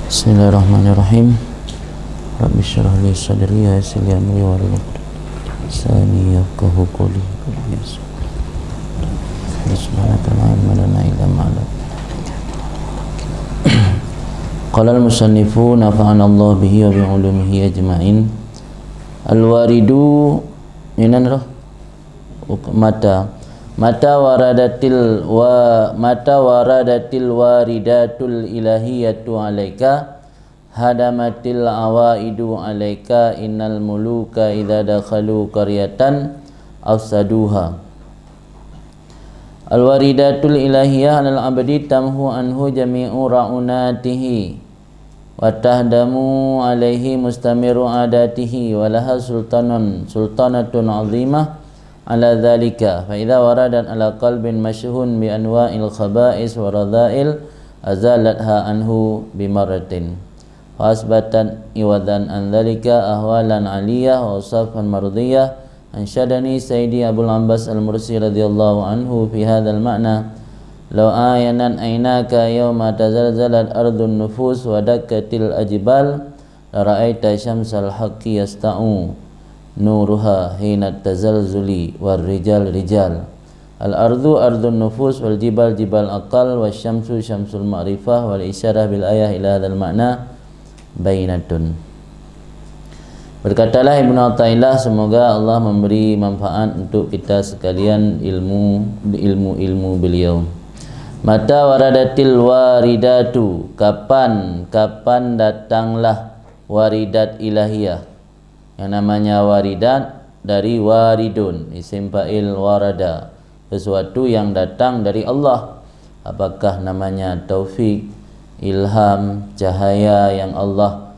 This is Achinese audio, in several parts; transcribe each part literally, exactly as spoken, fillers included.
Bismillahirrahmanirrahim. Rabbi syrah li sadri wa yassir li amri wahlul 'uqdatam min lisani yafqahu qawli. Subhanaka la ilma lana illa ma 'allamtana. Qala al-musannifu nafa'anallahu bihi wa bi ulumihi ajma'in. Al-waridu, inan roh. Mata. Mata waradatil wa-, mata waradatil waridatul ilahiyatu 'alaika, hadamatil 'awaidu 'alaika, innal muluka idza dakhalu qaryatan afsaduha. Al-waridatul ilahiyah 'alal 'abdi tamhu anhu jami'u ra'unatihi, wa tahdamu 'alaihi mustamiru 'adatihi, wa laha sultanun, sultanatun 'azimah 'ala dzalika, fa idza waradat 'ala qalbin masyhun bi anwa'il khaba'is wa radha'il, azalatha anhu bimarratin, fa asbatat 'iwadan 'an dzalika ahwalan 'aliyah wa awsafan mardiyah. Ansyadani Sayyidi Abul 'Abbas Al-Mursi radhiyallahu anhu fi hadzal ma'na, "Law 'ayanat 'ainaka yauma tazalzalat ardun nufus wa dakkatil ajbal, la ra'aita syamsal haqqi yasta'u nuruha hina tazalzuli war rijal rijal. Al-ardu ardun nufus wal jibal jibal aqal, wasy syamsu syamsul ma'rifah." Wal isyarah bil ayah ila hadzal ma'na bayyinatun. Berkatalah Ibnu Athaillah, semoga Allah memberi manfaat untuk kita sekalian ilmu, ilmu-ilmu beliau. Mata waradatil waridatu, kapan, kapan datanglah waridat ilahiyah. Yang namanya waridat dari waridun, isim fa'il warada, sesuatu yang datang dari Allah. Apakah namanya taufik, ilham, cahaya yang Allah,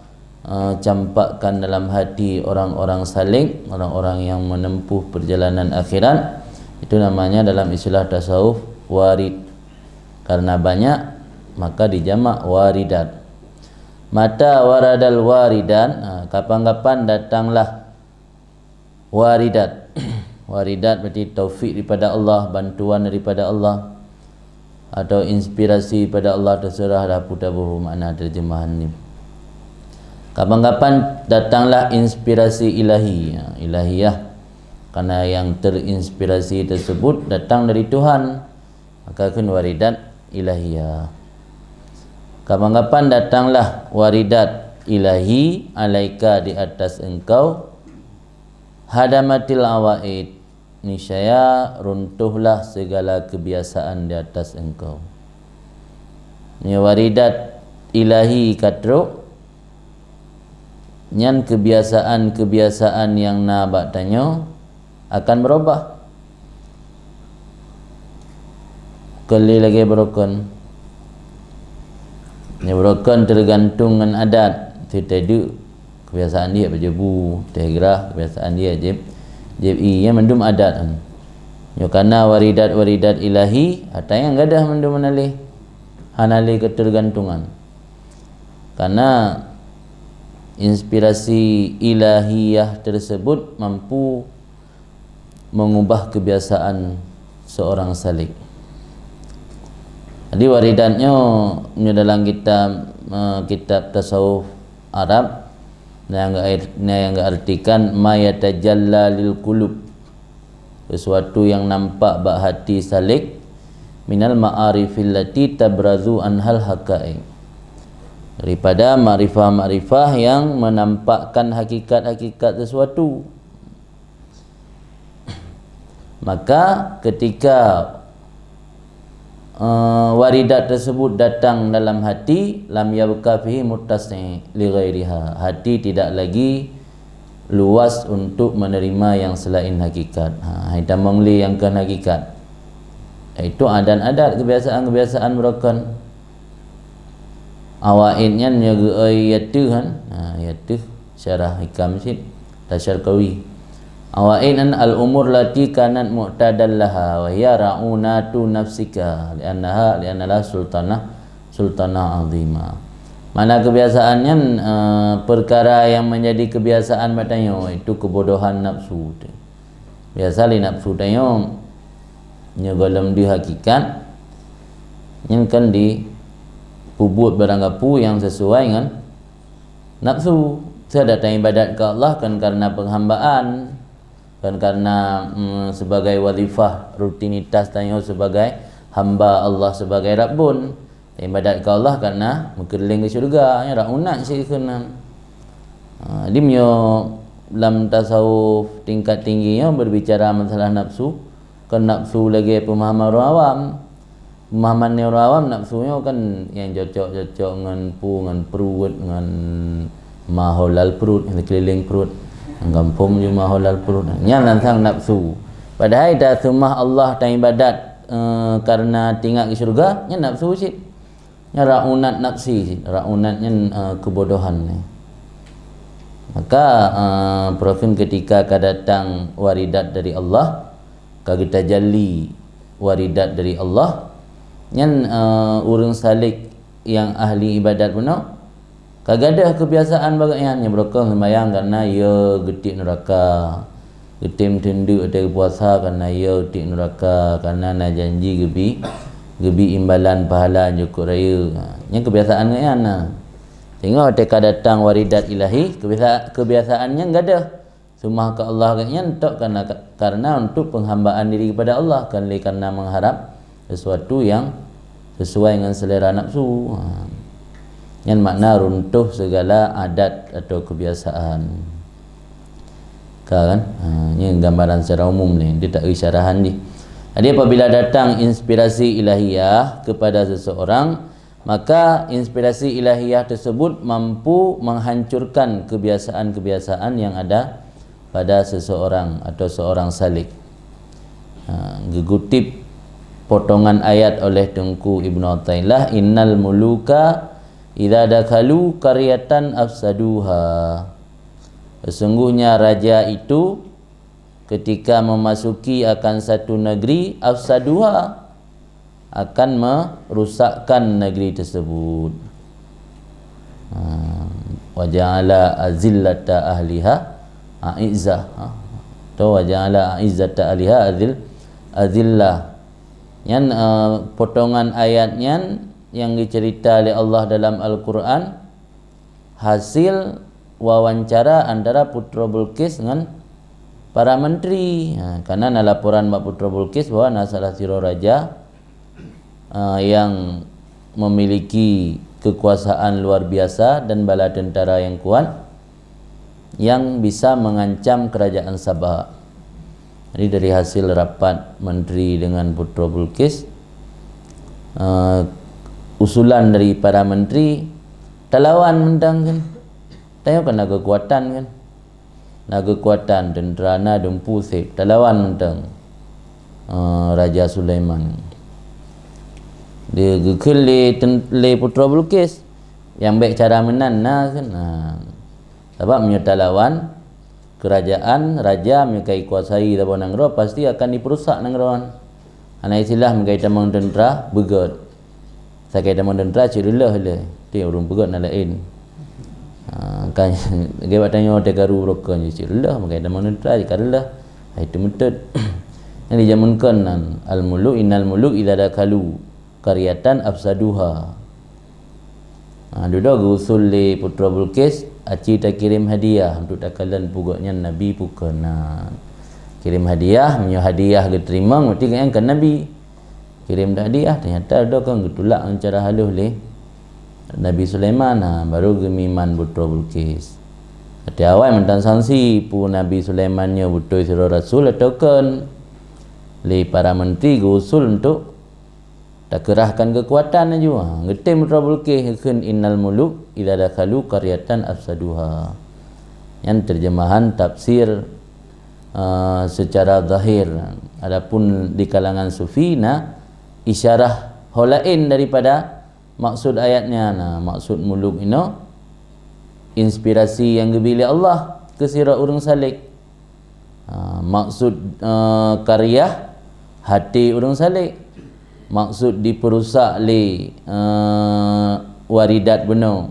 eh, campakkan dalam hati orang-orang salik, orang-orang yang menempuh perjalanan akhirat? Itu namanya dalam istilah tasawuf warid. Karena banyak, maka dijamak waridat. Mata waradal waridat, ha, kapan-kapan datanglah waridat. Waridat berarti taufik daripada Allah, bantuan daripada Allah, atau inspirasi daripada Allah, terserah dah peue taboh makna terjemahan ni. Kapan-kapan datanglah inspirasi ilahi, ha, ilahiyah. Karena yang terinspirasi tersebut datang dari Tuhan, maka kheun waridat ilahiyah. Kapan-kapan datanglah waridat ilahi alaika, di atas engkau, hadamatil awaid, niscaya runtuhlah segala kebiasaan di atas engkau. Nyoe waridat ilahi ka trok, nyan kebiasaan-kebiasaan nyang na bak tanyoe akan berubah. Kon lé lagée beurokon. Nyoe beurokon teugantung ngon adat. Teuteudeuek kebiasaan dia bak jabu, teugrah kebiasaan dia jeb, jeb ié, nyan mandum adat. Nyoe kana waridat-waridat ilahi, ata nyang gadôh mandum hana lé, hana lé ketergantungan. Karena inspirasi ilahiyah tersebut mampu mengubah kebiasaan seorang salik. Jadi waridat nyoe, nyoe dalam kitab, eh, kitab tasawuf Arab, nyang geu-, nyang geuartikan ma yatajalla lil qulub, sesuatu yang nampak bak hati salik, minal ma'arifil lati tabrazu anhal haqaiq, daripada makrifah-makrifah yang menampakkan hakikat-hakikat sesuatu. Maka ketika, eh, waridat tersebut datang dalam hati, lam yabqa fihi muttasi' li ghairiha, hati tidak lagi luas untuk menerima yang selain hakikat. Ha, hai tamong lé nyang kon hakikat. Yaitu adat-adat, kebiasaan-kebiasaan beurokon. Awaid nyan nyoe geuoi yateuh kan. Ha, yateuh syarah hikam cit. Tasyarkawi. Awaid nyan al-umur lati kanat mu'tadan laha wa hiya ra'unatu nafsika li'annaha, li'annaha sultanah, sultanah azimah. Mana kebiasaan nyan, eh, perkara yang menjadi kebiasaan bak tanyoe, itu kebodohan nafsu tu. Biasa lé nafsu tanyoe, nyoe gohlom di hakikat, nyan kan di, peubuet barang gapu nyang sesuai ngon nafsu. Seudah taibadat keu Allah kan karena penghambaan, kan karena, mm, sebagai wazifah, rutinitas tanyoe sebagai hamba Allah, sebagai Rabbun. Taibadat keu Allah karena meukeulileng keu syeuruga, nyan rot unat sikheun nyan. Ha, jadi meunyoe lam tasawuf tingkat tinggi nyoe berbicara masalah nafsu, kan nafsu lagèe pemahaman ureueng awam. Pemahaman ureueng awam nafsu nyoe kan nyang cocok-cocok ngon pu, ngon pruet, ngon ma ho lal pruet, ngon keulileng pruet. Ngon gampông ju ma ho lal pruet. Nyan langsang nafsu. Padahai taseumah Allah, taibadat, eh, karena tingat keu syeuruga, nyan nafsu cit. Nyan rot unat nafsi cit. Rot unat nyan, eh, keubodohan nyan. Maka, eh, peureukeun ketika ka datang waridat dari Allah, ka geutajalli waridat dari Allah, nyan, eh, ureueng salek nyang ahli ibadat bunoe ka gadôh keubiasaan bak gobnyan, nyang beureukoh seumayang karena yö geutiek nuraka, geutem teundeuk watèe geupuasa karena yö geutiek nuraka, karena na janji geubi, geubi imbalan pahala nyang cukôp rayeuk. Ha, nyan keubiasaan gobnyan na. Teungoh watèe ka datang waridat ilahi, keubiasa-, keubiasaan nyan gadôh. Seumah keu Allah gobnyan tok karena, karena untuk penghambaan diri kepada Allah, kon lé karena mengharap sesuatu yang sesuai ngon selera nafsu. Ha. Nyan makna runtuh segala adat atau kebiasaan. Ka kan? Ha, nyan gambaran secara umum ni, dia tak isyarahan jih. Jadi apabila datang inspirasi ilahiyah kepada seseorang, maka inspirasi ilahiyah tersebut mampu menghancurkan kebiasaan-kebiasaan yang ada pada seseorang atau seorang salik. Ha, geukutip potongan ayat oleh Teungku Ibnu Athaillah, "Innal muluka idza dakhalu qaryatan afsaduha." Sesungguhnya raja itu ketika memasuki akan satu negeri, afsaduha, akan merusakkan negeri tersebut. Ha, wa ja'ala azillata ahliha a'izzah. Ha, atau wa ja'ala a'izzata ahliha azil-, azillah. Nyan, eh, potongan ayat nyan nyang dicerita lé Allah dalam Al-Quran, hasil wawancara antara Putroe Bulqis ngon para menteri. Ha, karena na laporan bak Putroe Bulqis bahwa na salah sidroe raja, ha, yang memiliki kekuasaan luar biasa dan bala tentara yang kuat yang bisa mengancam kerajaan Saba. Jadi dari hasil rapat menteri dengan Putroe Bulqis, eh, usulan dari para menteri, talawan mantong kan. Tanyoe kan na keukuatan kan. Na keukuatan, tentera na, dumpeue seb, talawan mantong, eh, Raja Sulaiman. Dia geukheun lé ten-, lé Putroe Bulqis, nyang bèk cara meunan na kan. Ha. Sabab meunyoe talawan, kerajaan, raja meunyoe ka ikuasai saboh nanggroe, pasti akan diperusak nanggroe nyan. Hana istilah meunyoe ka itamong tentera, beugöt. Sakai tamong tentera, cit reuloh ilèe. Ti ureueng beugöt na laén. Ha, kan, lagèe bak tanyoe teukaru rukon, cit reuloh, meunyoe ka itamong tentera, cit ka reuloh. Hai teumeuteuet. Nyang dijameunkeun nan, al-muluk, innal muluk idza dakhalu qaryatan afsaduha. Ha, dudoe geuusul lé Putroe Bulqis, aci takirém hadiah untuk takalon peue gobnyan nabi peue keunan. Kirém hadiah, meunyoe hadiah geuteurimong, berarti gobnyan kon nabi. Kirém hadiah, ternyata dudoe kan geutulak ngon cara halôh lé Nabi Sulaiman, ha, baru geumeuiman Putroe Bulqis. Até awai mantong sangsi, peue Nabi Sulaiman nyoe beutôi sidroe rasul atawa kon. Lé para menteri geuusul untuk takeurahkan keukuatan laju. Ha, geutem Putroe Bulqis geukheun, "Innal muluk idza dakhalu qaryatan afsaduha." Nyan terjemahan tafsir, eh, secara zahir. Adapun di kalangan sufi na isyarah ho laén daripada maksud ayat nyan. Na maksud muluk inoe inspirasi nyang geubri lé Allah keu sidroe ureueng salek. Ha, maksud, eh, qaryah, até ureueng salek. Maksud dipeurusak lé, eh, waridat bunoe,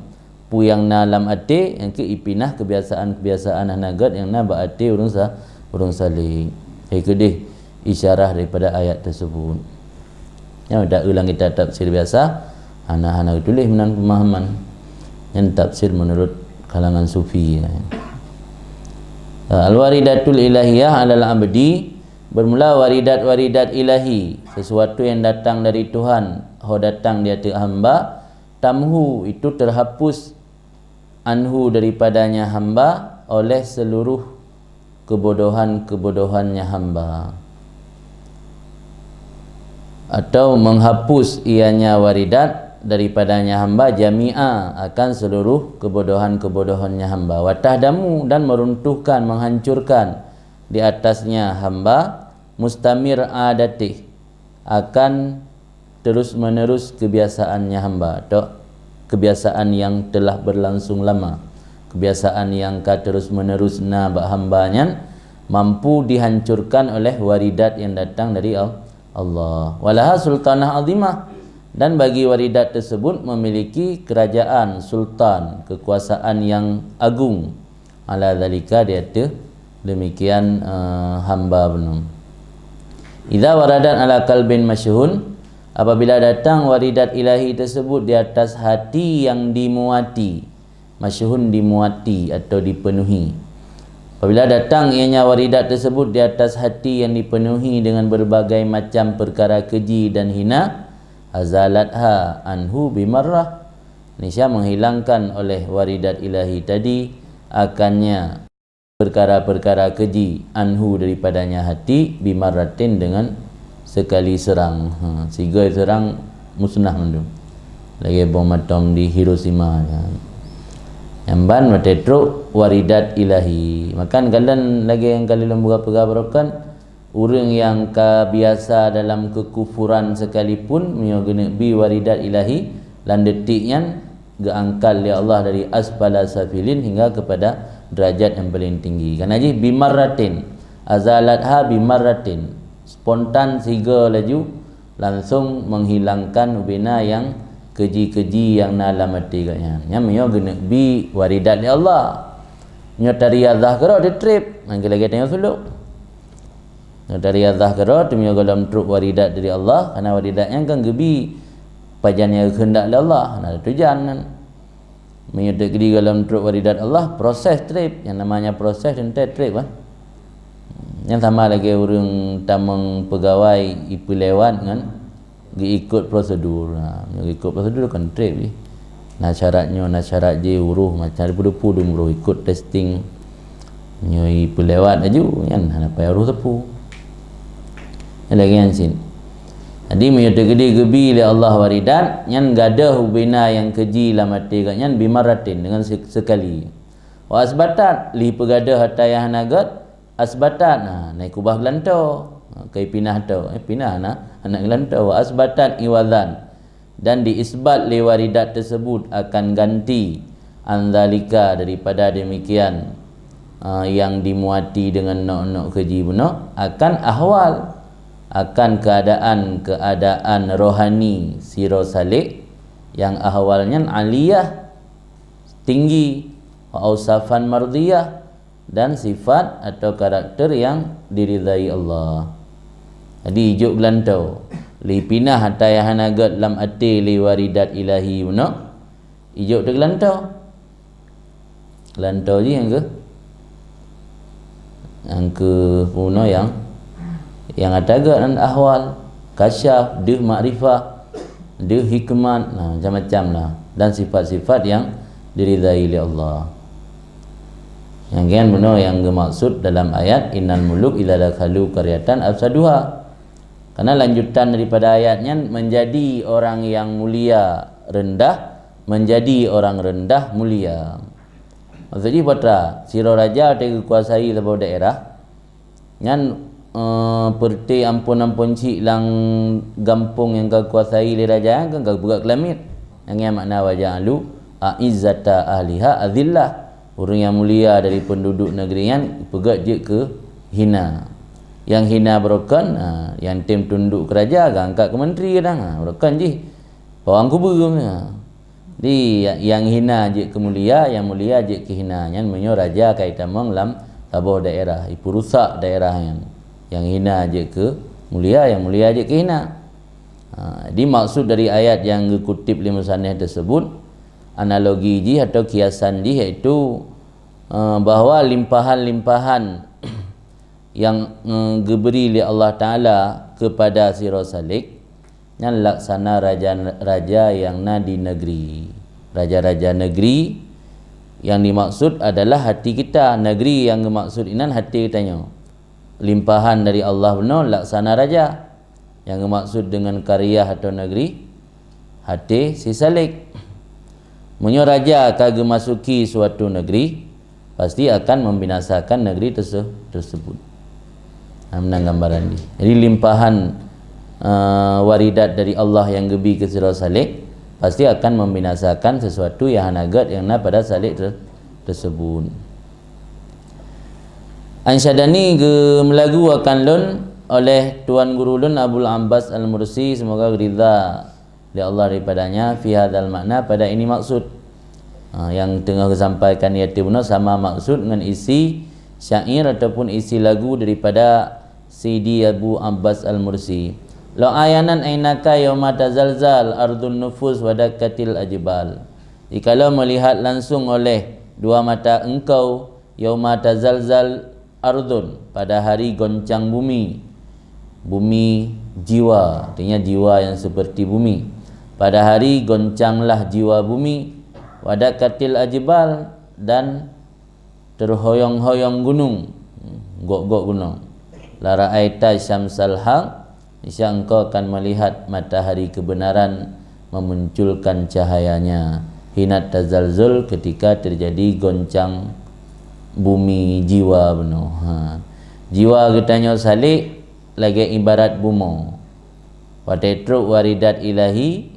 peue nyang na lam até, nyang keu ipinah keubiasaan-keubiasaan hana gèt nyang na bak até ureueng sa-, ureueng salek. Hai keudeh isyarah daripada ayat tersebut. Nyan dak ulang kitab tafsir biasa. Hana, hana geutuléh meunan peumahaman. Nyan tafsir menurut kalangan sufi. Al-waridatul ilahiyah alal abdi, bermula waridat-waridat ilahi, sesuatu yang datang dari Tuhan, ho datang di ateueh hamba, tamhu, itu terhapus, anhu, daripadanya hamba, oleh seluruh kebodohan-kebodohannya hamba, atau menghapus ianya waridat daripadanya hamba, jami'a, akan seluruh kebodohan-kebodohannya hamba, watahdamu, dan meruntuhkan, menghancurkan di atasnya hamba, mustamir adatih, akan terus-menerus kebiasaannya hamba, atau kebiasaan yang telah berlangsung lama, kebiasaan yang ka terus-menerus na bak hamba nyan, mampu dihancurkan oleh waridat yang datang dari Al-, Allah. Walaha sultanah azimah, dan bagi waridat tersebut memiliki kerajaan, sultan, kekuasaan yang agung, ala zalika, di ateueh demikian, eh, hamba bunoe. Idza waradat ala qalbin masyhun, apabila datang waridat ilahi tersebut di atas hati yang dimuati, masyhun, dimuati atau dipenuhi. Apabila datang ianya waridat tersebut di atas hati yang dipenuhi dengan berbagai macam perkara keji dan hina, azalatha anhu bimarrah, niscaya menghilangkan oleh waridat ilahi tadi akannya perkara-perkara keji, anhu, daripadanya hati, bimarratin, dengan sekali serang. Ha, sigoe serang musnah mandum. Lagée bom atom di Hiroshima. Nyang ban watée trok waridat ilahi. Maka kalon lagée nyang ka lôn buka peugah barokan, ureuëng nyang ka biasa dalam kekufuran sekalipun, meunyoe geuneuk bi waridat ilahi, lam detik nyan geuangkat lé Allah dari asfala safilin hingga kepada derajat yang paling tinggi. Kana jih bimarratin, azalatha bimarratin, spontan sigoe laju langsung menghilangkan ubena yang keji-keji yang na lam até gobnyan. Nyan meunyoe geuneuk bi waridat lé Allah. Nyoe tariazah keudroe teutreb, nyan lagée tanyoe sulok. Nyoe tariazah keudroe, teumiyueb gohlom trok waridat dari Allah, karena waridat nyan kan geubi pajan nyang geukeundak lé Allah, na tujuan nyan. Meunyoe teukeudi gohlom trok waridat Allah, proses treb, yang namanya proses teuntée treb, kan. Nyan sama lagée ureuëng tamong peugawai ipeulewat ngon geuikot prosedur. Ha, geuikot prosedur kan treb jih. Na syarat nyoe, na syarat jih, uroh macam depu-depu dum uroh ikot testing. Nyoe ipeulewat laju, nyan hana payah uroh tepu. Nyan lagée nyan cit. Jadi, meunyoe teukeudi geubi lé Allah waridat, nyan gadôh ubena nyang keji lam até gobnyan bimarratin, dengan se-, sekali. Wa asbatat, lheueh peugadôh atra nyang hana gét, asbatat, na, na ikubah geulantoe. Ha, ka ipinah toe, eh, pinah na, hana geulantoe. Wa asbatat iwadzan, dan diisbat lé waridat tersebut akan ganti, an dzalika, daripada demikian, ah, yang dimuati dengan nok-nok keji bunoe, akan ahwal, akan keadaan-keadaan rohani sidroe saleh, yang ahwal nyan aliyah, tinggi, wa ausafan mardiyah, dan sifat atau karakter yang diridai Allah. Jadi, ijok geulantoe. Lheueh pinah atra nyang hana gét lam até lé waridat ilahi bunoe, ijok teugeulantoe. Geulantoe jih nyang keu, nyang keu bunoe nyang, nyang atra gét nyan ahwal, kasyaf, deuh makrifah, deuh hikmat, nah, macam-macam lah. Dan sifat-sifat yang diridai lé Allah. Nyang nyan bunoe nyang geumaksud dalam ayat, "Innal muluk idza dakhalu qaryatan afsaduha." Karena lanjutan daripada ayat nyan, menjadi orang yang mulia rendah, menjadi orang rendah mulia. Maksud jih peue teuma, sidroe raja watée geukuasai saboh daerah, nyan, eh, peureuté ampôn-ampôn chik lam gampông nyang ka geukuasai lé raja nyan kan ka geupeugah keu lamiet. Nyang nyan makna wa ja'alu a'izzata ahliha adzillah. Ureuëng nyang mulia dari penduduk negeri nyan peugét jeuet keu hina. Nyang hina baroe kon, ha, nyang tem tunduk keu raja, geuangkat keu menteri kadang, ha, baroe kon jih. Bawang kubu, ha. Di, nyang hina jeuet keu mulia, nyang mulia jeuet keu hina. Nyan meunyoe raja ka itamong lam saboh daerah, ipeurusak daerah nyan. Nyang hina jeuet keu mulia, nyang mulia jeuet keu hina. Ha, jadi maksud dari ayat nyang geukutip lé musannif tersebut, analogi jih atau kiasan jih yaitu, eh, bahwa limpahan-limpahan nyang, eh, geubri lé Allah Taala kepada sidroe salik, nyan laksana raja-raja nyang na di negeri. Raja-raja negeri nyang dimaksud adalah hati kita. Negeri nyang geumaksud inan hati geutanyoe. Limpahan dari Allah bunoe laksana raja. Nyang geumaksud deungon qaryah atau negeri, hati si salik. Meunyoe raja ka geumasuki suatu negeri, pasti akan membinasakan negeri terse-, tersebut. Nah, meunan gambaran jih. Jadi limpahan, eh, waridat dari Allah nyang geubi keu sidroe salik, pasti akan membinasakan sesuatu nyang hana gét nyang na pada salik ter-, tersebut. Ansyadani geumeulagu akan lôn oleh Tuan Guru lôn Abul Abbas Al-Mursi, semoga ridha lé Allah daripadanya, fi hadzal makna, pada ini maksud. Ha, nyang teungoh geusampaikan di ateueh bunoe sama maksud ngon isi syair ataupun isi lagu daripada Sidi Abu Abbas Al-Mursi. Lau ayanan ainaka yauma tazalzal ardun nufus wa dakkatil ajbal. Jikalau melihat langsung oleh dua mata engkau, yauma tazalzal ardun, pada hari goncang bumi, bumi jiwa, artinya jiwa yang seperti bumi. Pada hari goncanglah jiwa bumi, wa dakkatil ajbal, dan terhoyong-hoyong gunung, gok-gok gunung. La ra'aita syamsal haq, niscaya engkau akan melihat matahari kebenaran memunculkan cahayanya. Hinat tazalzul, ketika terjadi goncang bumi jiwa bunoe. Ha. Jiwa geutanyoe salik lagée ibarat bumoe. Watée trok waridat ilahi,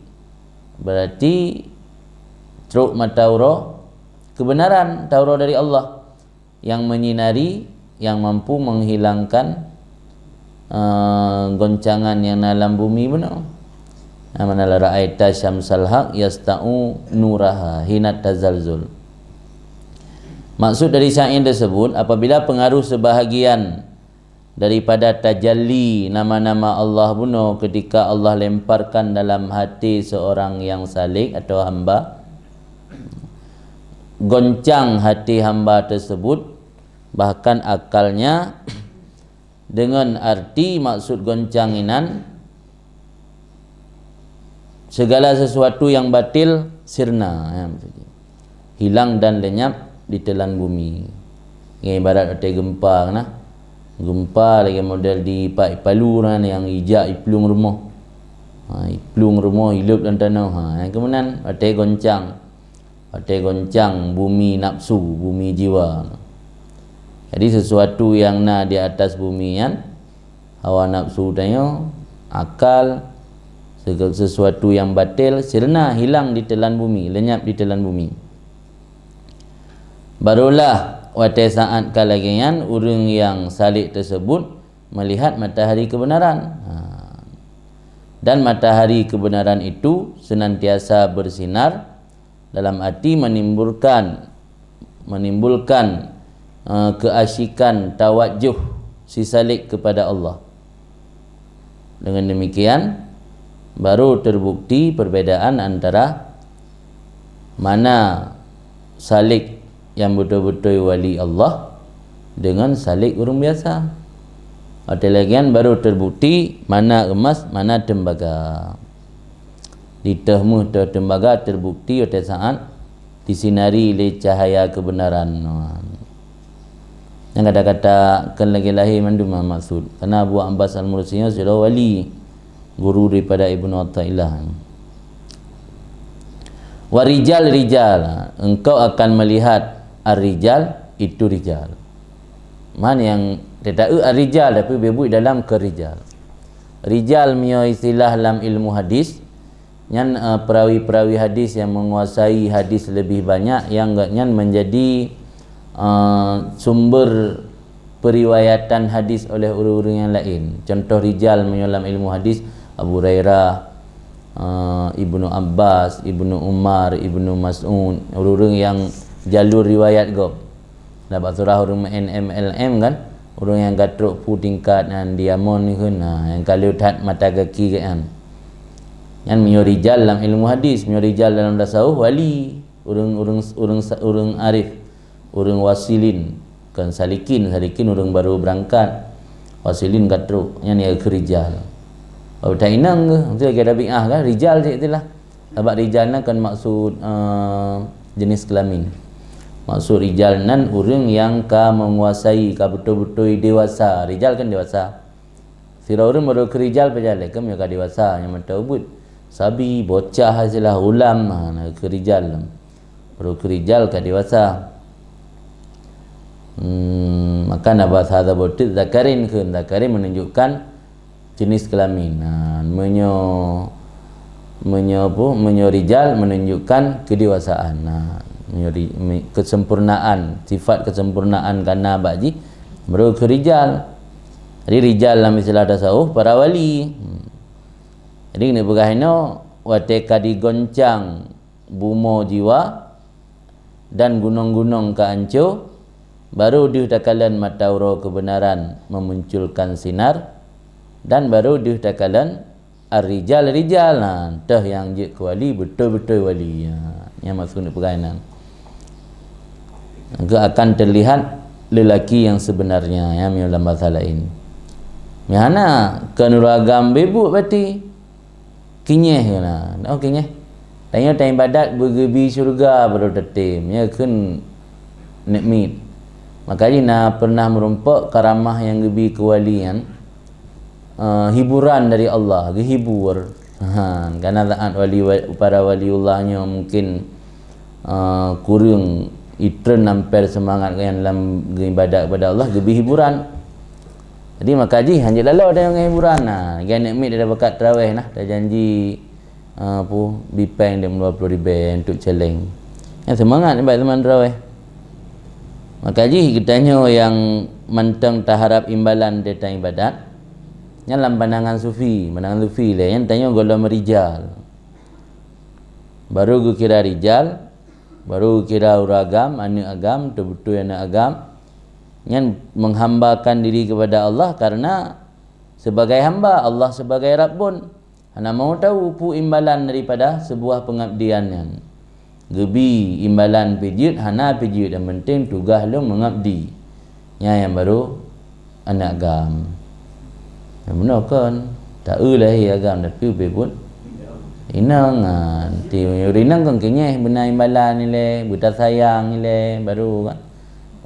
berarti trok mata uroe kebenaran, mata uroe dari Allah yang menyinari, yang mampu menghilangkan, eh, goncangan yang na lam bumi bunoe. Nah, mana la ra'aita syamsal haq yasta'u nuraha hinat tazalzul. Maksud dari syair tersebut, apabila pengaruh sebahagian daripada tajalli nama-nama Allah bunoe ketika Allah lemparkan dalam hati seorang yang salik atau hamba, goncang hati hamba tersebut, bahkan akalnya, dengan arti maksud goncang inan, segala sesuatu yang batil sirna, ya, maksudnya. Hilang dan lenyap ditelan bumi. Nyan ibarat watée gempa nah. Gempa lagée model di Pak Palu nah, nyang ijak iplueng rumoh. Ha, iplueng rumoh, ilop lam tanoh. Ha, nyang keumenan watée goncang. Watée goncang bumi nafsu, bumi jiwa. Jadi sesuatu yang na di atas bumi nyan, hawa nafsu tanyoe, akal, sege-, sesuatu yang batil, sirna hilang ditelan bumi, lenyap ditelan bumi. Barulah watée saát ka lagée nyan, ureuëng nyang salik tersebut melihat matahari kebenaran. Ha. Dan matahari kebenaran itu senantiasa bersinar dalam arti menimbulkan, menimbulkan, eh, keasyikan tawajuh si salik kepada Allah. Dengan demikian, baru terbukti perbedaan antara mana salik yang beutôi-beutôi wali Allah dengan salik ureuëng biasa. Watée lagée nyan baru terbukti mana emas, mana tembaga. Di teuh meuh teuh tembaga terbukti watée saát disinari lé cahaya kebenaran. Nyang kata-kata kon lagée lahé mandum maksud. Karena Abu Abbas Al-Mursi nyoe sidroe wali, guru daripada Ibnu Athaillah. Wa rijal rijal, engkau akan melihat ar-rijal, itu rijal. Man nyang teuta ar-rijal tapi beubuet dalam keu rijal. Rijal meunyoe istilah lam ilmu hadis, nyan, eh, perawi-perawi hadis yang menguasai hadis lebih banyak, yang gobnyan menjadi, eh, sumber periwayatan hadis oleh ureuëng-ureuëng yang lain. Contoh rijal meunyoe lam ilmu hadis, Abu Hurairah, eh, Ibnu Abbas, Ibnu Umar, Ibnu Mas'ud, ureuëng-ureuëng yang jalur riwayat gob. Lam bak surah ureuëng M L M kan, ureuëng nyang ka trok peue tingkat nyan diamond ni kheun, ha, nyang ka le that mata gaki geuh nyan. Nyan meunyoe rijal lam ilmu hadis, meunyoe rijal dalam tasawuf, wali, ureuëng, ureuëng, ureuëng sa-, ureuëng arif, ureuëng wasilin, kon salikin, salikin ureuëng baru beurangkat, wasilin ka trok, nyan ya keu rijal. Bak inong ke, maksud ke tabiah kan, rijal cit itulah. Sabab rijal nan kon maksud, eh, jenis kelamin. Maksud rijal nan ureuëng nyang ka menguasai, ka beutôi-beutôi dewasa. Rijal kan dewasa. Sidroe ureuëng baru keu rijal pajan lé, keu meunyoe ka dewasa, nyang mantong ubit. Sabi, bocah, istilah ulam, ha, na keu rijal. Baru keu rijal ka dewasa. Hmm, maka na bahasa Zabotit zakarin kheun, zakarin menunjukkan jenis kelamin. Nah, meunyoe, meunyoe apa? Meunyoe rijal menunjukkan kedewasaan. Nah, meunyoe ri-, me-, kesempurnaan, sifat kesempurnaan kana bak jih, baru keu rijal. Jadi rijal lam istilah tasawuf para wali. Hmm. Jadi keuneuk peugah inoe, watée ka digoncang bumoe jiwa dan gunong-gunong ka anco, baru deuh takalon mata uroe keubeunaran memunculkan sinar, dan baru deuh takalon ar-rijal rijal, ha, toh nyang jeuet keu wali, beutôi-beutôi wali. Ha, nyang maksud keuneuk peugah inan. Maka akan terlihat lelaki yang sebenarnya, ya, meunyoe lam bahasa laén. Meuhana, kon ureuëng agam beubuet berarti. Kinyeh keunan. Oh, kinyeh. Tanyoe taibadat beugeubi syurga baru tatem. Nyan kheun neuk miet. Maka jih na pernah meurumpok karamah nyang geubi keu wali nyan, eh, hiburan dari Allah, geuhibur. Ha, karena taat wali, para waliullah nyoe mungkin, eh, kureueng itreun amper seumangat nyan lam geuibadat kepada Allah, geubi hiburan. Jadi maka jih hanjeuet laloe tanyoe ngon hiburan. Nah, lagée aneuk miet dah bakat taraweh nah, tajanji, ah, pu, bipeng dem dua puluh ribèe untuk celeng. Nyan seumangat nibak teuma taraweh. Maka jih geutanyoe nyang mantong taharab imbalan teuntang ibadat, nyan lam pandangan sufi, pandangan sufi lé, nyan tanyoe gohlom rijal. Baru geukira rijal, baru geukira ureuëng agam, aneuk agam, beutôi-beutôi aneuk agam. Nyan menghambakan diri kepada Allah karena sebagai hamba, Allah sebagai Rabbun. Hana mau tahu peue imbalan daripada sebuah pengabdian nyan. Geubi imbalan pih jeuet, hana pih jeuet, yang penting tugaih lôn mengabdi. Nyan nyang baru aneuk agam. Nyang bunoe kon, ta-eu lahé agam tapi ubé buet inong, ha, ti ureuëng inong kon keunong beuna imbalan ilée, beutasayang ilée, baru kan.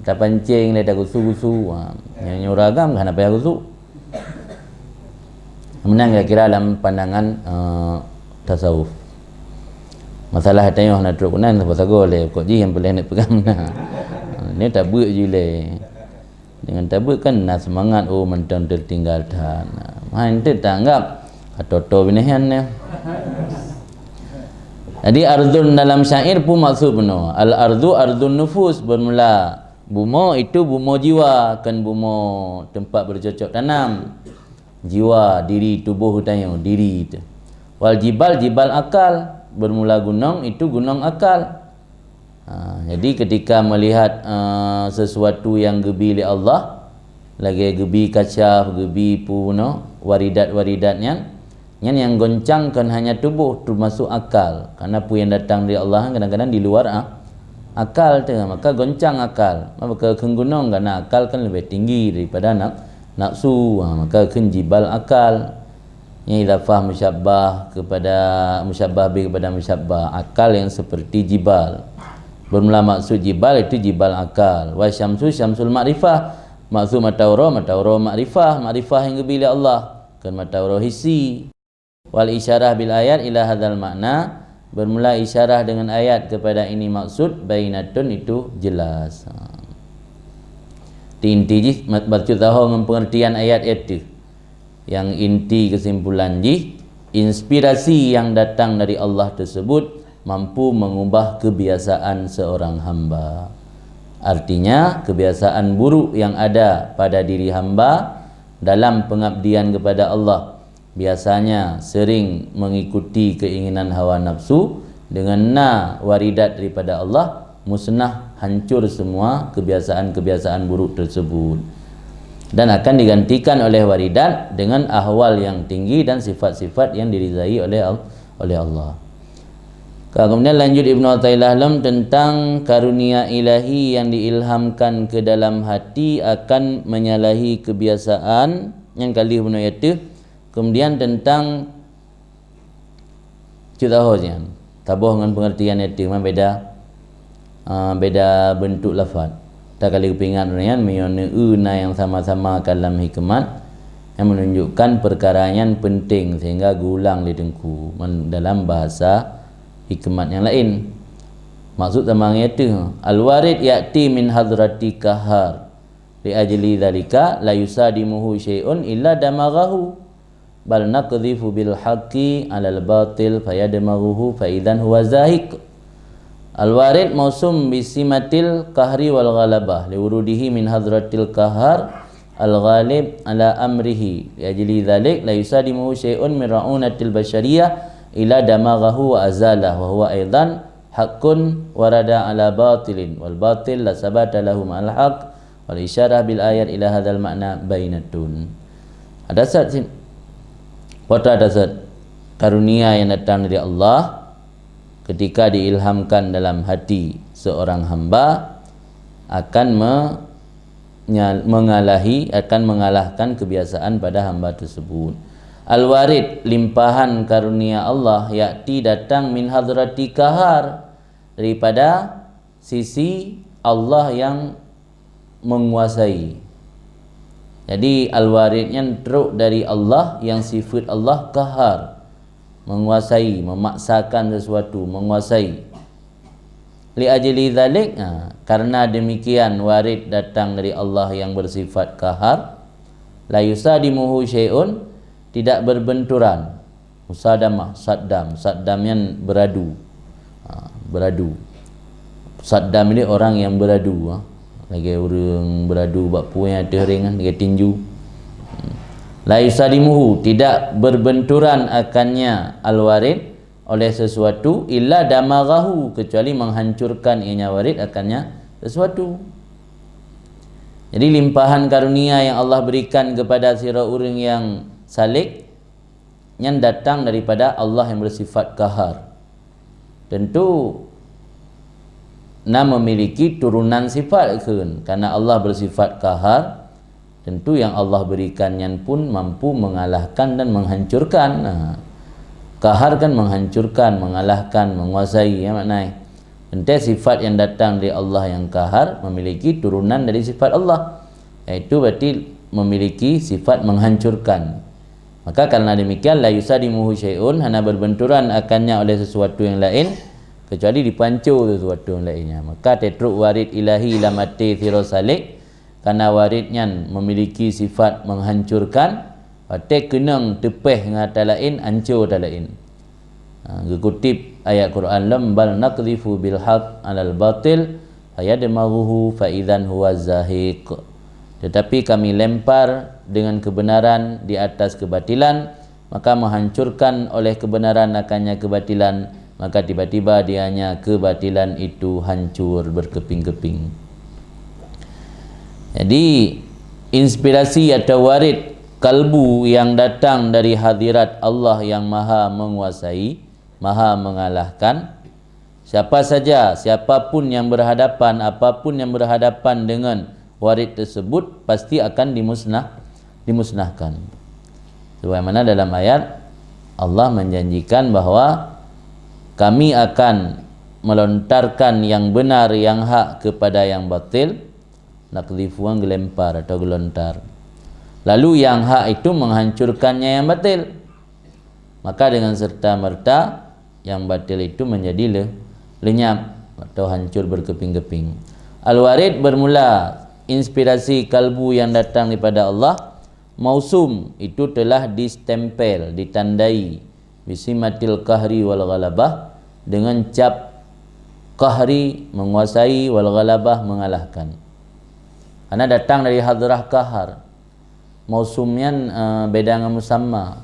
Tapancing ilée, tagusu-gusu. Ha, nyang, nyang ureuëng agam hana payah gusu. Meunan kira-kira lam pandangan, eh, tasawuf. Masalah tanyoe hana trok keunan, sagoe-sagoe lé, kok jih nyang peureulée neupeugah meunan. Nyoe tabeuet jih lé. Dengan tabeuet kan na seumangat, oh, mantong teutinggai that. Nah, han teuk tanggab, atoe-toe binéh nyan nyoe. Jadi, ardun dalam syair pun maksud bunoe. Al-ardu ardun nufus, bermula bumoe itu bumoe jiwa, kon bumoe teumpat beucocok tanam. Jiwa, diri, tuboh tanyoe, diri teuh. Wal jibal, jibal akal, bermula gunong, itu gunong akal. Ha, jadi ketika melihat, eh, sesuatu yang geubi lé Allah, lagée geubi kasyaf, geubi pu bunoe, waridat-waridat nyan, nyan nyang goncang kon hanya tuboh, termasuk akal. Karena peue nyang datang dari Allah kadang-kadang di luar a-, akal teuh, maka goncang akal. Maka kheun gunong karena akal kan lebih tinggi daripada naf-, nafsu, ha, maka kheun jibal akal. Nyan idafah musyabbah kepada, musyabbah bih kepada musyabbah. Akal yang seperti jibal. Bermula maksud jibal itu jibal akal. Wa syamsu syamsul makrifah. Maksud mata uroe, mata uroe makrifah. Makrifah yang geubi lé Allah. Kon mata uroe hissi. Wal isyarah bil ayat ila hadzal makna. Bermula isyarah dengan ayat kepada ini maksud, bayyinatun itu jelas. Ha. Ti inti jih, ma-, bacut taho ngon pengertian ayat itu. Yang inti kesimpulan jih, inspirasi yang datang dari Allah tersebut mampu mengubah kebiasaan seorang hamba. Artinya, kebiasaan buruk yang ada pada diri hamba dalam pengabdian kepada Allah, biasanya sering mengikuti keinginan hawa nafsu, dengan na waridat daripada Allah, musnah, hancur semua kebiasaan-kebiasaan buruk tersebut. Dan akan digantikan oleh waridat dengan ahwal yang tinggi dan sifat-sifat yang diridai oleh Al-, oleh Allah. Ka, kemudian lanjut Ibnu Athaillah lom tentang karunia ilahi yang diilhamkan ke dalam hati akan menyalahi kebiasaan, nyang ka lheueh bunoe teuh. Kemudian tentang cut ahoe nyan, taboh ngon pengertian teuh, memang beda. Ah, beda bentuk lafaz. Takali geupeugah nyan, meunyoe neueu na nyang sama-sama ka lam hikmat, nyang menunjukkan perkara nyan penting sehingga geuulang lé Teungku men-, dalam bahasa hikmat nyang laén. Maksud sama ngon teuh, al-warid ya'ti min hadrati qahhar. Li ajli dzalika la yusadimuhu syai'un illa damaghahu. Bal naqdhifu bil haqqi 'alal batil fayadmaghuhu fa idzan huwa zahiq. Al-warid mausum bisimatil qahri wal ghalabah, liwurudihi min hadratil qahhar al-ghalib 'ala amrihi. Li ajli dzalik la yusadimuhu syai'un min ra'unatil basyariyah illa damaghahu wa azalah, wa huwa aidan haqqun warada 'ala batilin, wal batil la sabata lahu ma'al haqq, wal isyarah bil ayat ila hadzal ma'na bayyinatun. Ada sat sin-, kota ada sat karunia yang datang dari Allah ketika diilhamkan dalam hati seorang hamba akan me-, nya-, mengalahi, akan mengalahkan kebiasaan pada hamba tersebut. Al-warid, limpahan karunia Allah, ya'ti, datang, min hadrati qahhar, daripada sisi Allah yang menguasai. Jadi, al-warid nyan trok dari Allah yang sifat Allah qahhar, menguasai, memaksakan sesuatu, menguasai. Li ajli dzalik, ha, karena demikian warid datang dari Allah yang bersifat qahhar, la yusadimuhu syai'un, tidak berbenturan. Musadamah, saddam. Saddam nyan beradu. Ha, beradu. Saddam ini orang yang beradu, ha. Lagèe ureueng beradu bak puéh ateueh ring kan, lagèe tinju. Hmm. La yusadimuhu, tidak berbenturan akannya al-warid oleh sesuatu, illa damaghahu, kecuali menghancurkan ianya warid akannya sesuatu. Jadi limpahan karunia yang Allah berikan kepada sidroe ureueng yang salik, nyan datang daripada Allah yang bersifat qahhar. Tentu na memiliki turunan sifat kheun, karena Allah bersifat qahhar, tentu yang Allah berikan nyan pun mampu mengalahkan dan menghancurkan. Nah, qahhar kan menghancurkan, mengalahkan, menguasai, ya maknai. Ente sifat yang datang dari Allah yang qahhar memiliki turunan dari sifat Allah, yaitu berarti memiliki sifat menghancurkan. Maka karena demikian, la yusadimuhu syai'un, hana berbenturan akannya oleh sesuatu yang lain, kecuali dipanco sesuatu yang lainnya. Maka tetruk warid ilahi lam até sidroe salik, karena warid nyan memiliki sifat menghancurkan, watèe keunong teupèh ngon ata laén, anco ata laén. Ha, geukutip ayat Quran lom, "Bal naqdhifu bil haqq 'alal batil fayadmaghuhu fa idzan huwa zahiq." Tetapi Kami lempar dengan kebenaran di atas kebatilan, maka menghancurkan oleh kebenaran akannya kebatilan, maka tiba-tiba dianya kebatilan itu hancur berkeping-keping. Jadi, inspirasi atau warid kalbu yang datang dari hadirat Allah yang Maha Menguasai, Maha Mengalahkan, siapa saja, siapa pun yang berhadapan, apa pun yang berhadapan dengan warid tersebut, pasti akan dimusnah-, dimusnahkan. Sebagaimana dalam ayat, Allah menjanjikan bahwa Kami akan melontarkan yang benar, yang hak kepada yang batil, naqdhifu, geulempar atau geulontar. Lalu yang hak itu menghancurkannya yang batil. Maka dengan serta-merta yang batil itu menjadi le-, lenyap atau hancur berkeping-keping. Al-Warid bermula inspirasi kalbu yang datang daripada Allah, mausum itu telah distempel, ditandai, bisimatil qahri wal ghalabah, dengan cap qahri, menguasai, wal ghalabah, mengalahkan. Karena datang dari hadrah qahar. Mausum nyan, eh, beda ngon musamma.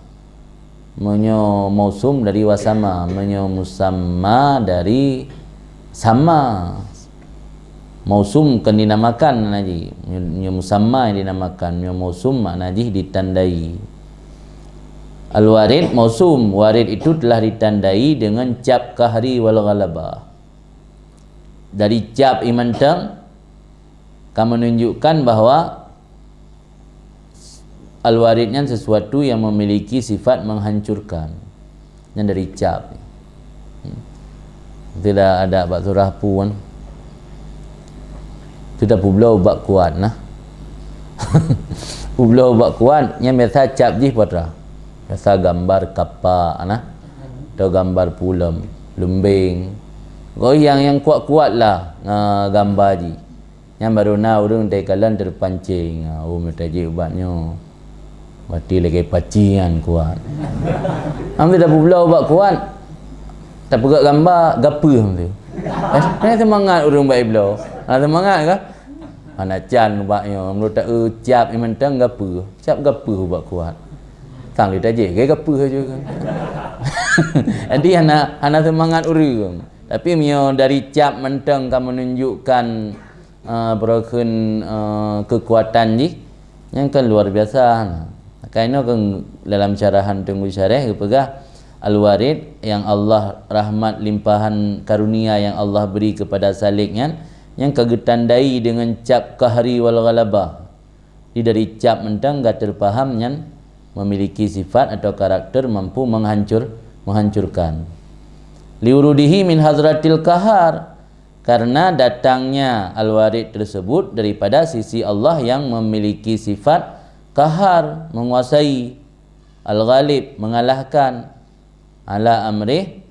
Meunyoe mausum dari wasama, meunyoe musamma dari sama. Mausum kan dinamakan makna jih. Meunyoe musamma yang dinamakan, meunyoe mausum makna jih ditandai. Al-warid mausum, warid itu telah ditandai dengan cap qahri wal ghalabah. Dari cap iman teng ka menunjukkan bahwa al-warid nyan sesuatu yang memiliki sifat menghancurkan. Nyan dari cap. Hmm. Tidak ada bak surah pun. Sudah publoe ubat kuat nah. Publoe ubat kuat, nyan biasa cap jih patra. Biasa gambar kapa nah. Atau gambar pulem, lumbeng. Goyang yang kuat-kuat lah, ah, gambar jih. Nyan baru na ureuëng teukalon terpancing. Ah, oh, meutajik ubat nyoe. Berarti lagée pacian kuat. Ambil dah publoe ubat kuat. Tapeugah gambar gapeue tu. Eh, eh, semangat ureuëng bak ibloe. Ha, semangat kah? Hana can ubat nyoe. Menurut tak, eh, cap iman teng gapeue. Cap gapeue ubat kuat. Tang ditajik ke gapeue je kan. Jadi hana, hana semangat ureuëng. Tapi meunyoe dari cap manteng ka menunjukkan, eh, beureukeun, eh, kekuatan jih, nyan kan luar biasa. Maka inoe kan dalam syarahan Teungku Syareh geupeugah, Al-Warid yang Allah rahmat limpahan karunia yang Allah beri kepada salik nyan, nyan ka geutandai dengan cap qahri wal ghalabah. Di dari cap manteng ka teupaham nyan memiliki sifat atau karakter mampu menghancur, menghancurkan. Liurudihi min hadratil qahar, karena datangnya Al-Warid tersebut daripada sisi Allah yang memiliki sifat qahar, menguasai, Al-Ghalib, mengalahkan, ala amrih,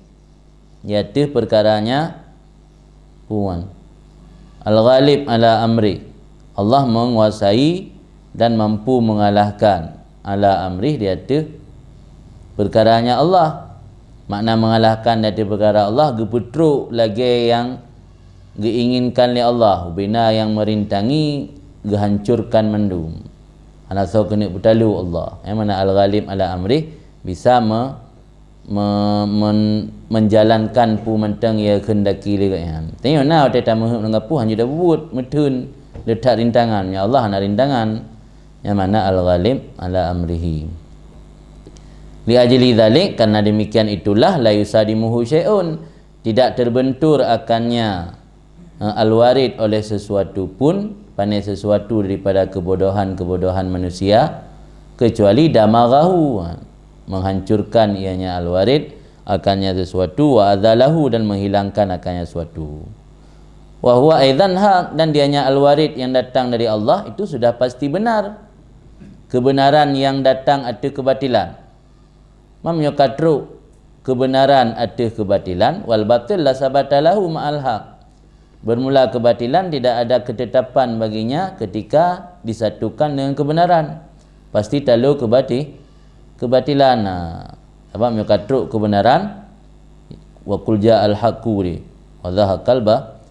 di ateueh perkaranya, puan. Al-Ghalib ala amrih, Allah menguasai dan mampu mengalahkan, ala amrih, di ateueh perkaranya Allah. Makna mengalahkan di ateueh perkara Allah, geupeutrok lagée nyang geuinginkan lé Allah, bina nyang meurintangi geuhancurkan mandum. Hana soe keuneuk peutaloe Allah. Nyang mana Al-Ghalib ala amrih, bisa me-, me-, men-, menjalankan peue mantong nyang geukeundaki lé gobnyan. Tanyoe na watée tameuheuet ngon peue hana jeuet buet, meutheun, le that rintangan. Ya Allah hana rintangan. Nyang mana Al-Ghalib ala amrihi. Li ajli dzalik, karena demikian itulah, la yusadimuhu syai'un, tidak terbentur akannya, eh, Al-Warid oleh sesuatu pun, pane sesuatu daripada kebodohan-kebodohan manusia, kecuali damaghahu, menghancurkan ianya Al-Warid akannya sesuatu, wa azalahu, dan menghilangkan akannya sesuatu. Wa huwa aidan haq, dan dianya Al-Warid yang datang dari Allah itu sudah pasti benar. Kebenaran yang datang ateueh kebatilan. Mam nyoe ka trok kebenaran ateueh kebatilan, wal batil la sabata lahu ma'al haq. Bermula kebatilan tidak ada ketetapan baginya ketika disatukan dengan kebenaran. Pasti talo kebati-, kebatilan. Nah, sabab nyoe ka trok kebenaran, wa qul ja'al haqqu wa zahaqal ba-,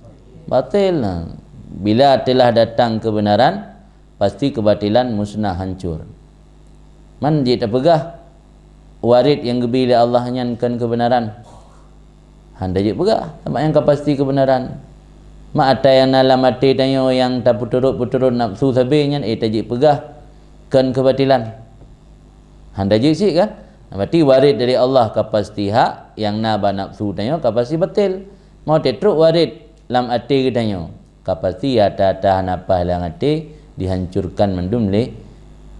batil. Nah, bila telah datang kebenaran, pasti kebatilan musnah hancur. Man jeuet tapeugah Warid nyang geubi lé Allah nyan kon keubeunaran? Hana jeuet peugah, sabab nyang ka pasti keubeunaran. Mak ata nyang na lam até tanyoe nyang tapeuturot-peuturot nafsu sabe nyan, eh, tajeuet peugah kon keubatilan? Hana jeuet cit kan? Berarti Warid dari Allah ka pasti hak, nyang na bak nafsu tanyoe ka pasti batil. Mau teutrok Warid lam até geutanyoe, ka pasti ata-ata hana paih lam até dihancurkan mandum lé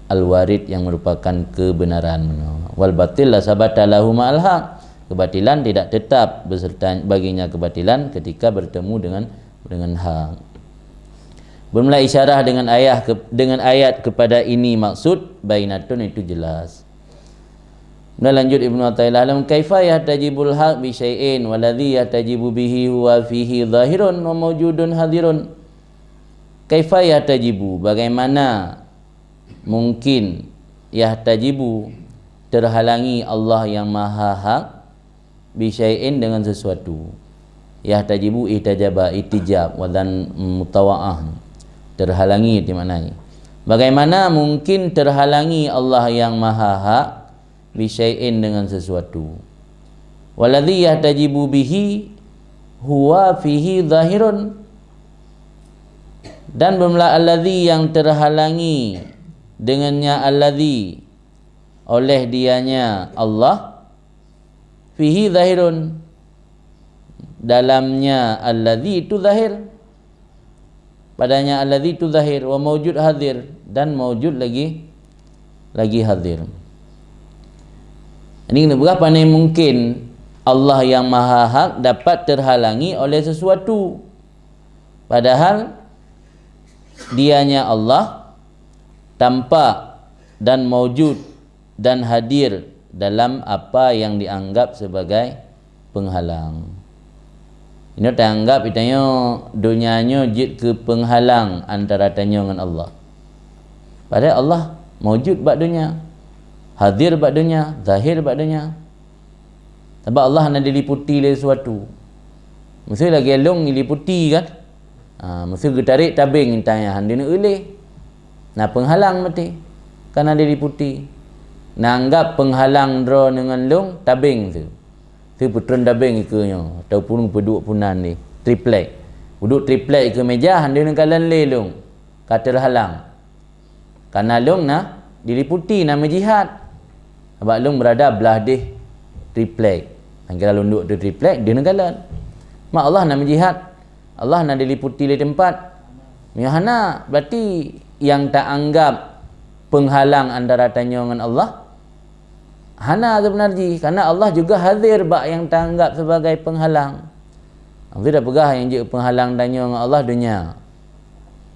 Al-Warid nyang merupakan keubeunaran meunoe. Wal batil la sabata lahu ma'al haq. Kebatilan tidak tetap beserta baginya kebatilan ketika bertemu dengan, dengan hak. Bermula isyarah dengan ayah ke-, dengan ayat kepada ini maksud, bayyinatun itu jelas. Nah, lanjut Ibnu Athaillah, "Lam kaifa yahtajibul haq bi syai'in waladzi yahtajibu bihi huwa fihi zahirun wa maujudun hadirun." Kaifa yahtajibu, bagaimana mungkin yahtajibu, terhalangi Allah yang Maha Hak, bi syai'in, dengan sesuatu. Yahtajibu ihtajaba, ihtijab, wazan mutawa'ah. Terhalangi itu maknanya. Bagaimana mungkin terhalangi Allah yang Maha Hak bi syai'in, dengan sesuatu? Waladzi yahtajibu bihi huwa fihi zahirun. Dan bermula alladzi yang terhalangi dengannya alladzi, oleh dianya Allah, fihi zahirun, dalamnya alladzi itu zahir, padanya alladzi itu zahir, wa maujud hadir, dan maujud lagi, lagi hadir. Ini berapa nih mungkin Allah yang maha hak dapat terhalangi oleh sesuatu, padahal dianya Allah tampak dan maujud dan hadir dalam apa yang dianggap sebagai penghalang. Inoe tanggap itanyoe donya nyoe jeuet keu penghalang antara tanyoe ngon Allah. Padahai Allah maujud bak donya, hadir bak donya, zahir bak donya. Sabab Allah hana diliputi lé sesuatu. Miseu lagée lông diliputi kan? Ha, miseu geutarek tabeng intan nyan hana neuéh lé. Na penghalang meuti. Kan hana diliputi. Na anggap penghalang droe ngon lông tabeng tu. Tu peutreun tabeng ikeue nyoe, atau pun peuduek punan ni, triplek. Peuduek triplek ikeue meja, hana neukalon lé lông. Ka terhalang. Karena lông na diliputi, na meujihat. Sabab lông berada blah deh triplek. Nyang kira lôn duek tu triplek, deuh neukalon. Mak Allah na meujihat. Allah na diliputi lé teumpat. Meunyoe hana, berarti nyang taanggap penghalang antara tanyoe ngon Allah, hana sebenar jih. Karena Allah juga hadir bak nyang taanggap sebagai penghalang. Maksud dah peugah nyang jeuet penghalang tanyoe ngon Allah donya.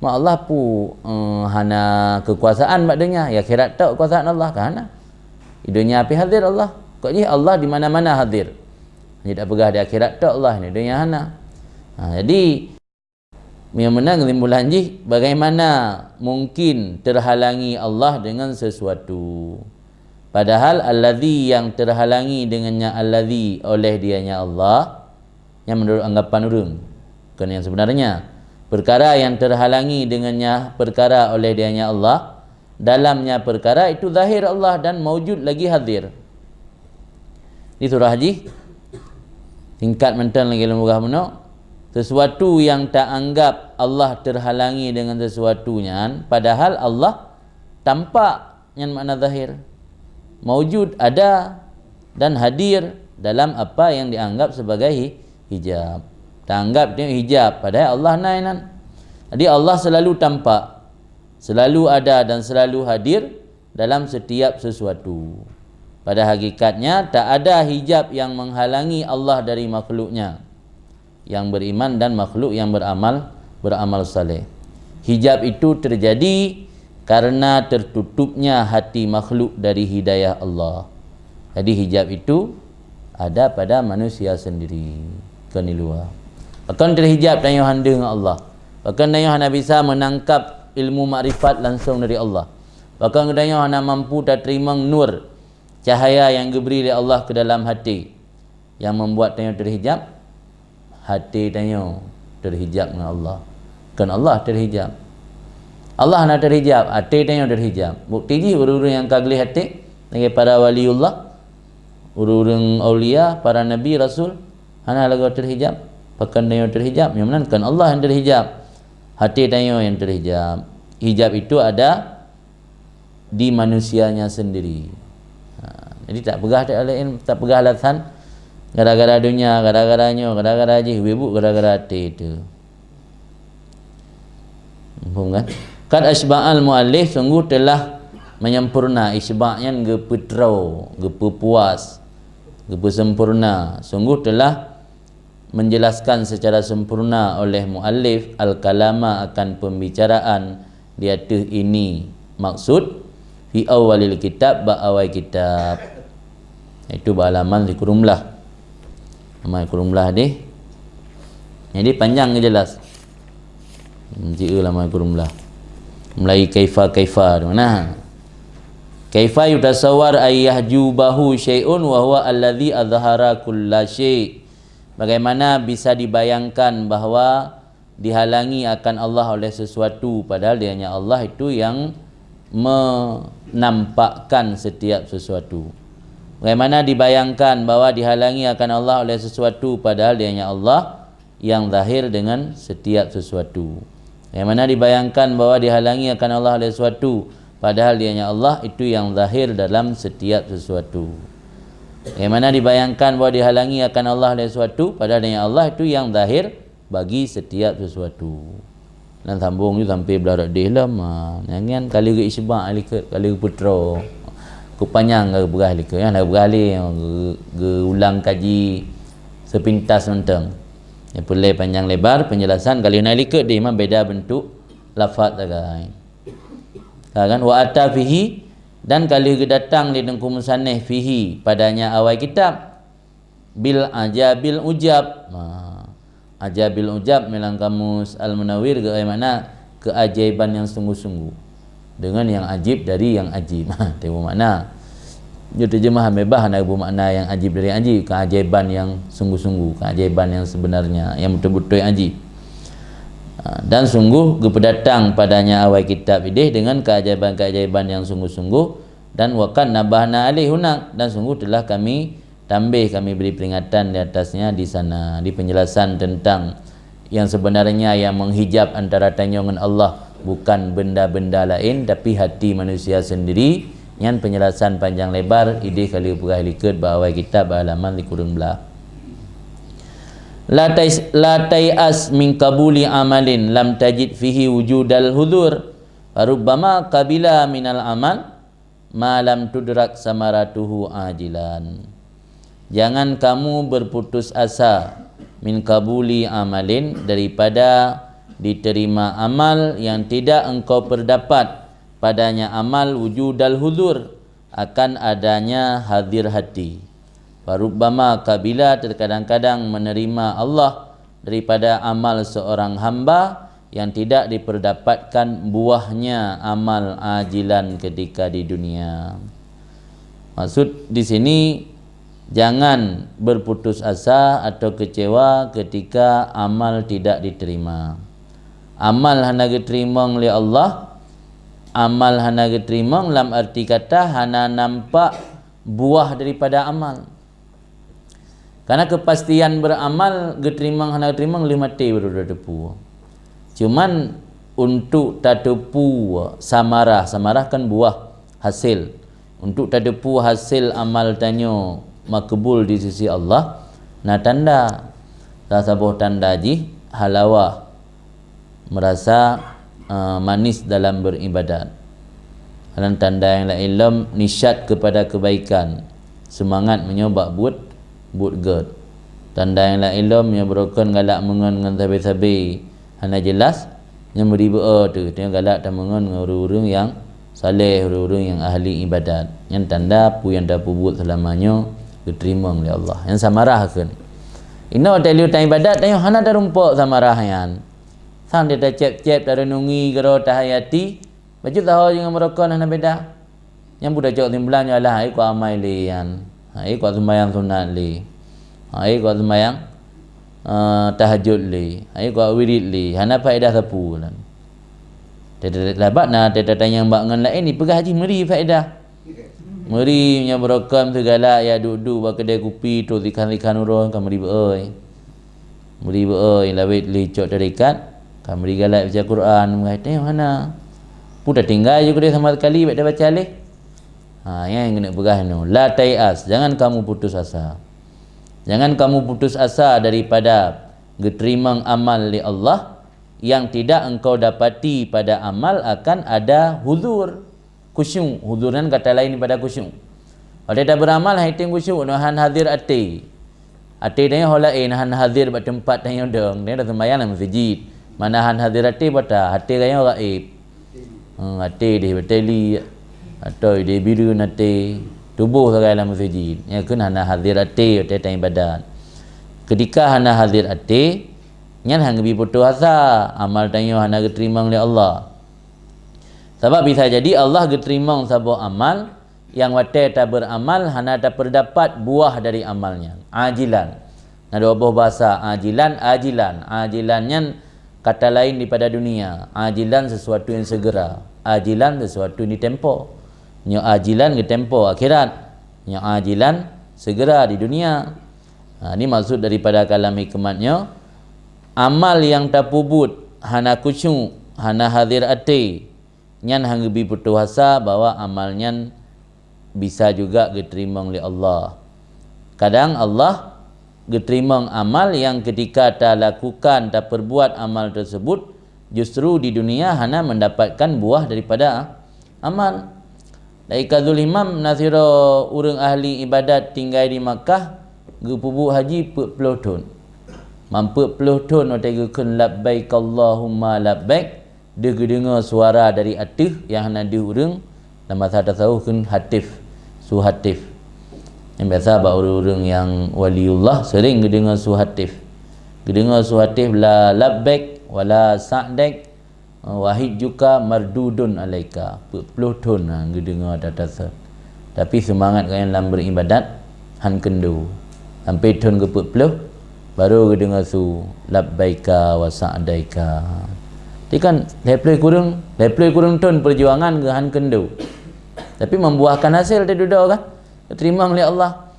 Mak Allah pu, eh, hana kekuasaan bak donya, ya akhirat tok kekuasaan Allah, kan hana. Di donya pih hadir Allah. Kok jih Allah di mana-mana hadir. Hanya tak peugah di akhirat tok Allah, di donya hana. Ha, jadi, yang menang kesimpulan jih, bagaimana mungkin terhalangi Allah dengan sesuatu? Padahal alladzi yang terhalangi dengannya alladzi oleh dianya Allah, yang menurut anggapan ureuëng. Bukan yang sebenarnya. Perkara yang terhalangi dengannya perkara oleh dianya Allah, dalamnya perkara itu zahir Allah dan maujud lagi hadir. Di surah jih, singkat mantong lagi lom peugah bunoe, sesuatu yang taanggap Allah terhalangi dengan sesuatu nyan, padahal Allah tampak, nyan makna zahir. Maujud, ada, dan hadir dalam apa yang dianggap sebagai hi-, hijab. Taanggap dia hijab, padahai Allah na inan. Jadi Allah selalu tampak, selalu ada dan selalu hadir dalam setiap sesuatu. Pada hakikatnya, tak ada hijab yang menghalangi Allah dari makhluknya yang beriman dan makhluk yang beramal, beramal saleh. Hijab itu terjadi karena tertutupnya hati makhluk dari hidayah Allah. Jadi hijab itu ada pada manusia sendiri, bukan di luar. Bahkan terhijab tanyoe hana deungon Allah. Bahkan tanyoe hana bisa menangkap ilmu makrifat langsung dari Allah. Bahkan tanyoe hana mampu tateurimong nur, cahaya yang geubri lé Allah ke dalam hati. Yang membuat tanyoe terhijab, hati tanyoe terhijab ngon Allah. Bukan Allah terhijab. Allah hana terhijab, hati tanyoe terhijab. Bukti jih ureuëng-ureuëng nyang ka gleh hati, lagée para waliullah, ureuëng-ureuëng aulia, para nabi, rasul, hana lagée terhijab. Pakon tanyoe terhijab? Nyang meunan kon Allah nyang terhijab. Hati tanyoe nyang terhijab. Hijab itu ada di manusianya sendiri. Ha, jadi tak peugah, tak peugah alasan gara-gara dunia, gara-gara nyoe, gara-gara jih, wibuk gara-gara até itu. Faham kan? Qad asba'al muallif, sungguh telah menyempurna, isba' nyan geupeutroe, geupeupuas, geupeusempurna. Sungguh telah menjelaskan secara sempurna oleh muallif al-kalama akan pembicaraan di ateueh ini, maksud fi awalil kitab, bak awai kitab, iaitu bak halaman sikureueng blah. Halaman sikureueng blah deh. Jadi panjang geujelas. Jieu halaman sikureueng blah. Mulai kaifa, kaifa tu. Nah. Kaifa yutasawwar ay yahjubahu syai'un wa huwa alladzi azhara kulla syai'. Bagaimana bisa dibayangkan bahwa dihalangi akan Allah oleh sesuatu, padahal dianya Allah itu yang menampakkan setiap sesuatu? Bagaimana dibayangkan bahwa dihalangi akan Allah oleh sesuatu, padahal dianya Allah yang zahir dengan setiap sesuatu? Bagaimana dibayangkan bahwa dihalangi akan Allah oleh sesuatu, Padahal dianya Allah itu yang zahir dalam setiap sesuatu. Bagaimana dibayangkan bahwa dihalangi akan Allah dari sesuatu, padahal dianya Allah itu yang zahir bagi setiap sesuatu. Dan sambung ju sampai blah rot deh lom. Ha, nyan kan kali geu isbak likot, kali geu putroe. Kupanyang ka peugah likot, nyan ka peugah lé, geu-, geuulang kaji sepintas mantong. Nyang peureulée panyang lebar penjelasan kali na likot deh, memang beda bentuk lafaz sagai. Ha, kan? Wa ata fihi, dan kali geudatang di Teungku Musaneh fihi, padanya awai kitab. Bil ajabil ujab. Ha. Ajabil ujab dalam kamus Al-Munawwir geuai makna keajaiban yang sungguh-sungguh. Dengan yang ajib dari yang ajib. Ha, teumakna. Nyoe terjemahan bebas hana bermakna yang ajib dari yang ajib, keajaiban yang sungguh-sungguh, keajaiban yang sebenarnya, yang betul-betul yang ajib. Ha, dan sungguh geupeudatang padanya awai kitab ideh dengan keajaiban-keajaiban yang sungguh-sungguh, dan waqad nabbahna alaih hunak, dan sungguh telah kami tambah, kami beri peringatan di atasnya di sana, di penjelasan tentang yang sebenarnya yang menghijab antara tanyoe ngon Allah bukan benda-benda lain, tapi hati manusia sendiri. Nyan penjelasan panjang lebar ideh kali peugah likot bak awai kitab bak halaman sikureueng blaih. La tais-, la tai'as min qabuli amalin lam tajid fihi wujudal huzur. Farubbama qabila minal amal ma lam tudrak samaratuhu ajilan. Jangan kamu berputus asa min qabuli amalin, daripada diterima amal yang tidak engkau perdapat padanya amal wujudal huzur, akan adanya hadir hati. Farubbama qabila, terkadang-kadang menerima Allah daripada amal seorang hamba yang tidak diperdapatkan buahnya amal ajilan ketika di dunia. Maksud di sini, jangan berputus asa atau kecewa ketika amal tidak diterima. Amal hana geuteurimong lé Allah, amal hana geuteurimong lam arti kata hana nampak buah daripada amal. Karena kepastian beramal geuteurimong hana geuteurimong lheueh maté baru tateupeue. Cuman untuk tateupeue samarah, samarah kan buah, hasil. Untuk tateupeue hasil amal tanyoe makbul di sisi Allah, na tanda. Salah saboh tanda jih halawah, merasa, eh, manis dalam beribadat. Dan tanda nyang laén lom, nisyat kepada kebaikan, semangat meunyoe bak buet, buet gét. Tanda nyang laén lom, meunyoe beurukon galak meungon ngon sabe-sabe hana jelas, nyan meuri beu-o teuh, teungoh galak tameungon ngon ureuëng-ureuëng nyang saleh, ureuëng-ureuëng nyang ahli ibadat. Nyan tanda peue nyang tapeubuet seulama nyoe geuteurimong lé Allah. Nyan samarah kheun. Inoe watée lheueh taibadat, tanyoe hana tarumpok samarah nyan. Sang tacép-cép, tareunungi, keudroe, tahayati, bacut saho jih ngon meurukon hana beda. Nyang buda cok simpulan nyoe alah, hai kok amai lé nyan. Hai kok seumayang sunat lé. Hai kok seumayang, eh, tahajud lé. Hai kok wirid lé. Hana faedah sapeue lan. Teutabak na teutatanyong bak ngon laén, ipeugah jih meuri faedah. Meuri nyoe beurukon teugalak ya duek-duek bak keudè kupi, trok sikhan-sikhan uroe, ka meuri beu-oi. Meuri beu-oi, lawét lé cok tarekat, ka meuri galak baca Quran, meungai teuh hana. Peue tatinggai ju keudeh sama sekali bak tabaca lé. Ha, nyang keuneuk peugah nyoe, la tai'as, jangan kamu putus asa. Jangan kamu putus asa daripada geuteurimong amal lé Allah, yang tidak engkau dapati pada amal akan ada huzur. Khusyuk, huzur nyan kata laén daripada khusyuk. Watée tabeuramal hai tem khusyuk, nyoe han hadir até. Até tanyoe ho laén, han hadir bak teumpat tanyoe dong, tanyoe taseumayang lam meuseujid. Mana han hadir até bata, até tanyoe gaéb. Hmm, até deh bateli, atau deh bireuen até, tuboh sagai lam meuseujid. Nyan kheun hana hadir até watée taibadat. Ketika hana hadir até, nyan han geubi putus asa, amal tanyoe hana geuteurimong lé Allah. Sabab bisa jadi Allah geuteurimong saboh amal nyang watée tabeuramal hana tapeurdapat buah dari amal nyan. Ajilan. Na dua boh basa, ajilan, ajilan. Ajilan nyan kata laén daripada dunia. Ajilan sesuatu yang segera. Ajilan sesuatu yang ditempo. Nyoe ajilan geutempo akhirat. Nyoe ajilan segera di dunia. Ha, ini maksud daripada kalam hikmat nyoe. Amal nyang tapeubuet hana khusyuk, hana hadir até, nyan han geubi putôh asa bahwa amal nyan bisa juga geuteurimong lé Allah. Kadang Allah geuteurimong amal nyang ketika talakukan, tapeurbuat amal tersebut, justru di dunia hana mendapatkan buah daripada amal. Lagèe Qaidul Imam, na sidroe ureuëng ahli ibadat tinggai di Makkah, geupeubuet haji peuet ploh thon. Mam peuet ploh thon watèe geukheun, "Labbaik Allahumma labbaik," deuh geudeungoe suara dari ateueh nyang hana deuh ureuëng, lam basa tasawuf kheun hatif, su hatif. Nyang biasa bak ureuëng-ureuëng nyang waliullah sering geudeungoe su hatif. Geudeungoe su hatif, "La labbaik wala sa'daik, wa hajjuka mardudun alaika." Peuet ploh thon na geudeungoe ata-ata thon. Tapi seumangat gobnyan lam beuribadat han keundo. Sampoe thon geupeuet ploh, baru geudeungoe su, "Labbaika wa sa'daika." Jadi kan lhèe ploh kureueng, lhèe ploh kureueng thon peujuangan geuh han keundo. Tapi membuahkan hasil teuh dudoe kan? Teurimong lé Allah.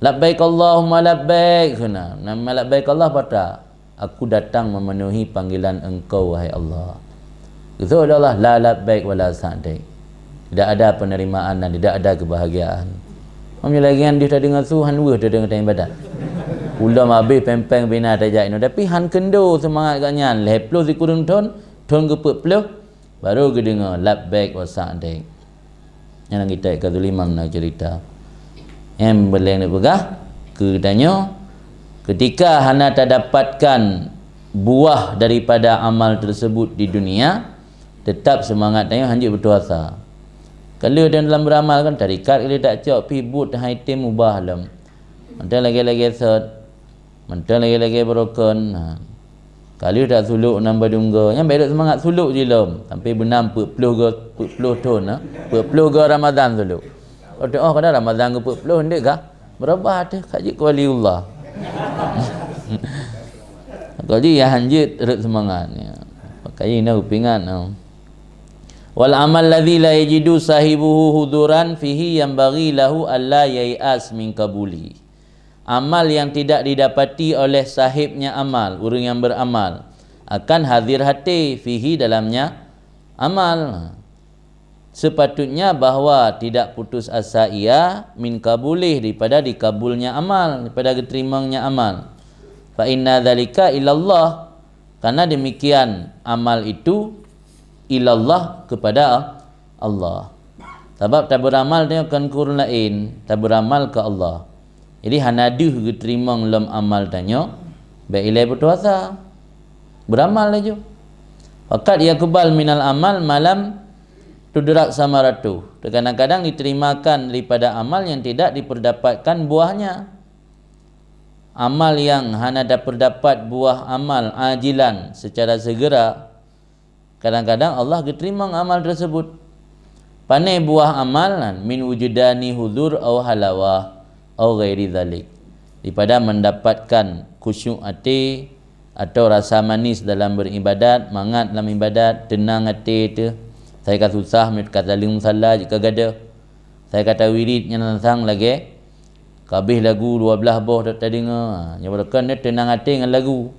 "Labbaik Allahumma labbaik," kheun na. Nama labbaik Allah patra? "Aku datang memenuhi panggilan Engkau, wahai Allah." Geuseuôt lé Allah, "La labbaik wala sa'daik." Tidak ada penerimaan dan tidak ada kebahagiaan. Meunyoe lagèe nyan deuh tadeungoe su, han weueh tadeungoe ibadat. Ulôn habéh péng-péng bina tajak inoe, tapi han keundo seumangat gobnyan. Lhèe ploh sikureueng thon, thon geupeuet ploh, baru geudeungoe, "Labbaik wa sa'daik." Nyan kitab Qaidul Imam na cerita. Nyang peureulèe neupeugah keu tanyoe, ketika hana tadapatkan buah daripada amal tersebut di dunia, tetap seumangat tanyoe hanjeuet putôh asa. Ka lheueh dan lam beuramal kan, tarekat ka lheueh tacok, pih buet hai tem ubah lom. Mantong lagèe-lagèe sot. Mantong lagèe-lagèe beurokon, ha. Ka lheueh tasulok nam badunggo, nyan bèk rot seumangat sulok jih lom. Sampoe beunam peuet ploh go, peuet ploh thon, ha. Peuet ploh go Ramadhan sulok. Oh, teuh, oh, kadang Ramadhan geupeuet ploh, ndék kah? Beurubah teuh, ka jeuet keu waliullah. Ka jih nyang han jeuet rot seumangat, ya. Pakai na kupingat, ha. "Wal amal ladzi la yajidu sahibuhu hudzuran fihi yanbaghi lahu alla yai'as min qabuli." Amal yang tidak didapati oleh sahibnya amal, ureuëng nyang beuramal, akan hadir até, fihi, dalamnya amal. Sepatutnya bahwa tidak putus asa ia min qabulih, daripada dikabulnya amal, daripada geuteurimongnya amal. Fa inna dzalika ilallah, karena demikian amal itu ilallah, kepada Allah. Sabab tabeuramal nyoe kon keu ureuëng laén, tabeuramal keu Allah. Jadi hana deuh geuteurimong lom amal tanyoe, bèk ilèe putôh asa. Beuramal laju. Faqad yaqbal minal amal ma lam tudrak samaratuh. Terkadang-kadang diterimakan daripada amal yang tidak diperdapatkan buahnya. Amal yang hana daperdapat buah amal ajilan, secara segera, kadang-kadang Allah geuteurimong amal tersebut. Pané buah amal nyan? Min wujudani hudzur au halawah au ghairi dzalik. Daripada mendapatkan khusyuk até atau rasa manis dalam beribadat, mangat lam ibadat, teunang até teuh. Asai ka susah, meunyoe ka saleuem musala jeuet ka gadôh. Asai ka tawirid nyan sang lagèe ka abéh lagu dua blah boh ta-, tadeungoe. Ha, nyoe beurokon nyoe teunang até ngon lagu.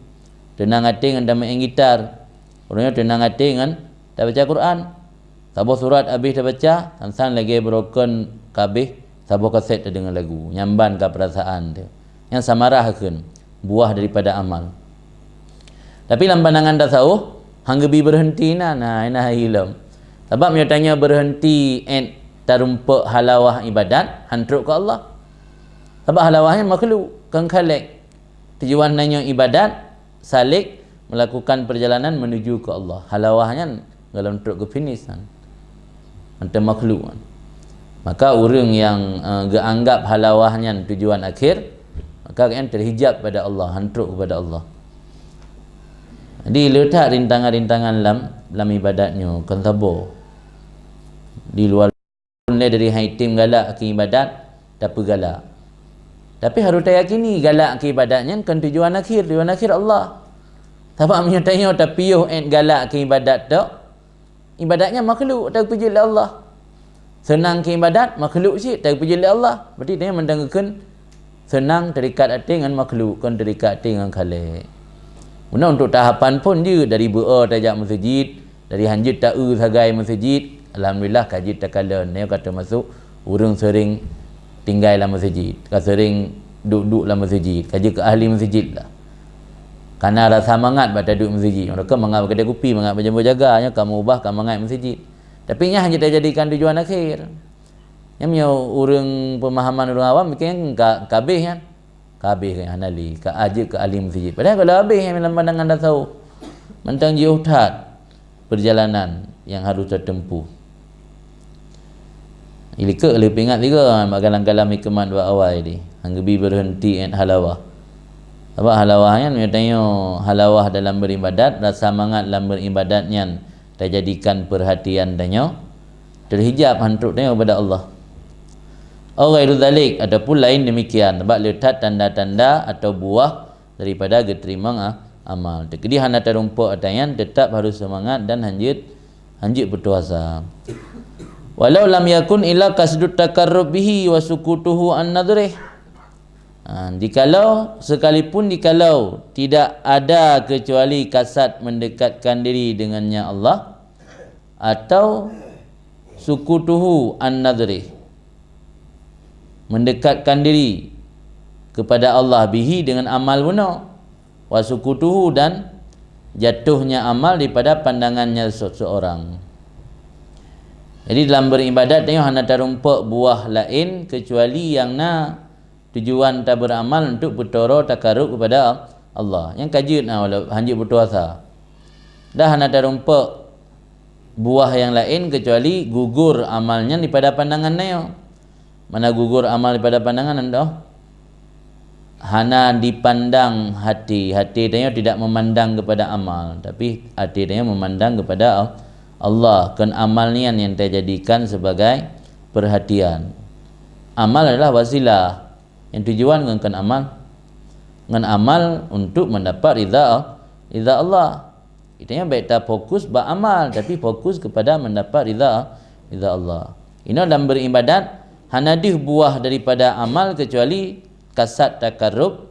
Teunang até ngon tameu'en gitar. Uroe nyoe teunang até ngon tabaca Quran. Saboh surat abéh tabaca, sang-sang lagèe beurokon ka abéh saboh kasét tadeungoe lagu. Nyan ban ka peurasaan teuh. Nyan samarah kheun, buah daripada amal. Tapi lam pandangan tasawuf, han geubi beureuhenti na, na, na ilom. Sabab meunyoe tanyoe beureuhenti 'et tarumpok halawah ibadat, han trok keu Allah. Sabab halawah nyan makhluk, kon Khalik. Tujuan tanyoe ibadat, salik, melakukan perjalanan menuju ke Allah. Halawah nyan golom trok keu finish nyan. Mantong makhluk nyan. Maka ureuëng nyang, eh, geuanggap halawah nyan tujuan akhir, maka gobnyan terhijab pada Allah, han trok kepada Allah. Jadi, le that rintangan-rintangan lam, lam ibadat nyoe, kon saboh. Di luar lé dari hai tem galak keu ibadat, tapeugalak. Tapi harôh tayakini galak keu ibadat nyan kon tujuan akhir, tujuan akhir Allah. Sabab meunyoe tanyoe tapiôh 'et galak keu ibadat tok, ibadat nyan makhluk, tapeujeut lé Allah. Seunang keu ibadat, makhluk cit, tapeujeut lé Allah. Berarti tanyoe mantong geukheun seunang terikat até ngon makhluk, kon terikat até ngon Khalik. Meunan untuk tahapan phon jeuet, dari beu-o tajak meuseujid, Dari hanjeuet ta-eu sagai meuseujid, alhamdulillah ka jeuet takalon. Nyoe ka teumasuk ureuëng seuring tinggai lam meuseujid, ka seuring duek-duek lam meuseujid, ka jeuet keu ahli meuseujid lah. Kana rasa mangat bak taduek meuseujid. Meureuka mangat bak keudè kupi, mangat bak jambo jaga, nyoe ka meubah ka mangat meuseujid. Tapi nyan hanjeuet tajadikan tujuan akhé. Nyan meunyoe ureuëng peumahaman ureuëng awam, mungken ka, ka habéh nyan. Ka habéh nyan hana lé, ka jeuet keu ahli meuseujid. Padahai kalau habéh nyan lam pandangan tasawuf, mantong jiôh that perjalanan nyang harôh tateumpuh. Ilikot lé peuingat sigoe bak kalam-kalam hikmat bak awai di, han geubi beureunti 'et halawah. Sabab halawah nyan, meunyoe tanyoe halawah dalam beribadat, rasa mangat lam beribadat nyan tajadikan perhatian tanyoe, teuhijab han trok tanyoe ubak Allah. Au ghairu dzalik, ataupun laén demikian, sabab le that tanda-tanda atau buah daripada geuteurimong a-, amal. Teukeudi hana tarumpok ata nyan, teutap harôh seumangat dan hanjeuet, hanjeuet putôh asa. Walau lam yakun illa qasdut taqarrub bihi wa sukutuhu an nadhrih. Ha, jikalau, sekalipun jikalau tidak ada kecuali kasad mendekatkan diri dengannya Allah, atau sukutuhu an nadhrih, mendekatkan diri kepada Allah bihi dengan amal bunoe, wa sukutuhu, dan jatuhnya amal daripada pandangannya seseorang. Jadi dalam beribadat nyoe hana tarumpok buah laén kecuali nyang na tujuan taberamal untuk beutoro takarub kepada Allah. Nyang ka jeuet na walau hanjeuet putôh asa. Dah hana tarumpok buah nyang laén kecuali gugur amal nyan daripada pandangan nyoe. Mana gugur amal daripada pandangan nyan doh? Hana dipandang hati. Hati tanyoe tidak memandang kepada amal, tapi hati tanyoe memandang kepada Allah. Kon amal nyan nyang tajadikan sebagai perhatian. Amal adalah wasilah. Nyang tujuan ngon kon amal, ngon amal untuk mendapat ridha, ridha Allah. Kita nyan baik ta fokus bak amal, tapi fokus kepada mendapat ridha, ridha Allah. Inoe dalam beribadat, hana deuh buah daripada amal kecuali kasad takarub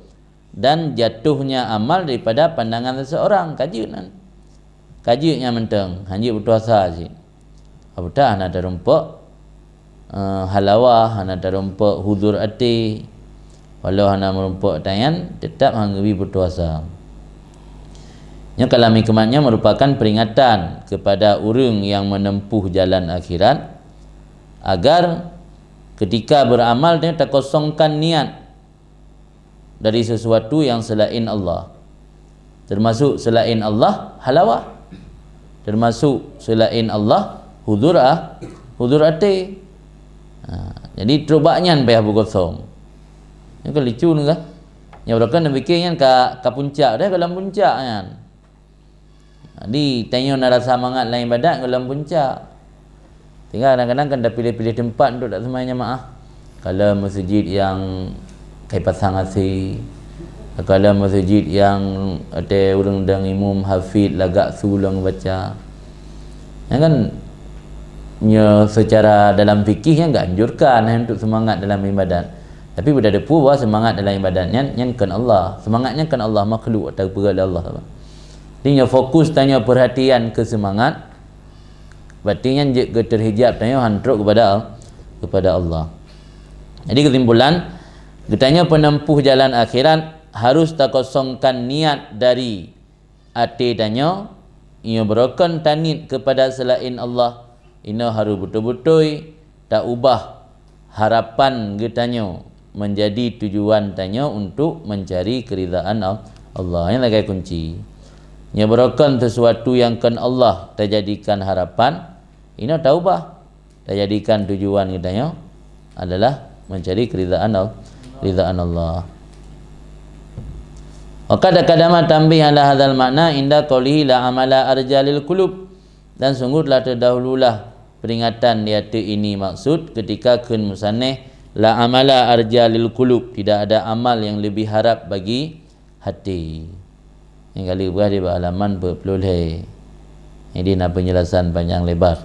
dan jatuhnya amal daripada pandangan seseorang. Ka jeuet nyan. Ka jeuet nyan mantong, hanjeuet putôh asa cit. Apeuta hana tarumpok, eh, halawah, hana tarumpok huzur até. Walau hana meurumpok tanyan, teutap han geubi putôh asa. Nyoe kalam hikmat nyoe merupakan peringatan kepada ureuëng nyang menempuh jalan akhirat, agar ketika beramal, takosongkan niat dari sesuatu yang selain Allah. Termasuk selain Allah, halawah. Termasuk selain Allah, huzur a-, huzur até. Ha, jadi trok bak nyan payah beukosong. Nyan kan lucu ni kan? Nyang beureukan neupiké nyan ka, ka puncak, dah ka lam puncak nyan. Jadi, tanyoe na rasa mangat lam ibadat gohlom puncak. Tinggai kadang-kadang kan tapiléh-piléh teumpat untuk taseumayang jamaah. Kalau meuseujid nyang kai pasang AC, kalau meuseujid nyang watée ureuëng dong imum hafid lagak su lom baca. Nyan kan, nyoe seucara dalam fikih nyan geuanjurkan untuk seumangat dalam ibadat. Tapi beutateupeue bahwa seumangat dalam ibadat nyan, nyan kon Allah. Seumangat nyan kon Allah, makhluk atau peugah lé Allah. Jadi nyoe fokus tanyoe peurhatian keu seumangat, berarti nyan jeuet keu teuhijab tanyoe han trok keupada, keupada Allah. Jadi keusimpulan, geutanyoe peunempuh jalan akhirat harus takosongkan niat dari até tanyoe, nyoe beurokon taniet keupada seulaén Allah, inoe harôh beutôi-beutôi taubah harapan geutanyoe meunjadi tujuan tanyoe untuk meuncari keuridaan Al-, Allah. Nyan lagée kunci. Nyoe beurokon sesuatu nyang kon Allah tajadikan harapan, inoe taubah. Tajadikan tujuan geutanyoe adalah mencari keridaan Al-, ridaan Allah. Wa qad taqaddama tanbih ala hadzal ma'na inda qaulihi la amala arja lil qulub. Dan sungguh telah terdahululah peringatan di ateueh ini maksud ketika kheun musannif la amala arja lil qulub, tidak ada amal yang lebih harap bagi hati. Nyang ka lheueh peugah di bak halaman peuet ploh lhée. Jadi na penjelasan panjang lebar.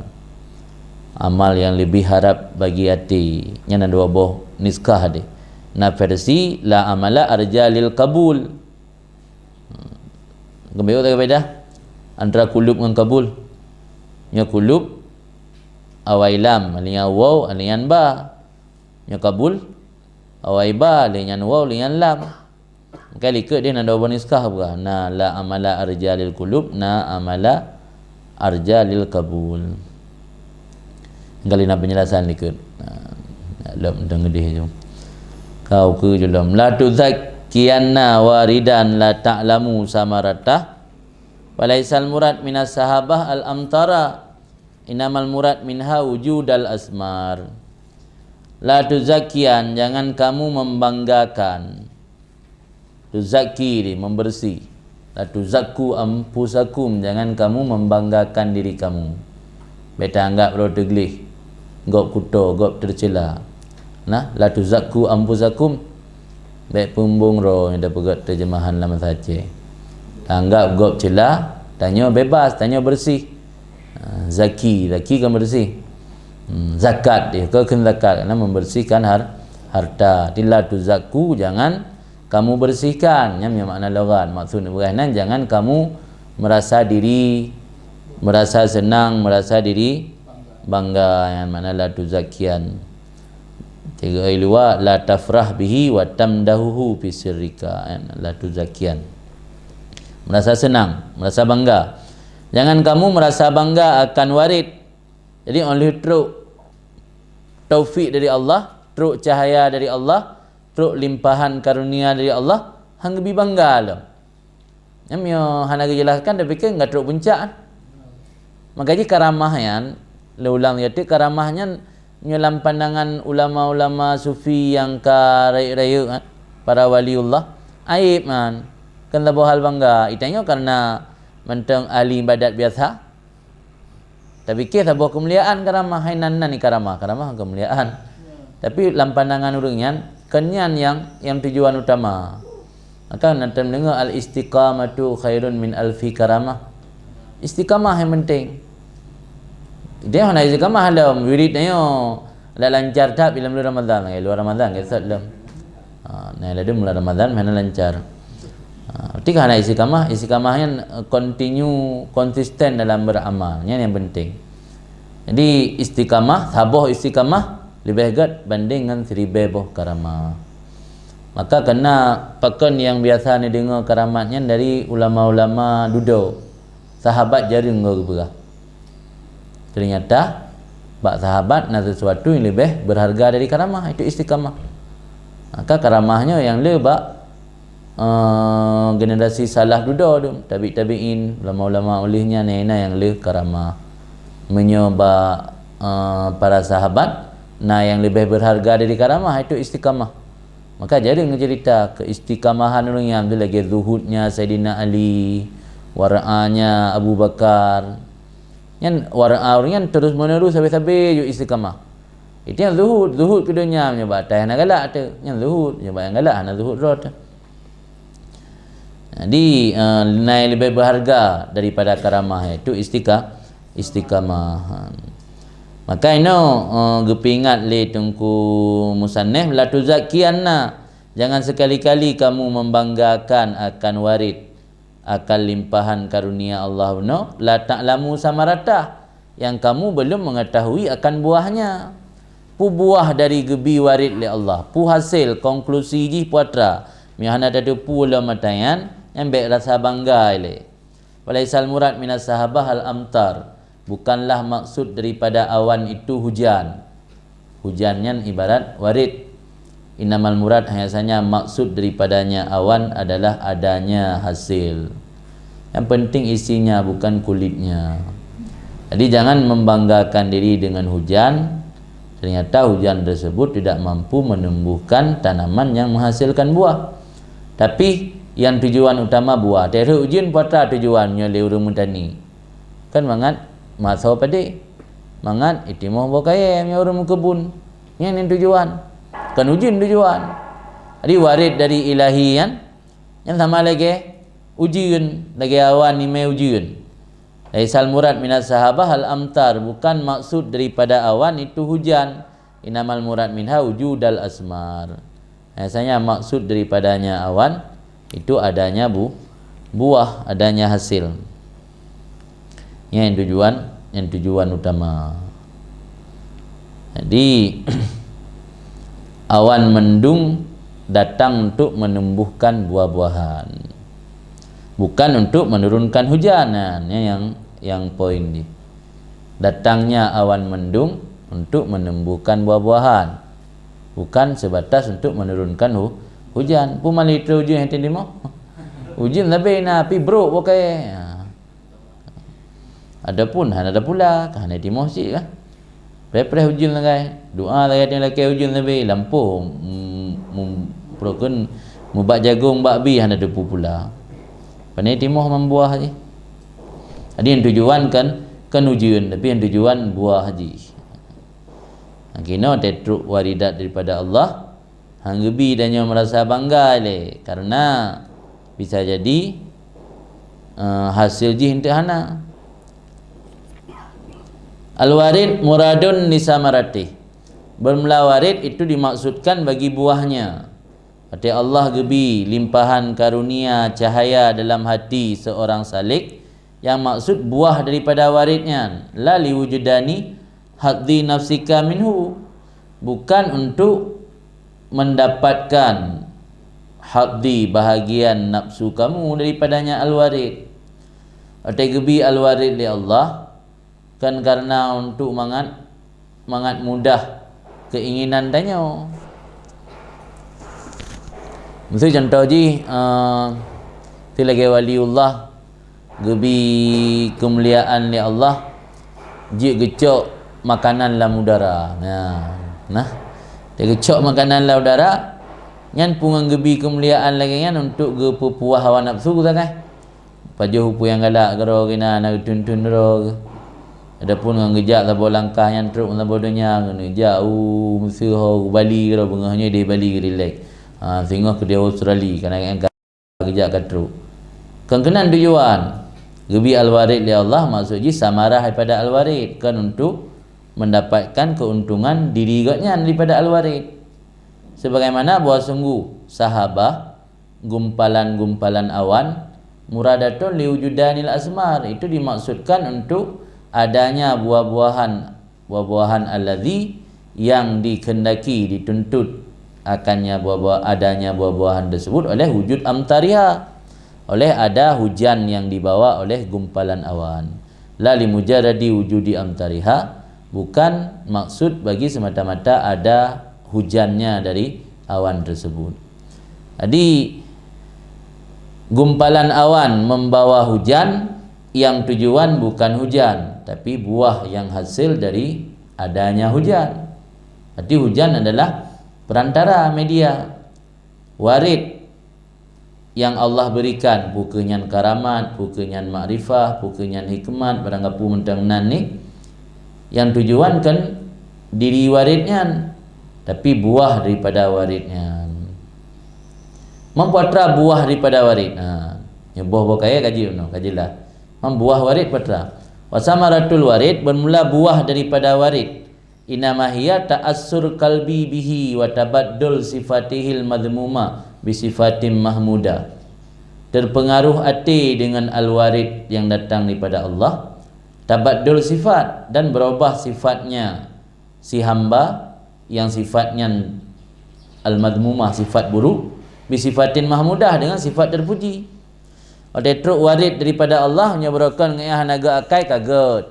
Amal yang lebih harap bagi hati. Nyan na dua boh nuskah deh. Na versi la amala arja lil qabul. Keubiet tak beda antara kulub ngon kabul. Nyoe kulub, awai lam, lé nyan waw, lé nyan ba. Nyoe kabul, awai ba, lé nyan waw, lé nyan lam. Maka likot deh na dua boh nuskah buka. Na la amala arja lil kulub, na amala arja lil kabul. Kali na penjelasan likot. Nah, lom tengedih tu. Kau ke julom. La tuzakkiyanna waridan la ta'lamu samaratah. Walaisal murad minas sahabah al amtara. Innamal murad minha wujudal asmar. La tuzakkiyan, jangan kamu membanggakan. Tuzakki, membersih. La tuzakku anfusakum, jangan kamu membanggakan diri kamu. Beta anggap roh teugleh, gob kuto, gob tercela. Nah, la tuzakku anfusakum. Bèk peumbong roh nyang tapeugöt terjemahan lam bahasa Aceh. Anggap gob cela, tanyoe bebas, tanyoe bersih. Ha, zaki, zaki kan bersih. Hmm, zakat dia, ke kheun zakat, karena membersihkan har-, harta. Tila tuzakku, jangan kamu bersihkan. Nyan, nyan makna logat. Maksud peugah nan, jangan kamu merasa diri, merasa senang, merasa diri bangga. Nyan makna la tuzakkiyan. Tiga luwa, la tafrah bihi wa tamdahuhu fi sirrika. Nyan, la tuzakkiyan. Merasa senang, merasa bangga. Jangan kamu merasa bangga akan warid. Jadi, óh lheueh trok taufik dari Allah, trok cahaya dari Allah, trok limpahan karunia dari Allah, han geubi bangga lom. Nyan meunyoe hana geujelaskan, tapike enggak trok puncak. Maka jih karamah nyan, lé ulang ya, karamah nyan nyoe lam pandangan ulama-ulama sufi nyang ka rayeuk-rayeuk, eh, para waliullah, aib man. Kan saboh hal bangga. Itanyoe karena mantong ahli ibadat biasa. Tapike saboh keumuliaan karamah, hai nan, nan karamah, karamah keumuliaan. Tapi lam pandangan ureuëng nyan, kon nyan nyang, nyang tujuan utama. Maka na teudeungoe, "Al-istiqamatu khairun min alfi karamah." Istiqamah nyang penting. Dia hana istiqamah dalam wirid nyoe. Dak lancar that bila bulan Ramadan, eh, luar Ramadan, kita tak dalam. Ha, nah, laju bulan Ramadan, mana lancar. Ha, berarti kan hana istiqamah, istiqamah nyan, eh, continue, konsisten dalam beramal. Nyan nyang penting. Jadi, istiqamah, saboh istiqamah, leubeh gét banding ngon siribée boh karamah. Maka kena pakon nyang biasa neudeungoe karamat nyan dari ulama-ulama dudoe, sahabat jareueng geupeugah. Ternyata, bak sahabat na sesuatu yang lebih berharga dari karamah, itu istiqamah. Maka karamah nyoe nyang le bak, eh, generasi salaf dudoe tu, tabi' tabi'in, ulama-ulama ulih nyan, na nyang le karamah. Meunyoe bak, eh, para sahabat, na nyang lebih berharga dari karamah, itu istiqamah. Maka jareueng cerita keistiqamahan ureuëng nyan, lagée zuhudnya Saidina Ali, wara'anya Abu Bakar. Nyan wara' ureuëng nyan terus menerus sabe-sabe jeuet istiqamah. Itu nyang zuhud, zuhud keu donya meunyoe bak atai hana galak teuh. Nyan zuhud, meunyoe bak nyang galak hana zuhud droe teuh. Jadi, eh, na nyang leubeh berharga daripada karamah, yaitu istiqa-, istiqamah. Maka inoe, eh, geupeuingat lé Teungku Musannif, "La tuzakkiyanna." Jangan sekali-kali kamu membanggakan akan warid, akan limpahan karunia Allah bunoe, la ta'lamu samaratah, yang kamu belum mengetahui akan buahnya. Peue buah dari geubi warid lé Allah, peue hasil, konklusi jih peue atra, meunyoe hana tateupeue lom ata nyan, nyan bék rasa bangga ilée. Walaisal murad minas sahabah al-amtar. Bukanlah maksud daripada awan itu hujan. Hujan nyan ibarat warid. Innamal murad, hanya saja maksud daripadanya awan adalah adanya hasil. Yang penting isinya, bukan kulitnya. Jadi, jangan membanggakan diri dengan hujan. Ternyata hujan tersebut tidak mampu menumbuhkan tanaman yang menghasilkan buah. Tapi, yang tujuan utama buah. Terhadap ujeuen peue atra tujuan nyoe lé ureuëng meutani. Kan mangat masoe padé, mangat itimoh boh kayée meunyoe ureuëng meukeubun. Nyan nyang tujuan. Kon ujeuen tujuan. Jadi warid dari ilahi nyan, nyan sama lagée ujeuen, lagée awan imé ujeuen. Laisal murad minas sahabah al-amtar, bukan maksud daripada awan itu hujan. Innamal murad minha wujudal asmar. Biasanya maksud daripadanya awan itu adanya bu-, buah, adanya hasil. Nyan tujuan Nyang tujuan utama. Jadi, awan mendung datang untuk menumbuhkan buah-buahan, bukan untuk menurunkan hujan. Nah, ni yang, yang poin ni. Datangnya awan mendung untuk menumbuhkan buah-buahan, bukan sebatas untuk menurunkan hu-, hujan. Peue mali trok ujeuen hana timoh? Ujeuen leubeh na, tapi brok bukai. Ha. Adapun hana ada pula, ka hana timoh cit kah? Preh-preh ujeuen lagèe, doa lagèe teuh lakèe ujeuen leubeh, lampôh, mm, mm, peurokon mubak jagong bak bi hana teupeu pula. Pane timoh mambuah jih. Jadi yang tujuan kan, kan ujeuen, tapi yang tujuan buah jih. Kinoe teutrok waridat daripada Allah, han geubi dan nyoe merasa bangga lé, karena bisa jadi, eh, hasil jih enteuk hana. Al-warid muradun li samaratih. Bermula warid itu dimaksudkan bagi buahnya. Watèe Allah geubi limpahan karunia cahaya dalam hati seorang salik, nyang maksud buah daripada warid nyan, la liwujudani hadzi nafsika minhu, bukan untuk mendapatkan hadzi, bahagian nafsu kamu daripadanya al-warid. Watèe geubi al-warid lé Allah, kan karena untuk mangat, mangat mudah keinginan tanyoe. Miseu contoh jih, eh, si lagèe waliullah geubi keumuliaan lé Allah, jeuet geucok makanan lam udara. Nah, nah, watèe geucok makanan lam udara, nyan peue ngon geubi keumuliaan lagèe nyan untuk geupeupuah hawa nafsu sagai. Pajoh peue nyang galak keudroe keunan, na geuthon-thon droe. Adapun ngon geujak saboh langkah nyan trok saboh donya, ngon geujak u Mesir ho, u Bali keudroe, beungoh nyoe di Bali rilek. Ha, singoh keudeh Australia, kana nyang ka geujak ka trok. Kon keunan tujuan. Geubi al-warid lé Allah, maksud jih samarah daripada al-warid, kon untuk mendapatkan keuntungan diri gobnyan daripada al-warid. Sebagaimana bahwa sungguh sahabah gumpalan-gumpalan awan, muradatun liwujudanil asmar, itu dimaksudkan untuk adanya buah-buahan, buah-buahan alladzi yang dikehendaki, dituntut akannya buah-buah, adanya buah-buahan tersebut oleh wujud amtariha, oleh ada hujan yang dibawa oleh gumpalan awan. La limujarradi wujudi amtariha, bukan maksud bagi semata-mata ada hujannya dari awan tersebut. Jadi, gumpalan awan membawa hujan yang tujuan bukan hujan, tapi buah yang hasil dari adanya hujan. Berarti hujan adalah perantara, media. Warid yang Allah berikan, peue keuh nyan karamat, peue keuh nyan makrifah, peue keuh nyan hikmat, barang gapeue mantong nan ni, nyang tujuan kon diri warid nyan, tapi buah daripada warid nyan. Man peue atra buah daripada warid? Ha, nyoe boh-boh kayèe kaji unoe, kajilah. Man buah warid peue atra? Wa samaratul warid, bermula buah daripada warid. Innama hiya ta'assur qalbi bihi wa tabaddul sifatihil madhmuma bi sifatin mahmuda. Terpengaruh até dengan al-warid yang datang daripada Allah, tabaddul sifat, dan berubah sifatnya si hamba yang sifat nyan al-madhmumah, sifat buruk, bi sifatin mahmudah, dengan sifat terpuji. Watèe trok warid daripada Allah, nyoe beurokon ngon nyang hana geuakai, ka gèt.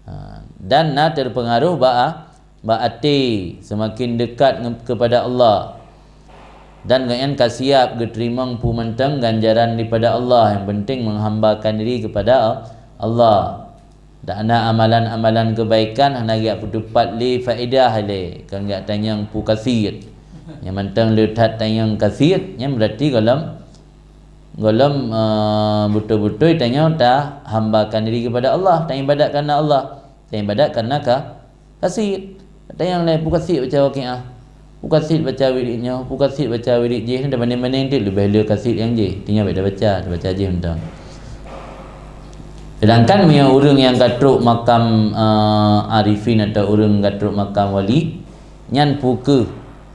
Ha, dan na terpengaruh bak, bak até, semakin dekat nge-, kepada Allah. Dan gobnyan ka siap geuteurimong peue mantong ganjaran daripada Allah, nyang penting menghambakan diri kepada Allah. Dak na amalan-amalan kebaikan hana geujak peutupat lé faedah lé, kon geujak tanyong peue ka syiek. Nyang mantong le that tanyong ka syiek, nyan berarti gohlom, gohlom, eh, beutôi-beutôi tanyoe tahambakan diri kepada Allah, taibadat karena Allah, taibadat karena ka, ka syiek. Tanyong lé peue ka syiek baca Waqiah. Peue ka syiek baca wirid nyoe, peue ka syiek baca wirid jéh, dan banding-banding teuk leubeh le ka syiek nyang jéh. Tanyoe bèk tabaca, tabaca jéh mantong. Sedangkan meunyoe ureueng nyang ka trok makam, eh, arifin atau ureueng ka trok makam wali, nyan peue keuh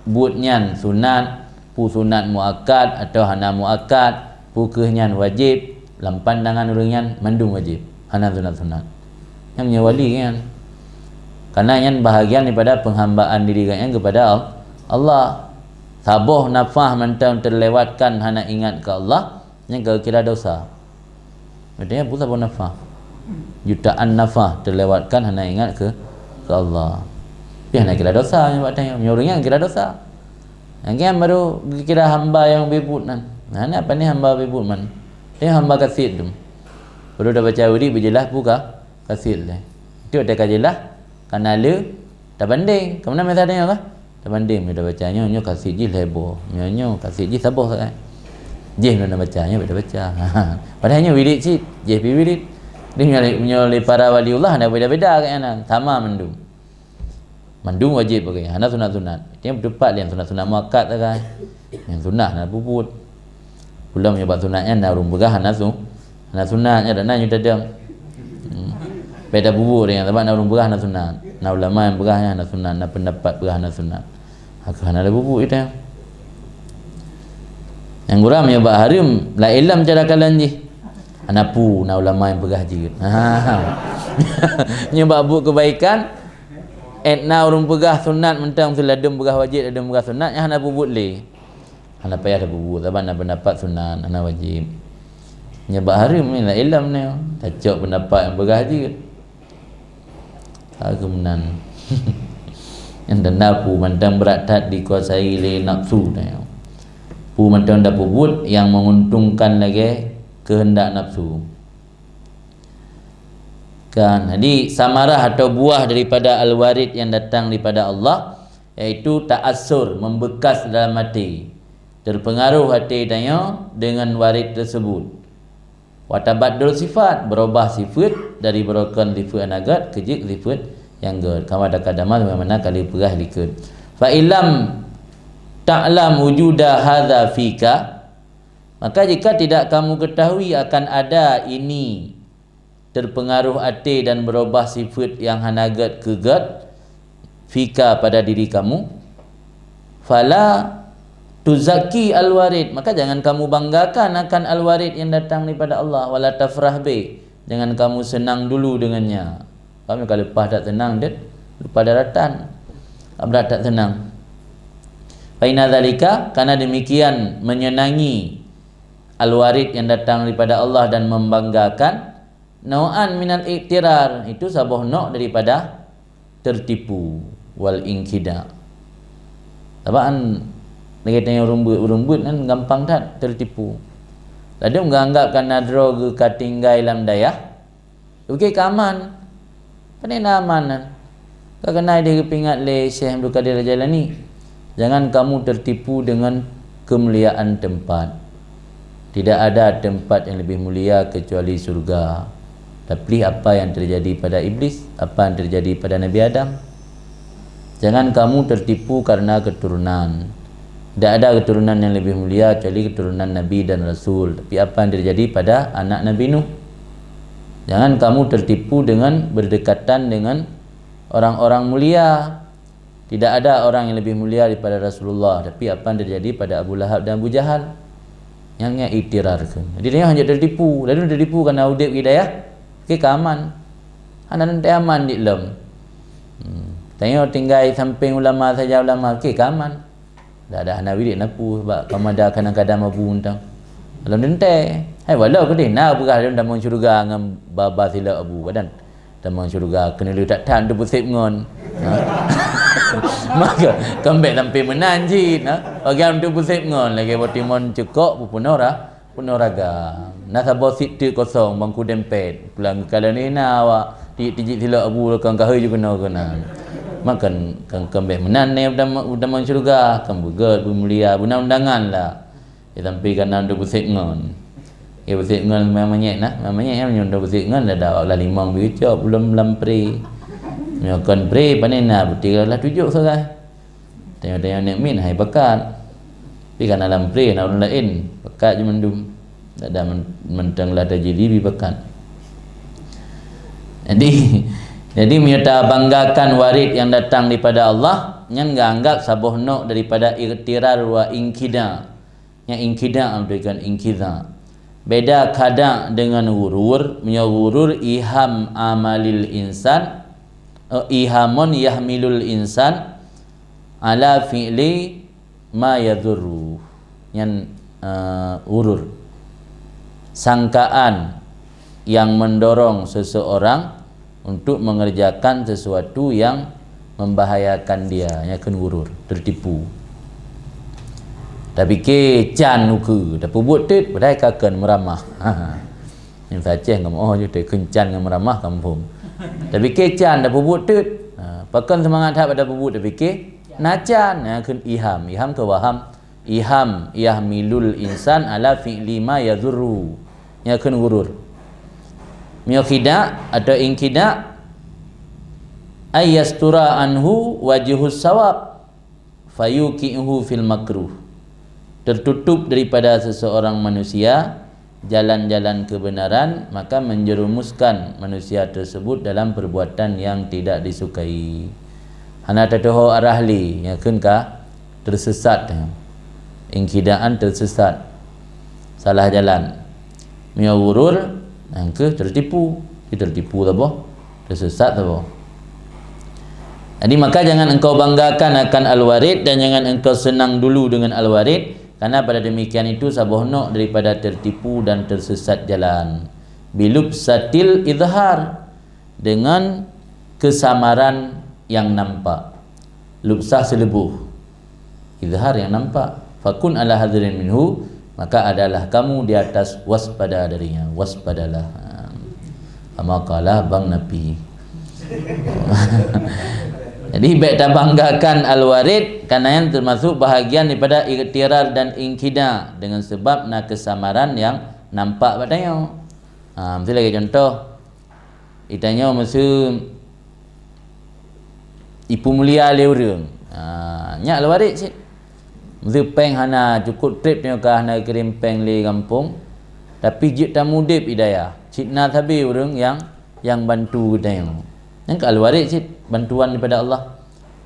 buet nyan sunat, peue sunat muakkad atau hana muakkad, peue keuh nyan wajéb, lam pandangan ureueng nyan mandum wajéb, hana sunat-sunat. Nyang nyoe wali nyan. Karena nyan bahagian daripada penghambaan diri gobnyan kepada Al-, Allah. Saboh nafah mantong terlewatkan hana ingat ke Allah, nyan ka kira dosa. Maksudnya, pun saboh nafah. Jutaan nafah terlewatkan hana ingat ke, ke Allah. Tapi hana kira dosa nyoe bak tanyoe. Nyoe ureueng nyang kira dosa. Nyang nyan baru kira hamba nyang beubuet nyan. Nah, na apa ni hamba beubuet man? Dia hamba kasid tu. Baru dah baca wirid, beujeulaih buka kasid lé. Itu ada ka jeulaih, kana le tabanding. Kamu na masa tanya kah? Tabanding, bila baca nyoe, nyoe kasid jih lhèe boh. Nyoe, nyoe kasid jih saboh sagai. Jih bila baca, nyoe bila baca. Padahal nyoe wirid cit, jih pi wirid. Dia nyoe, nyoe lé para waliullah, ada beda-beda kat nyan. Sama mandum. Mandum wajib bagi, hana sunat-sunat. Dia beuteupat yang sunat-sunat muakkad sagai. Yang sunat hana peubuet. Pulang meunyoe bak sunat nyan na ureueng peugah hana su-, hana sunat, nyan dak na nyoe tadong. Hmm. Beda bubu dia, sabab na ureueng peugah hana sunat. Na ulama nyang peugah nyan hana sunat, na pendapat peugah hana sunat. Haka hana ada bubu kita. Nyang gura meunyoe bak hareuem, la ilm cara kalon jih. Hana pu, na ulama nyang peugah jeuet. Ha. Nyoe bak buet kebaikan, et na ureueng peugah sunat mantong, siladum peugah wajib, ladum peugah sunat, nyan hana peubuet lé. Hana payah tapeubuet, sabab na pendapat sunat, hana wajib. Nyoe bak hareuem ni, la ilm ni, tacok pendapat nyang peugah jeuet. Hareuem nan. Nyang tanda pu mantong brat that dikuasai lé nafsu teuh. Pu mantong tapeubuet nyang menguntungkan lagèe keuheundak nafsu. Kan, jadi samarah atau buah daripada al-warid yang datang daripada Allah, yaitu ta'assur, membekas dalam hati, terpengaruh hati tanyoe dengan warid tersebut. Wa tabaddul sifat, berubah sifat dari beurukon sifat nyang göt keu jeuet sifat nyang göt. Kama taqaddama, sebagaimana ka lheueh peugah likot. Fa illam ta'lam wujuda hadza fika, maka jika tidak kamu ketahui akan ada ini terpengaruh até dan berubah sifat nyang hana göt keu göt, fika, pada diri kamu, fala tuzakki al-warid, maka jangan kamu banggakan akan al-warid yang datang daripada Allah, wala tafrah bih, jangan kamu senang dulu dengannya. Kamu ka leupah that senang, deuh, leupah daratan, abrat that senang. Fa inna dzalika, karena demikian menyenangi al-warid yang datang daripada Allah dan membanggakan, nau'an minal ightirar, itu saboh nok daripada tertipu, wal inkhida. Sabab an, lagèe tanyoe ureueng beuet, ureueng beuet kan gampang that tertipu. Ladôm geuanggap kana droe geuh ka tinggai lam dayah, oke, ka aman. Pane na aman nyan? Ka keunan deh geupeuingat lé Syekh Abdul Qadir Jailani, "Jangan kamu tertipu dengan kemuliaan tempat. Tidak ada tempat yang lebih mulia kecuali surga. Tapi apa yang terjadi pada iblis? Apa yang terjadi pada Nabi Adam? Jangan kamu tertipu karena keturunan. Tidak ada keturunan yang lebih mulia kecuali keturunan Nabi dan Rasul. Tapi apa yang terjadi pada anak Nabi Nuh? Jangan kamu tertipu dengan berdekatan dengan orang-orang mulia. Tidak ada orang yang lebih mulia daripada Rasulullah." Tapi apa yang terjadi pada Abu Lahab dan Abu Jahal? Nyang nyan ightirar keuh. Jadi, tanyoe hanjeuet tertipu. Lalu tertipu karena udép hidayah, oke, ka aman. Hana teuntèe aman di lom. Hmm. Tanyoe tinggai sampéng ulama saja, ulama, oke, ka aman. Dah, dah hana wirit na peue, sebab ka mada kadang-kadang abu mantong. Lom teuntèe. Hai, walau keudeh na peugah lom tamong syeuruga ngon ba-ba silop abu, kadang tamong syeuruga keuneulheueh that-that teupeusép ngon. Ha? Maka, kon bèk sampé meunan cit, ha? Bagi teupeusép ngon, lagèe boh timon cukok, peupunoh ra-, peunoh raga. Na saboh sit teuk kosong, bangku dempet. Pulang geukalon na awak, tijik-tijik silop abu, kon ka heu ju keunoe keunan. Maka, kon, kon bèk meunan nè utam-, utamong syeuruga, kon beugèt, beumulia, beuna undangan lah. Ya, sampai ka na teupeusép ngon. Ya, peusép ngon manyét nah. Manyét nyan meunyoe teupeusép ngon, dah, dah awak lah limong beucok, ulôn lam pre. Meunyoe kon pre, pane na, beuti lah tujoh sagai. Tanyoe-tanyoe nèk miet, hai pakat. Tapi ka na lam pre, na ureueng laén. Pakat ju mandum. Dak ada men-, mantong lah tajadi beupakat. Jadi, jadi meunyoe tabanggakan warid nyang datang daripada Allah, nyan geuanggap saboh nok daripada ightirar wa inkhida. Nyang inkhida, bukan inkhida. Beda khada' dengan ghurur. Meunyoe ghurur iham amalil insan, eh, ihamun yahmilul insan ala fi'li ma yadhurru. Nyan, eh, ghurur. Sangkaan yang mendorong seseorang untuk mengerjakan sesuatu yang membahayakan dia, nyan kheun ghurur, tertipu. Tapike can ukeue, tapeubuet teut, padahai ka kheun meuramah. Nyang Aceh ngon oh je, takheun can ngon meuramah kampung. Tapike can, tapeubuet teut. Ha, pakon seumangat that bak tapeubuet, tapike na can, nyan kheun iham. Iham keu waham. Iham, yahmilul insan ala fi'li ma yadhurru. Nyan kheun ghurur. Meunyoe khida' atau inkhida', ay yastura anhu wajhus sawab, fayuqi'uhu fil makruh. Tertutup daripada seseorang manusia jalan-jalan kebenaran, maka menjerumuskan manusia tersebut dalam perbuatan yang tidak disukai. Hana tatuho arah lé, nyan kheun ka tersesat. Inkhida'an tersesat. Salah jalan. Meunyoe ghurur, nyan kheun tertipu. Tertipu saboh, tersesat saboh. Jadi, maka jangan engkau banggakan akan al-warid dan jangan engkau senang dulu dengan al-warid, karena pada demikian itu saboh nok daripada tertipu dan tersesat jalan. Bilubsatil izhar, dengan kesamaran yang nampak. Lubsah seuleuboh. Izhar yang nampak. Fakun ala hadhirin minhu, maka adalah kamu di atas waspada darinya. Waspadalah. Kama qala Bang Napi. Jadi, bèk tabanggakan al-warid, karena nyan termasuk bahagian daripada ightirar dan inkhida' dengan sebab na kesamaran yang nampak bak tanyoe. Ha, meusti lagèe contoh, geutanyoe meuseu ipeumulia lé ureueng. Ha, nyan al-warid cit. Meuseu pèng hana, cukôp trép tanyoe ka hana geukirém pèng lé gampông, tapi jeuet tamudép i dayah. Cit na sabe ureueng nyang, nyang bantu geutanyoe. Nyan ka al-warid cit, bantuan daripada Allah.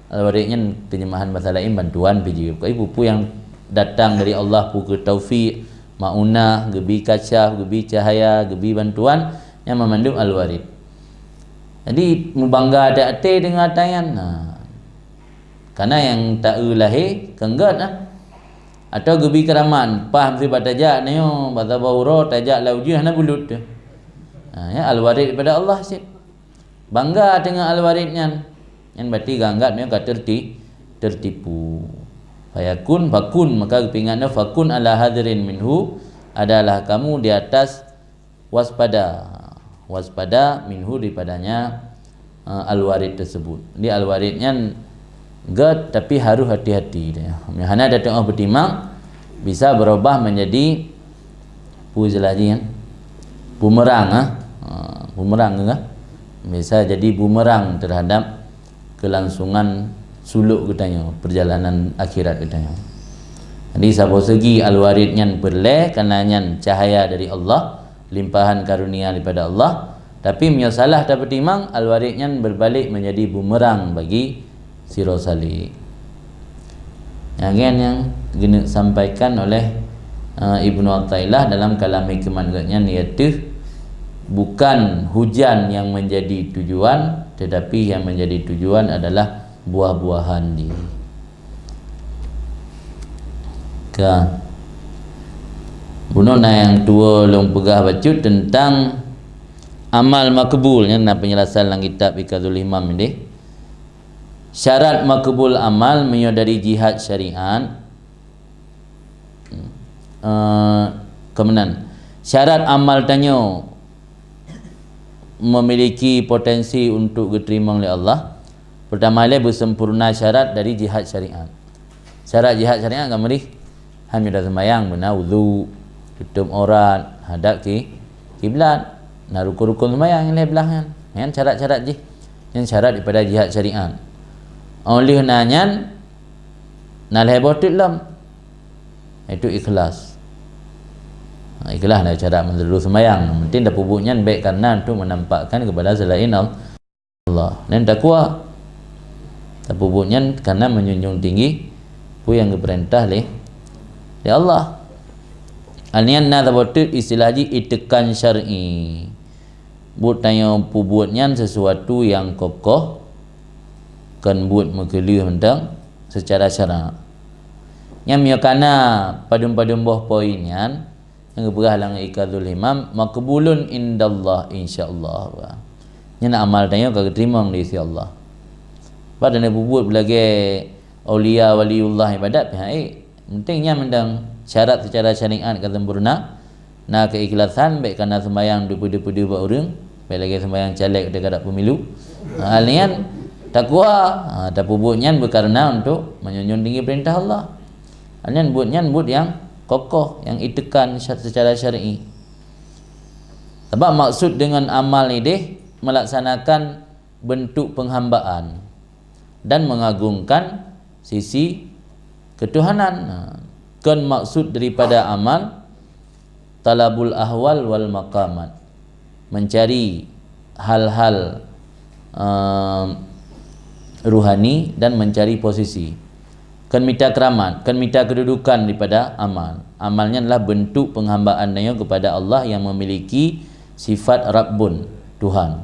Al-warid nyan terjemahan bahasa laén bantuan pih jeuet. Pokoknya peue-peue nyang datang dari Allah, peue keu taufik, maunah, geubi kasyaf, geubi cahaya, geubi bantuan, nyan banmandum al-warid. Jadi, meubangga até-até deungon ata nyan. Nah, karena nyang ta-eu lahé keunggét, nah. Atau geubi keuramat, paih meusibat tajak nyoe, bak saboh uroe tajak lam ujeuen hana bulut teuh. Nah, nyan al-warid daripada Allah cit. Bangga deungon al-warid nyan. Nyan berarti geuanggap nyoe ka terti-, tertipu. Fayakun, fakun, maka geupeuingat nyoe, fakun ala hadhirin minhu, adalah kamu di atas waspada. Waspada minhu, daripadanya, eh, al-warid tersebut. Jadi al-warid nyan gèt, tapi harus hati-hati. Hana tateungoh peutimang, bisa berubah menjadi peue istilah jih nyan? Bumerang, ah. Ha, bumerang ke? Bisa jadi bumerang terhadap kelangsungan suluk geutanyoe, perjalanan akhirat geutanyoe. Jadi, saboh segi al-warid nyan peureulèe, karena nyan cahaya dari Allah, limpahan karunia daripada Allah. Tapi meunyoe salah tapeutimang, al-warid nyan berbalik menjadi bumerang bagi sidroe salik. Nyan nyang geuneuk sampaikan oleh, eh, Ibnu Athaillah dalam kalam hikmat geuh nyan, yaitu bukan hujan yang menjadi tujuan, tetapi yang menjadi tujuan adalah buah-buahan jih. Ka. Bunoe na nyang tuwo lôn peugah bacut teuntang amal makbul, nyan na penjelasan lam kitab Iqazul Himam nyoe. Syarat makbul amal meunyoe dari jihad syariat, eh, keu meunan. Syarat amal tanyoe memiliki potensi untuk geuteurimong lé Allah, peurtama lé beusempurna syarat dari jihad syariat. Syarat jihad syariat ka meurih, han meunyoe taseumbahyang beuna wudu, tutup aurat, hadap ki-, kiblat, na rukun-rukun seumbahyang nyang lhèe blah nyan. Nyan syarat-syarat jih. Nyan syarat daripada jihad syariat. Óh lheueh na nyan, na lhèe boh teuk lom, yaitu ikhlas. Ha, ikhlas na syarat meunurot seumbahyang. Penting tapeubuet nyan bèk karena untuk menampakkan kepada selain Allah. Dan takwa, tapeubuet nyan karena menjunjung tinggi peue nyang geupeurintah lé, lé Allah. Alnyan na saboh teuk istilah jih ittiqan syar'i. Buet tanyoe peubuet nyan sesuatu nyang kokoh, kon buet meukeuleuh mantong secara syarak. Nyan meunyoe kana padum-padum boh poin nyan, nyang geupeugah lam Iqazul Himam, maqbulun indallah, insya Allah. Nyan amal tanyoe ka geuteurimong di sisi Allah. Padahai peubuet lagèe aulia waliullah ibadat pih hana ék. Penting nyan mantong syarat secara syariat ka sempurna. Na keikhlasan, bèk kana sembahyang dipeudeuh-peudeuh bak ureueng, bèk lagèe sembahyang caleg teuka dak pemilu. Ha, nyan takwa, ha, tapeubuet nyan beukareuna untuk menjunjung tinggi perintah Allah. Nyan buet, nyan buet nyang kokoh, nyang ittiqan sya-, secara syar'i. Sebab maksud dengan amal idéh melaksanakan bentuk penghambaan dan mengagungkan sisi ketuhanan. Nah, kon maksud daripada amal talabul ahwal wal maqamat, mencari hal-hal, ehm, ruhani dan mencari posisi. Kon mita keramat, kon mita kedudukan daripada amal. Amal nyan adalah bentuk penghambaan tanyoe kepada Allah yang memiliki sifat Rabbun, Tuhan.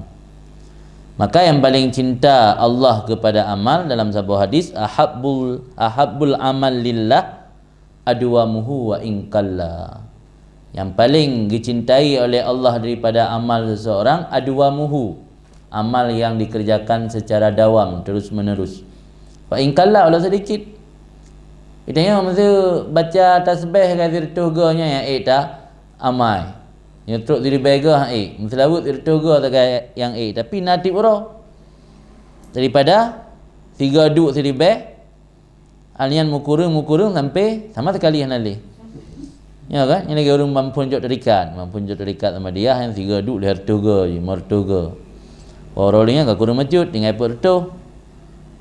Maka yang paling cinta Allah kepada amal, dalam saboh hadis, ahabbul, ahabbul amal lillah adwamuhu wa in qalla. Yang paling dicintai oleh Allah daripada amal seseorang, adwamuhu, amal yang dikerjakan secara dawam, terus-menerus. Wa in qalla, walau sedikit. Kita nyoe mesti baca tasbih ka sireutoh go nyan nyang ék ta amai. Nyoe trok siribèe go han ék, meuseulaweuet sireutoh go sagai nyang ék, tapi na tiep uroe. Daripada sigo duek siribèe, Alnyan meukureueng-meukureueng sampai sama sekali hana lé. Ya kan? Nyan lagèe ureueng mamphon jok tarikat, mamphon jok tarikat Ahmadiyah nyan sigo duek lhèe reutôh go, limong reutôh go. Uroe lheueh nyan ka kureueng meucut, tinggai peuet reutôh.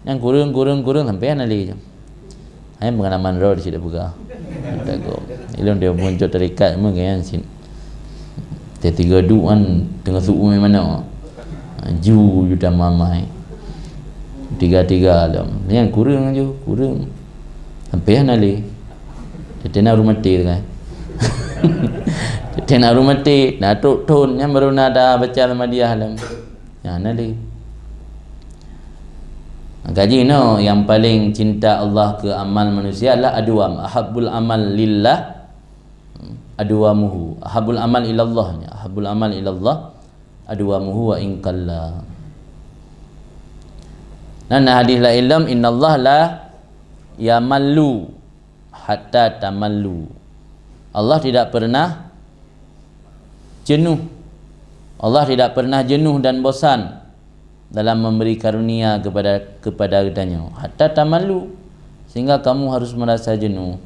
Nyan kureueng, kureueng, kureueng sampai hana lé. Hai pengalaman droe di situ peugah. Ilôn dia mamphon jok tarikat meuh nyan cit. Teuh tiga duek kan teungoh su'u meuh manoe. Ju, ju tamamai. Tiga-tiga lom. Nyan kureueng ju, kureueng. Sampai hana lé. Teuh na ureueng maté tu kan. Teuh na ureueng maté, na trok thon nyan baru na ta baca Ahmadiyah lom. Nyan hana lé. Maka jinoe yang paling cinta Allah ke amal manusia adalah adwam. Ahabbul amal lillah adwamuhu. Ahabbul amal ilallah, ya. Ahabbul amal ilallah adwamuhu wa in qalla. Dan hadis lain lom, "Innallaha la yamallu hatta tamallu." Allah tidak pernah jenuh. Allah tidak pernah jenuh dan bosan dalam memberi karunia kepada, kepada geutanyoe, hatta tamallu, sehingga kamu harus merasa jenuh.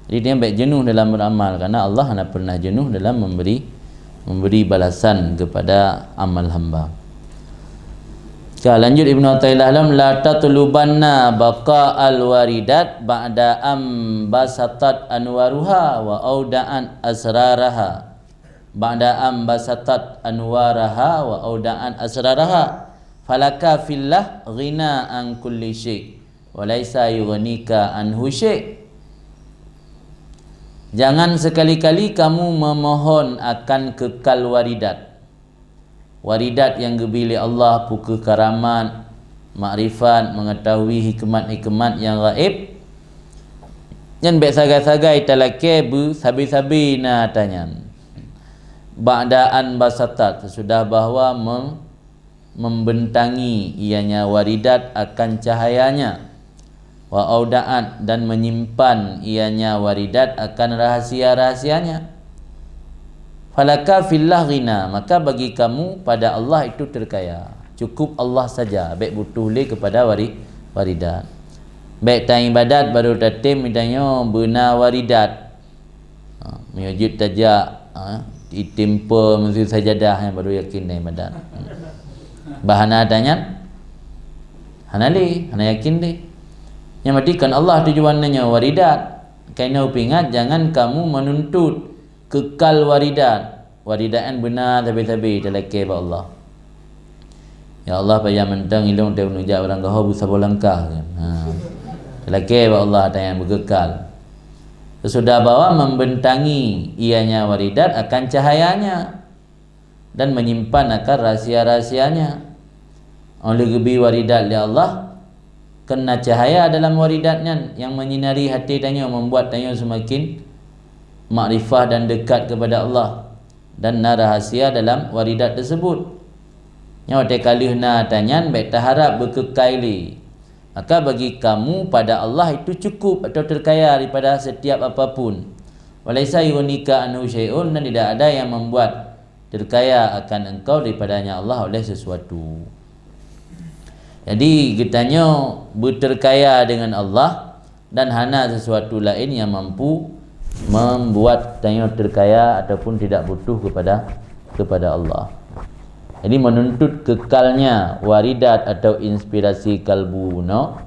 Jadi, dia bèk jenuh dalam beramal, karena Allah hana pernah jenuh dalam memberi, memberi balasan kepada amal hamba. Ka lanjut Ibnu Athaillah lom, "La tatlubanna baqa'al waridat ba'da am basatat anwaruha wa auda'at asraraha." Ba'da am basatat anwaraha wa auda'at asraraha, falaka fillah ghina an kulli syai, wa laisa yughnika anhu syai. Jangan sekali-kali kamu memohon akan kekal waridat. Waridat nyang geubri lé Allah, peue keuh karamat, makrifat, mengetahui hikmat-hikmat nyang gaéb. Nyan bèk sagai-sagai talakèe beusabe-sabe na tanyan. Ba'da an basatat, sesudah bahwa mem-, membentangi ianya waridat akan cahayanya, wa auda'at, dan menyimpan ianya waridat akan rahasia-rahasianya. Falaka fillah ghina, maka bagi kamu pada Allah itu terkaya. Cukup Allah saja, bèk butuh lé kepada wari-, waridat. Bèk taibadat baru tatem mitanyoe beuna waridat. Ha, meunyoe jeuet tajak, ha, itimpa meuseu sajadah nyan baru yakin dan ibadat. Bah hana tanyan, hana lé, hana yakin lé. Nyang matikan Allah tujuan nyoe waridat. Kaina upingat, jangan kamu menuntut kekal waridat. Waridat nyan beuna sabe-sabe talakèe bak Allah. Ya Allah, payah mantong ilôn teuh neujak barangkaho beusaboh langkah kan. Ha. Lakèe bak Allah tanyan beukekal. Sesudah bahwa membentangi ianya waridat akan cahayanya dan menyimpan akan rahsia-rahsianya. Óh lheueh geubi waridat lé Allah, keu na cahaya dalam waridat nyan nyang menyinari até tanyoe, membuat tanyoe seumaken makrifah dan dekat keupada Allah, dan na rahsia dalam waridat teuseubut. Nyoe watée ka lheueh na ata nyan bék taharab beukeukai lé. Maka bagi kamu pada Allah itu cukup atau terkaya daripada setiap apapun. Walaisa yughnika anhu syai'un, dan tidak ada yang membuat terkaya akan engkau daripadanya Allah oleh sesuatu. Jadi geutanyoe beuterkaya dengan Allah dan hana sesuatu laén yang mampu membuat tanyoe terkaya ataupun tidak butuh kepada kepada Allah. Jadi menuntut kekalnya waridat atau inspirasi kalbu no,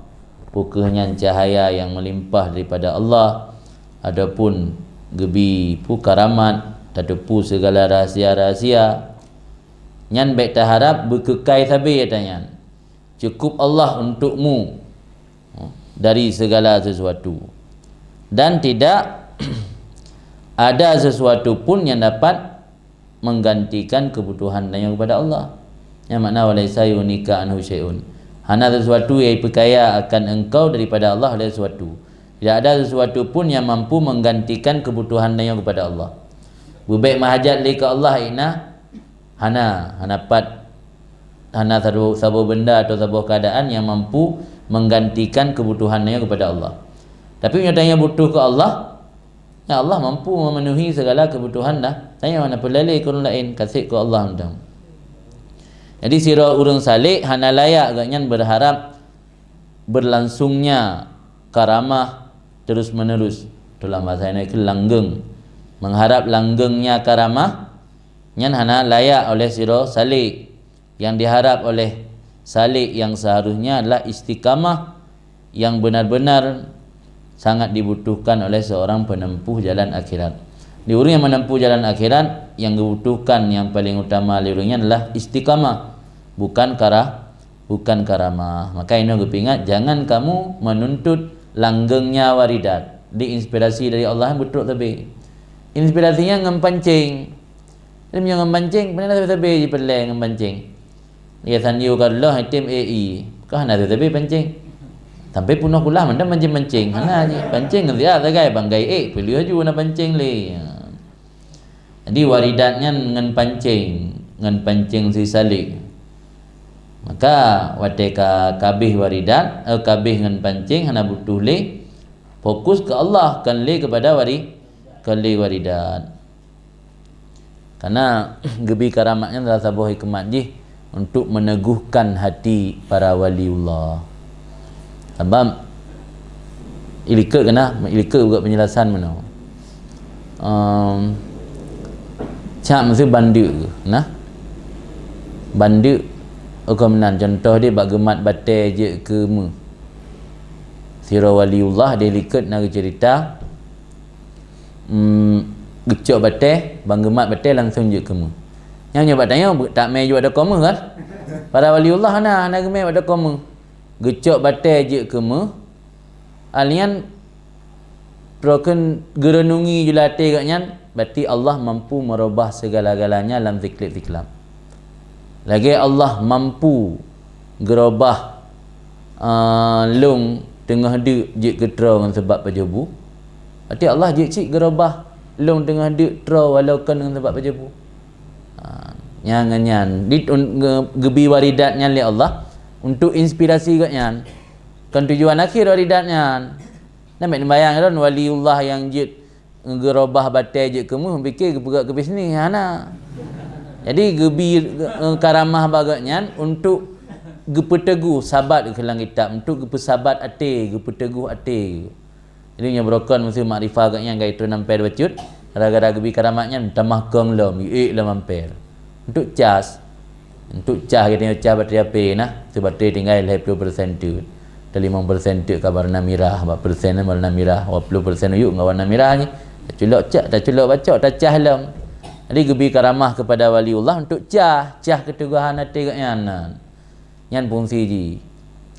peu kheueh nyan cahaya yang melimpah daripada Allah, ataupun geubi peu karamat, tateupeue segala rahsia-rahsia, nyan bék taharab beukeukai sabe ata nyan. Cukup Allah untukmu dari segala sesuatu, dan tidak ada sesuatu pun yang dapat menggantikan kebutuhan tanyoe kepada Allah. Nyang makna walaisa yughnika anhu syai'un. Hana sesuatu yang diperkaya akan engkau daripada Allah oleh sesuatu. Tidak ada sesuatu pun yang mampu menggantikan kebutuhan tanyoe kepada Allah. Beubék meuhajat lé keu Allah, ina hana, hana pat, hana saboh, saboh benda atau saboh keadaan yang mampu menggantikan kebutuhan tanyoe kepada Allah. Tapi meunyoe tanyoe butuh keu Allah, ya Allah mampu memenuhi segala kebutuhan dah. Tanyoe hana peulalé keu ureuëng laén, ka seb keu Allah mantong. Jadi sidroe ureuëng salek hana layak gobnyan berharap berlangsungnya karamah terus-menerus. Tulang bahasa Indonesia langgeng. Mengharap langgengnya karamah nyan hana layak oleh sidroe salek. Yang diharap oleh salek yang seharusnya adalah istiqamah yang benar-benar sangat dibutuhkan oleh seorang penempuh jalan akhirat. Di ureuëng yang menempuh jalan akhirat, yang dibutuhkan yang paling utama lé ureuëng nyan adalah istiqamah, bukan kara-, bukan karamah. Maka inoe geupeuingat, jangan kamu menuntut langgengnya waridat, diinspirasi dari Allah yang betul tebe. Inspirasinya ngon pancing. Jadi meunyoe ngon pancing, pane na sabe-sabe jipeureulée ngon pancing. Lé Sanyo ka lheueh item A E, ka hana sabe-sabe pancing. Sampai peunoh kulah mandam mancing-mancing, hana jih. Pancing ngon siat sagai banggai ék, peuleueh ju na pancing lé. Jadi waridat nyan ngon pancing, ngon pancing si salek. Maka watée ka kabeh waridat, eh, kabeh ngon pancing hana butuh lé, fokus keu Allah, kon lé keupada wari-, kon lé waridat. Karena geubi karamat nyan salah saboh hikmat jih untuk meneguhkan hati para waliullah. Sabab ilikot keunan, ilikot buka penjelasan meunoe. Em, cak meusu bandeuk geuh, nah. Bandeuk ukeue meunan, contoh dia bak geumat batée jeuet keu meuh. Sidroe waliullah di likot na geucerita, em, geucok batée, ban geumat batée langsung jeuet keu meuh. Nyang nyoe bak tanyoe, tak mé jeuet bak dakong meuh kan? Para waliullah hana, hana geumé bak dakong meuh. Geucok batée jeuet keu meuh, alian prokon geureunungi jula até gobnyan, berarti Allah mampu merubah segala-galanya lam siklep-siklap. Lagée Allah mampu geurubah, ah, lông teungoh deuk jeuet keu troe ngon sabab pajoh bu, berarti Allah jeuet cit geurubah lông teungoh deuk troe walau kon ngon sabab pajoh bu. Ha, nyang nyan di, un, ge-, geubi waridat nyan lé Allah untuk inspirasi gobnyan. Kon tujuan akhé waridat nyan. Namiet neubayang droen waliullah nyang jeuet geurubah batée jeuet keu meuh, pike geupeugah keu bisnis, hana. Jadi geubi, eh, karamah bak gobnyan untuk geupeuteuguh sabat keu lam kitab, untuk geupeusabat até, geupeuteguh até. Jadi nyoe beurokon meusu makrifah gobnyan ka jitreun amper bacut, gara-gara geubi karamat nyan tamah kong lom, ék lom amper. Untuk cas, untuk cas geutanyoe cas bateri H P nah, tu bateri tinggai lhée ploh persen teuk. Atau limong persen teuk ka warna mirah, empat persen warna mirah, dua puluh persen uyuek ngon warna mirah nyoe. Taculok cak, taculok bacok, tacas lom. Jadi geubi karamah kepada waliullah untuk cas, cas keuteuguhan até gobnyan. Nyan fungsi jih.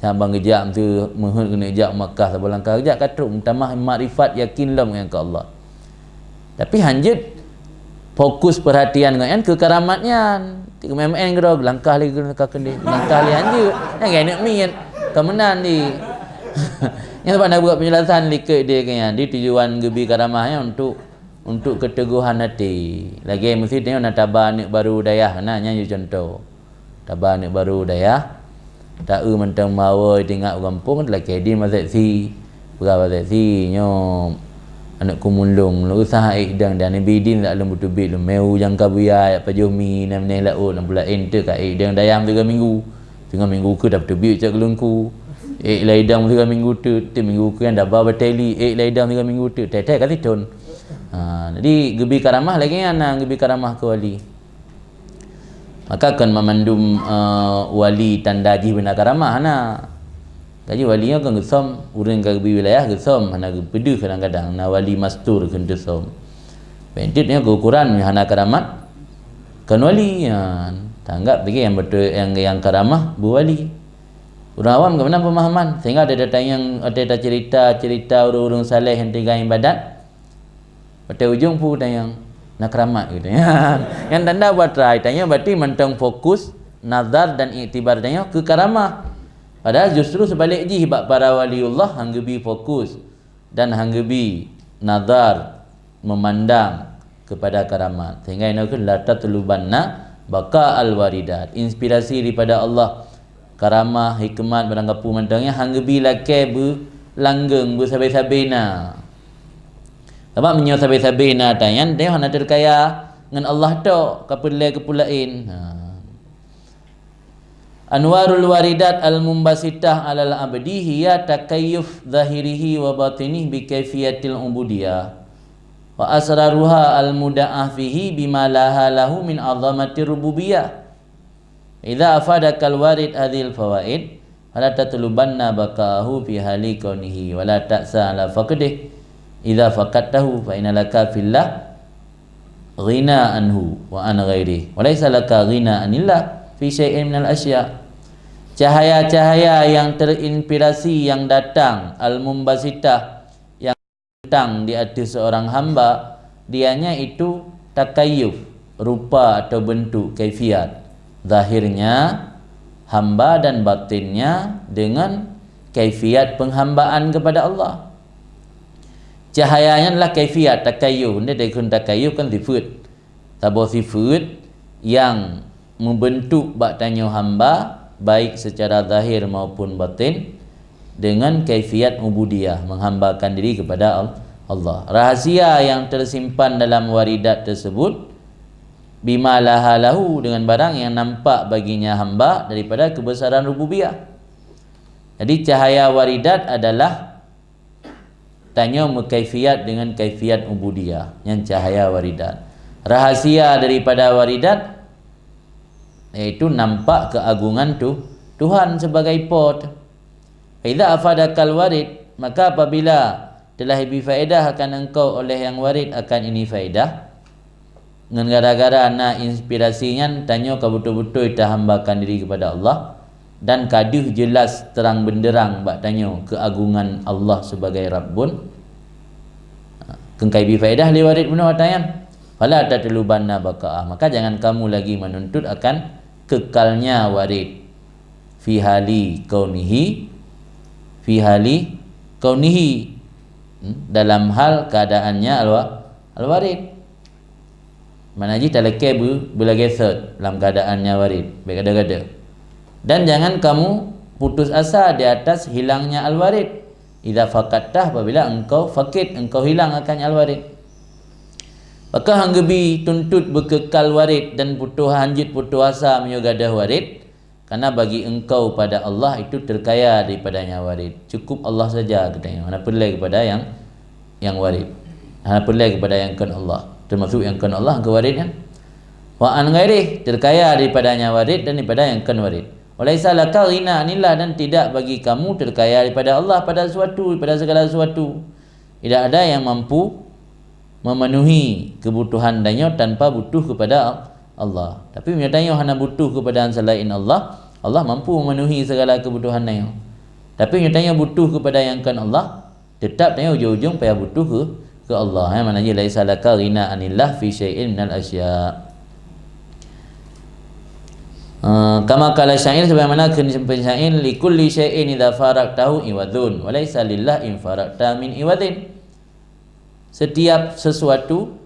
Abang geujak meuteumeuheuet keuneuk jak Makkah saboh langkah geujak ka trok meutamah makrifat yakin lom ngon keu Allah. Tapi hanjeuet fokus perhatian ngon nyan keu karamat nyan. Ti keumaén-maén keudroe geulangkah lé geulangkah keudeh, geulangkah lé hanjeuet. Nyan keuneuk miet ka meunan di. Nyan sabab na buet penjelasan likot di keu nyan. Di tujuan geubi karamah nyan untuk untuk keuteguhan até. Lagée meusi tanyoe na taba aneuk barô dayah na nyan contoh. Taba aneuk barô dayah, ta-eu mantong mawoi tinggai u gampông, teulakée di maseksi. Peugah maseksi nyoe aneuk kumulong lôn usah ék idong dan ibi idin sak lôn beuteubiet lôn meu nyang ka buya yak pajoh mi na meuneh laôt lam bulan ente ka ék idong dayah tiga minggu. Tiga minggu ke dah beuteubiet cak geulungku. Ék lai idong tiga minggu tu, tu minggu ke yang daba bateli, ék lai idong tiga minggu tu, teh-teh ka siton. Ha, jadi geubi karamah lagée nyan na geubi karamah keu wali. Maka kon mamandum, eh, wali tanda jih beuna karamah hana. Kaji wali nyoe kon geusom, ureuëng ka geubi wilayah geusom hana geupeudeuh kadang-kadang na wali mastur kheun teusom. Bentit nyoe keuukuran hana karamat kon wali nyan. Tanggap lagi yang betul yang yang karamah bu wali. Ureuëng awam geubeuna pemahaman sehingga ada datang yang ada cerita-cerita ureuëng-ureuëng saleh yang tinggal ibadat. Watée ujong pu tanyong na keramat gitu. Yang tanda buat rai tanyong berarti mantong fokus nazar dan iktibar tanyong ke karamah. Padahal justru sebalik jih bak para waliullah hang geubi fokus dan hang geubi nazar memandang kepada karamat. Sehingga inoe la tatlubanna baka al-waridat. Inspirasi daripada Allah, karamah, hikmat, barang kapu mantong nyan hang geubi lakée beulanggeng beusabe-sabe na. Sabab meunyoe sabe-sabe na tanyan teuh hana teukaya ngon Allah tok ka peureulée keu peue laén. Ha. Anwarul waridat al-mumbasitah alal abdi hiya takayyuf zahirihi wa batinihi bi kaifiyatil ubudiyah wa asraruha al-muda'ah fihi bima laha lahu min azamatir rububiyah. Idza afadakal warid hadzihil fawaid, fala tatlubanna baqa'ahu fi hali kaunihi, wa la ta'sa ala faqdih. Idza faqadtahu, fa inna laka fillah ghina anhu wa an ghairih, wa laisa laka ghina anillah fi syai'in minal asya. Cahaya-cahaya yang terinspirasi yang datang, al-mumbasitah, datang di ateueh seorang hamba, dianya itu takayuf, rupa atau bentuk, kaifiat, zahirnya hamba dan batinnya dengan kaifiat penghambaan kepada Allah. Cahayanya adalah kaifiat, takayuf. Ini dari takayuf kan sifat. Saboh sifat yang membentuk bak tanyoe hamba, baik secara zahir maupun batin, dengan kaifiat ubudiyah, menghambakan diri kepada Al-, Allah. Rahasia yang tersimpan dalam waridat tersebut, bima laha lahu, dengan barang yang nampak baginya hamba daripada kebesaran rububiyah. Jadi, cahaya waridat adalah tanyoe meukaifiat dengan kaifiat ubudiyah, nyan cahaya waridat. Rahasia daripada waridat, yaitu nampak keagungan tu, Tuhan sebagai pot. Idza afadakal warid, maka apabila telah ibi faedah akan engkau oleh yang warid akan ini faedah, ngon gara-gara na inspirasi nyan, tanyoe ka beutôi-beutôi tahambakan diri kepada Allah dan ka deuh jelas terang benderang bak tanyoe keagungan Allah sebagai Rabbun. Keu ka ibi faedah lé warid bunoe ata nyan. Fala tatlubanna baqa'ah. Maka jangan kamu lagi menuntut akan kekalnya warid. Fi hali kaunihi, fi hali kaunihi. Hmm, dalam hal keadaannya al-wa-, al-warid. Mana jih talakée beu-, beulagée sot lam keadaannya warid, bék gada-gada. Dan jangan kamu putus asa di atas hilangnya al-warid. Idza faqadtah, apabila engkau fakid, engkau hilang akan al-warid. Maka hang geubi tuntut beukekal warid dan putoh hanjeuet putoh asa meunyoe gadoh warid, karena bagi engkau pada Allah itu terkaya daripada nyang warid. Cukup Allah saja geutanyoe, hana peureulée kepada nyang, nyang warid. Hana peureulée kepada nyang kon Allah, termasuk nyang kon Allah keu warid nyan. Wa an ghairih, terkaya daripada nyang warid dan daripada nyang kon warid. Wa laisa laka ghina anillah, dan tidak bagi kamu terkaya daripada Allah pada sesuatu, daripada segala sesuatu. Tidak ada yang mampu memenuhi kebutuhan tanyoe tanpa butuh kepada Allah. Tapi meunyoe tanyoe hana butuh kepada selain Allah, Allah mampu memenuhi segala kebutuhan tanyoe. Tapi meunyoe tanyoe butuh keupada nyang kon Allah, teutap tanyoe ujong-ujong payah butuh keu, keu Allah. Eh, makna jih, "Laisa laka ghina anillah fi syai'in minal asya." Eh, kama qala syair, sebagaimana kheun syair, "Likulli syai'in idza faraqtahu iwadun, wa laisa lillah in faraqta min iwadin." Setiap sesuatu,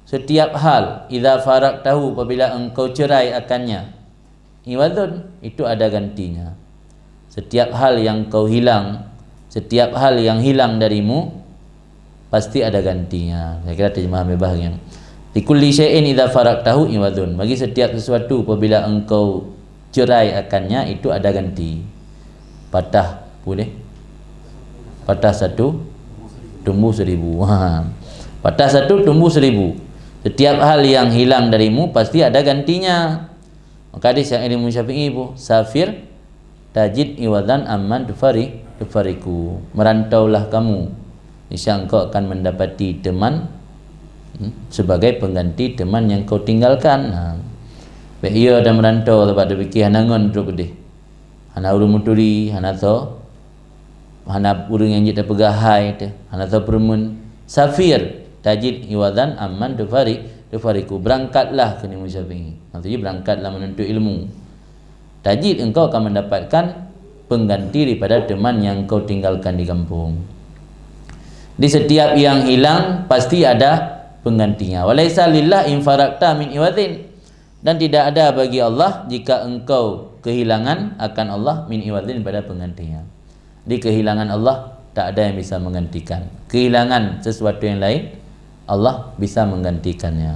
setiap hal, idza faraqtahu, apabila engkau cerai akannya, iwadun, itu ada gantinya. Setiap hal yang kau hilang, setiap hal yang hilang darimu, pasti ada gantinya. Saya kira terjemahan bebas yang, "Likulli syai'in idza faraqtahu iwadun." Bagi setiap sesuatu, apabila engkau cerai akannya, itu ada ganti. Patah boleh? Patah satu, tumbuh seribu. Ha. Patah satu, tumbuh seribu. Setiap hal yang hilang darimu pasti ada gantinya. Maka hadis yang Imam Syafi'i bu, "Safir tajid iwadan amman tufari-, tufariku." Merantaulah kamu, niscaya engkau akan mendapati teman, hmm, sebagai pengganti teman yang kau tinggalkan. Ha. Bèk iya dan merantau, sebab tapikir hana ngon trok keudeh. Hana ureueng meuturi, hana tho, hana ureueng nyang jeuet tapeugah hai teuh, hana tho peureumeun. "Safir tajid iwadan amman tufari-, tufariku." Berangkatlah, kheun Imam Syafi'i. Maksudnya, berangkatlah menuntut ilmu. Tajid, engkau akan mendapatkan pengganti daripada teman yang kau tinggalkan di kampung. Di setiap yang hilang, pasti ada penggantinya. "Walaisa lillah in faraqta min iwadin." Dan tidak ada bagi Allah jika engkau kehilangan akan Allah min iwadin, daripada penggantinya. Di kehilangan Allah, tak ada yang bisa menggantikan. Kehilangan sesuatu yang lain, Allah bisa menggantikannya.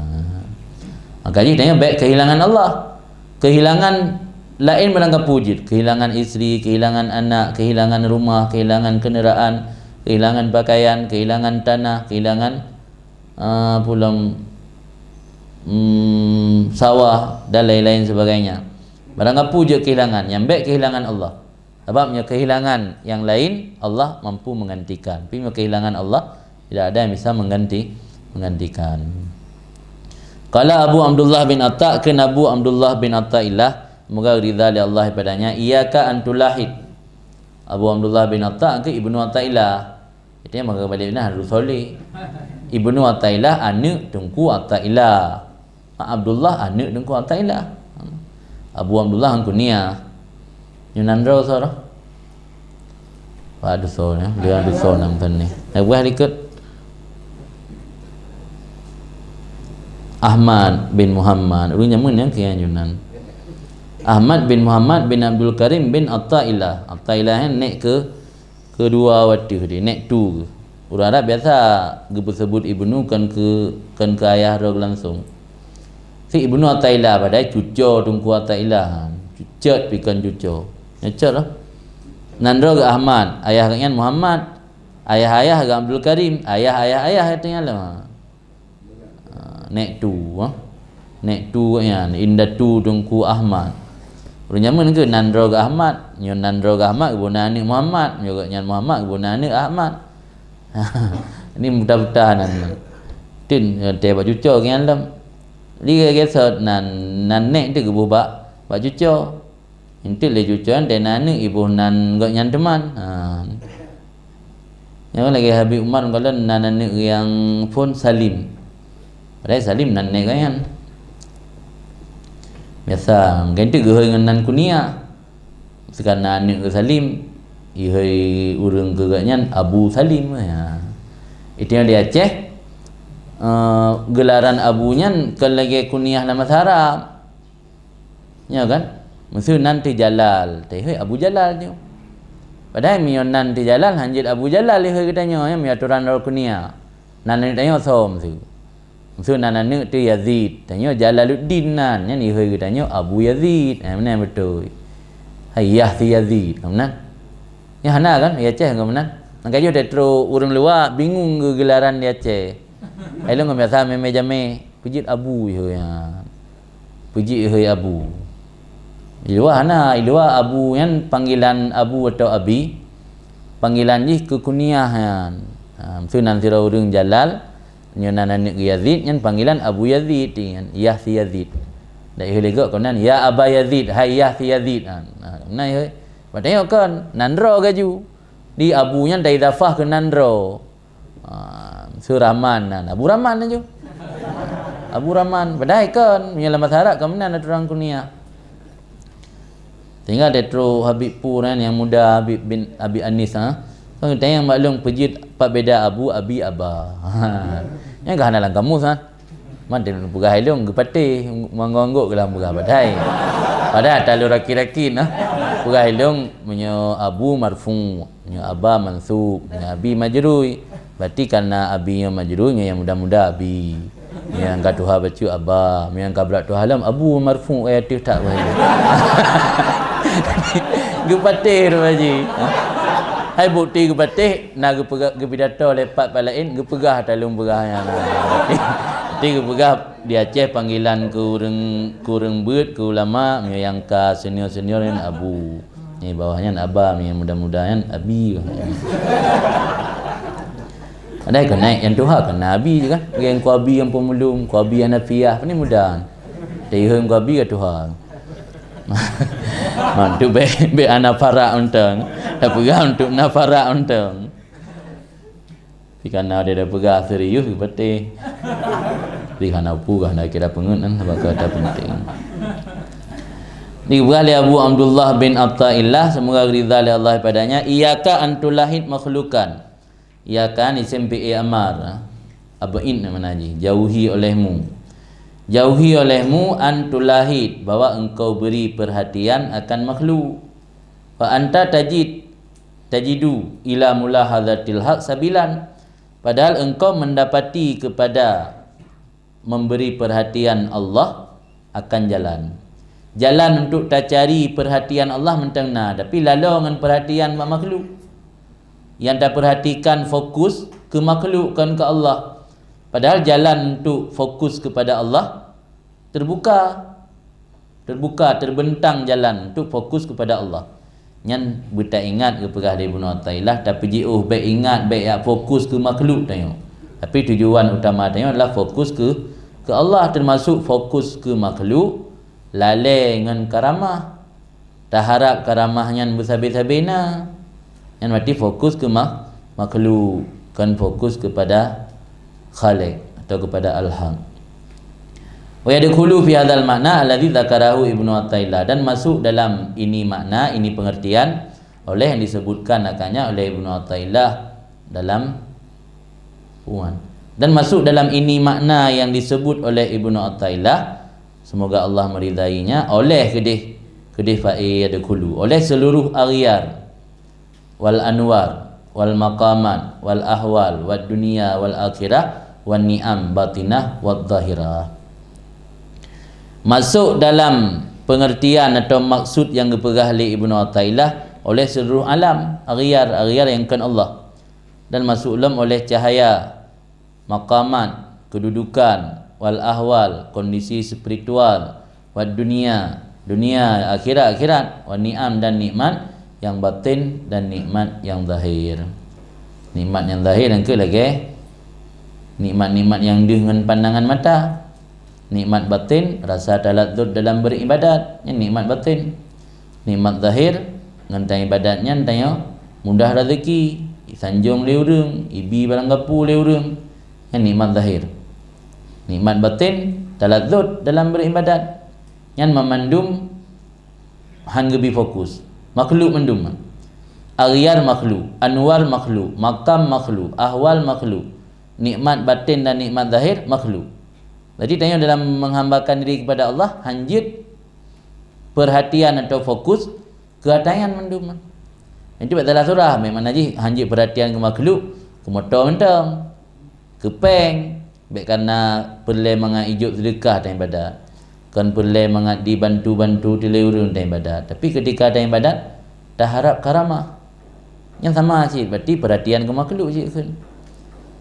Maka jih tanyoe bèk kehilangan Allah. Kehilangan laén barang gapeue jeuet. Kehilangan isteri, kehilangan anak, kehilangan rumah, kehilangan kenderaan, kehilangan pakaian, kehilangan tanah, kehilangan, ah, pulang, mm, sawah dan lain-lain sebagainya. Barang gapeue jeuet kehilangan, nyang bèk kehilangan Allah. Sabab meunyoe kehilangan nyang laén, Allah mampu menggantikan. Tapi meunyoe kehilangan Allah, tidak ada yang bisa mengganti, menggantikan. Qala Abu Abdullah bin Atha, kheun Abu Abdullah bin Athaillah, semoga ridha lé Allah padanya, "Iyyaka an tulahid." Abu Abdullah bin Atha keu Ibnu Athaillah. Itu yang maka balik nah Abdul Saleh. Ibnu Athaillah aneuk Teungku Athaillah. Abdullah aneuk Teungku Athaillah. Abu Abdullah ngon kuniah. Nyoe nan droe soe roh? Wah, dusoe nyoe. Dia dusoe nan teuh ni. Dah buah likot. Ahmad bin Muhammad. Ureueng nyan meunan keu nyan Yunan. Ahmad bin Muhammad bin Abdul Karim bin Athaillah. Athaillah nyan nek keu keudua watèe di nek tu. Ureueng Arab biasa geupeuseubut ibnu kon keu, kon keu ayah droe langsung. Si Ibnu Athaillah padahai cuco Teungku Athaillah. Cucot pi kon cuco. Nyacot lah. Nan droe geuh Ahmad, ayah geuh nyan Muhammad. Ayah-ayah geuh Abdul Karim, ayah-ayah-ayah itu nyan lah. Ha, nek tu, ha. Nek tu nyan, indatu Teungku Ahmad. Ureueng jameun keu nan droe geuh Ahmad, nyoe nan droe geuh Ahmad, geuboh nan aneuk Muhammad, nyoe geuh nyan Muhammad, geuboh nan aneuk Ahmad. Ini mudah-mudahan nan. Tin, teuh bak cuco nyan lom. Di geuh sot nan, nan nek tu geuboh bak, bak cuco. Enteuk lé cuco nyan, dan aneuk iboh nan gobnyan teuma. Ha. Nyan lagèe Habib Umar kalon nan aneuk nyang phôn Salim. Padahai Salim nan nek gobnyan. Biasa, mungken enteuk geuhôi ngon nan kuniah. Seukara aneuk geuh Salim, ihôi ureueng keu gobnyan Abu Salim. Ya. Itu nyang di Aceh, eh, geularan Abu nyan kon lagèe kuniah lam basa Arab. Nyo kan? Meuseu nan teuh Jalal, teuh Abu Jalal nyoe. Padahai meunyoe nan teuh Jalal, hanjeuet Abu Jalal ihôi geutanyoe, nyan meunyoe atoran droe kuniah. Nan aneuk tanyoe soe meuseu? Meuseu nan aneuk teuh Yazid, tanyoe Jalaluddin nan, nyan ihôi geutanyoe Abu Yazid. Ha, meunan beutôi. Hai yah si Yazid, ka meunan. Nyan hana kan? Di Aceh ka meunan. Nyang ka jeuet teutroe ureueng luwa bingung geuh geularan di Aceh. Hai lôn ka biasa mé-mé jamé, peue jeuet Abu ihôi nyan. Peue jeuet ihôi Abu. Di luwa hana, di luwa Abu nyan panggilan Abu atau Abi, panggilan jih keu kuniah nyan. Ha, meuseu nan sidroe ureueng Jalal, nyoe nan aneuk Yazid, nyan panggilan Abu Yazid, nyan, yah si Yazid. Dan ihôi lé gob keu nan, "Ya Aba Yazid, hai yah si Yazid." Ha, na ihôi. Padahai kon, nandro gaju. Di Abu nyan taidhafah keu nandro. Ha, Seuraman nan. Abu Raman laju. Abu Raman. Padahai kon, meunyoe lam bahasa Arab kon meunan aturan kuniah. Tinggai teutroh Habib Pur kan, nyang muda Habib bin Abi Anis, ha. Kon tanyong bak lôn peujeuet pat beda Abu, Abi, Aba. Ha. Nyan ka hana lam kamus, ha. Man teupeugah ilong geupatéh, manggong-anggok geulam peugah padahai. Padahai ata lôn rakin-rakin, ha. Peugah ilong meunyoe Abu marfu'. Nyoe Aba mansub, nyoe Abi majrui. Berarti karena Abi nyoe majrui, nyoe nyang muda-muda Abi. Nyoe nyang ka tuha bacut Aba, nyoe nyang ka brat tuha lom Abu marfu' ka ateueh that wahai. Geupatéh tu Haji. Ha? Hai bukti geupatéh, na geupeugah, geupidato lé pat-pat laén, geupeugah ata lôn peugah nyan. Berarti geupeugah di Aceh panggilan keu ureueng, keu ureueng beuet, keu ulama, nyoe nyang ka senior-senior nyan Abu. Di bawah nyan Aba, nyang muda-muda nyan Abi. Ada keunaik nyang tuha keunan Abi je kan. Lagèe Teungku Abi nyang Peumulom, Teungku Abi Hanafiah, ni muda. Tapi Teungku Abi ka tuha. Man tu bèk, bèk hana parak untông. Tapeugah untuk na parak untông. Tapi karena dia dah peugah serius ke penting. Tapi karena peugah nak kira pengen kan, sebab kata penting. Dipeugah lé Abu Abdullah bin Athaillah, semoga ridha lé Allah padanya, "Iyyaka an tulahid makhlukan." Iyyaka ni isim fi'il amar. Ab'id makna jih, jauhi olehmu. Jauhi olehmu an tulahid, bahwa engkau beri perhatian akan makhluk. Fa anta tajid, tajidu ila mulahadzatil haq sabilan. Padahal engkau mendapati kepada memberi perhatian Allah akan jalan. Jalan untuk tacari perhatian Allah mantong na, tapi laloe ngon perhatian bak makhluk. Nyang taperhatikan fokus keu makhluk kon keu Allah. Padahal jalan untuk fokus kepada Allah terbuka. Terbuka, terbentang jalan untuk fokus kepada Allah. Nyan beutaingat geupeugah lé Ibnu Athaillah, tapeujiôh bèk ingat, bèk jak fokus keu makhluk tanyoe. Tapi tujuan utama tanyoe adalah fokus keu, keu Allah, termasuk fokus keu makhluk, lalée ngon karamah. Taharab karamah nyan beusabe-sabe na. Nyan berarti fokus keu ma-, makhluk, kon fokus kepada Khaliq atau kepada Al-Haq. Wa yadkhulu fi hadzal ma'na alladzi dzakarahu Ibnu Athaillah, dan masuk dalam ini makna, ini pengertian oleh yang disebutkan akannya oleh Ibnu Athaillah dalam puan. Dan masuk dalam ini makna yang disebut oleh Ibnu Athaillah, semoga Allah meridainya, oleh keudeh, keudeh fa'il yadkhulu, oleh seluruh aghyar, wal anwar, wal maqamat, wal ahwal, wad dunya, wal akhirah, wan ni'am batinah, wad zahirah. Masuk dalam pengertian atau maksud yang geupeugah lé Ibnu Athaillah oleh seluruh alam, aghyar, aghyar yang kon Allah. Dan masuk lom oleh cahaya, maqamat, kedudukan, wal ahwal, kondisi spiritual, wad dunya, dunia, akhirat, akhirat, wan ni'am, dan nikmat yang batin dan nikmat yang zahir. Nikmat yang zahir nyang keu lagée nikmat-nikmat nyang deuh ngon pandangan mata. Nikmat batin, rasa talazut dalam beribadat, nyan nikmat batin. Nikmat zahir, ngon taibadat nyan tanyoe mudah rezeki, isanjong lé ureuëng, ibi barang gapu lé ureuëng, nyan nikmat zahir. Nikmat batin, talazut dalam beribadat, nyan mamandum han geubi fokus. Makhluk mandum. Aghyar makhluk, anwar makhluk, makam makhluk, ahwal makhluk. Nikmat batin dan nikmat zahir makhluk. Jadi tanyoe dalam menghambakan diri kepada Allah, hanjeuet perhatian atau fokus keu ata nyan mandum. Itu bak salah surah, memang najih hanjeuet perhatian keu makhluk, keu moto mantong, keu péng, bék kana peureulée mangat ijok seudeukah taibadat. Kon peureulée mangat dibantu-bantu tilé ureuëng taibadat. Tapi ketika taibadat, taharab karamah. Nyang sama cit, berarti perhatian keu makhluk cit kheun.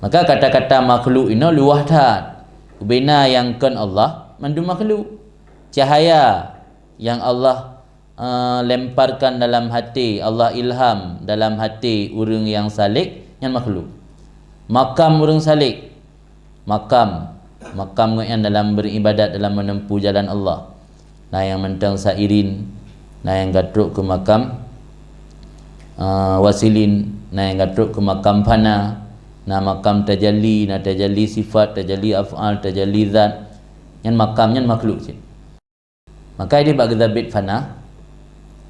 Maka kata-kata makhluk inoe luwah that. Ubena nyang kon Allah, mandum makhluk. Cahaya yang Allah, eh, lemparkan dalam hati, Allah ilham dalam hati ureuëng nyang salek, nyan makhluk. Makam ureuëng salek, makam, makam gobnyan dalam beribadat, dalam menempuh jalan Allah. Na nyang mantong sairin, na nyang ka trok keu makam Ah, wasilin, na nyang ka trok keu makam fana, na makam tajalli, na tajalli sifat, tajalli af'al, tajalli zat. Nyan makam nyan makhluk cit. Maka ideh bak geuzabit fana,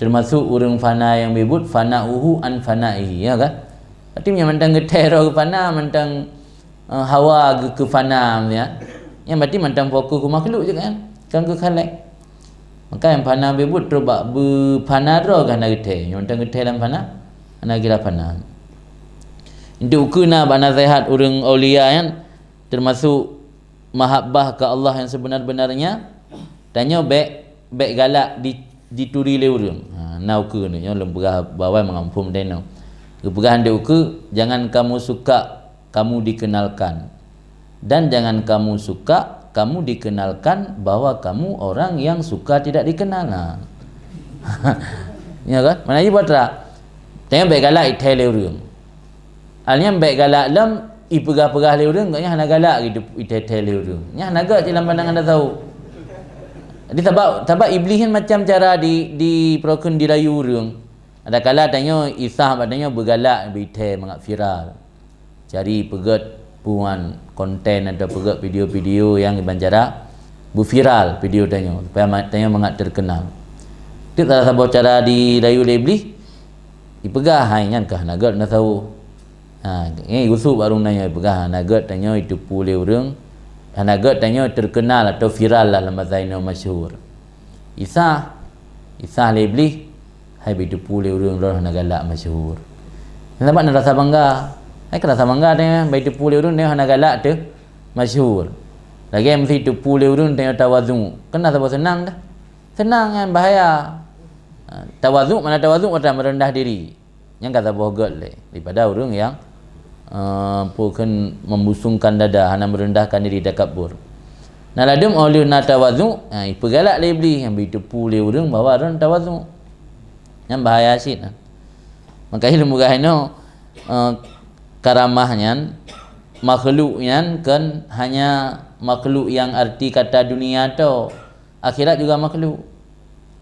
teumasok ureuëng fana nyang beubuet fana'uhu an fana'ihi, ya kan? Berarti meunyoe mantong geuthèe droe geuh fana, mantong eh, hawa geu-, keu fana, ya. Nyan berarti mantong fokus keu makhluk je kan, kon keu Khalik. Maka nyang fana beubuet trok bak beufana droe geuh hana geuthèe. Nyang mantong geuthèe lam fana, hana kira fana. Untuk ukeue na bak naseuhat ureuëng aulia nyan, teumasok mahabbah keu Allah nyang seubeuna-beunarnya, tanyoe bék, bék galak di, dituri lé ureuëng. Ha, na ukeue nyoe lôn peugah bak awai mangat muphom teunoe. Geupeugah di ukeue, jangan kamu suka kamu dikenalkan. Dan jangan kamu suka kamu dikenalkan bahwa kamu orang yang suka tidak dikenal. Ha. Ya kan? Mana ibu atra? Tanya baik galak ithèe lé ureuëng. Alnya baik galak lom ipeugah-peugah lé ureuëng, gobnyan hana galak gitu ithèe-thèe lé ureuëng. Nyan hana gèt lam pandangan tasawuf. Jadi sabab, sabab Iblis kan macam cara di, di peurokon dirayu ureuëng. Ada kala tanyoe Isa bak tanyoe beugalak beuithèe mangat viral. Cari peugèt puan konten atau peugèt video-video nyang iban cara beuviral video tanyoe supaya ma-, tanyoe mangat terkenal. Itu salah saboh cara dirayu lé Iblis. Ipeugah hai nyan kah hana gèt na tahu. Ha, nyan gusuk bak ureuëng tanyoe ipeugah hana gèt tanyoe iteupeu lé ureuëng, hana gèt tanyoe terkenal atau viral lah lam bahasa inoe masyhur. Isa, Isa lé Iblis, hai beuteupeu lé ureuëng droe hana galak masyhur. Sabab na rasa bangga. Hai ka rasa bangga tanyoe beuteupeu lé ureuëng tanyoe hana galak teuh masyhur. Lagèe meusi teupeu lé ureuëng tanyoe tawazu. Kan na saboh seunang dah. Seunang nyan bahaya. Ha, tawazu mana tawazu atra meureundah diri. Nyan ka saboh gèt lé daripada ureuëng nyang, eh, peue kheun membusungkan dada, hana meurendahkan diri, takabur. Na ladum óh lheueh na tawazu, ha, ipeugalak lé Iblis nyang beuteupeu lé ureuëng bahwa droen tawazu. Nyan bahaya cit nyan. Maka ilmu gah inoe, eh, karamah nyan, makhluk nyan kon hanya makhluk nyang arti kata dunia to. Akhirat juga makhluk.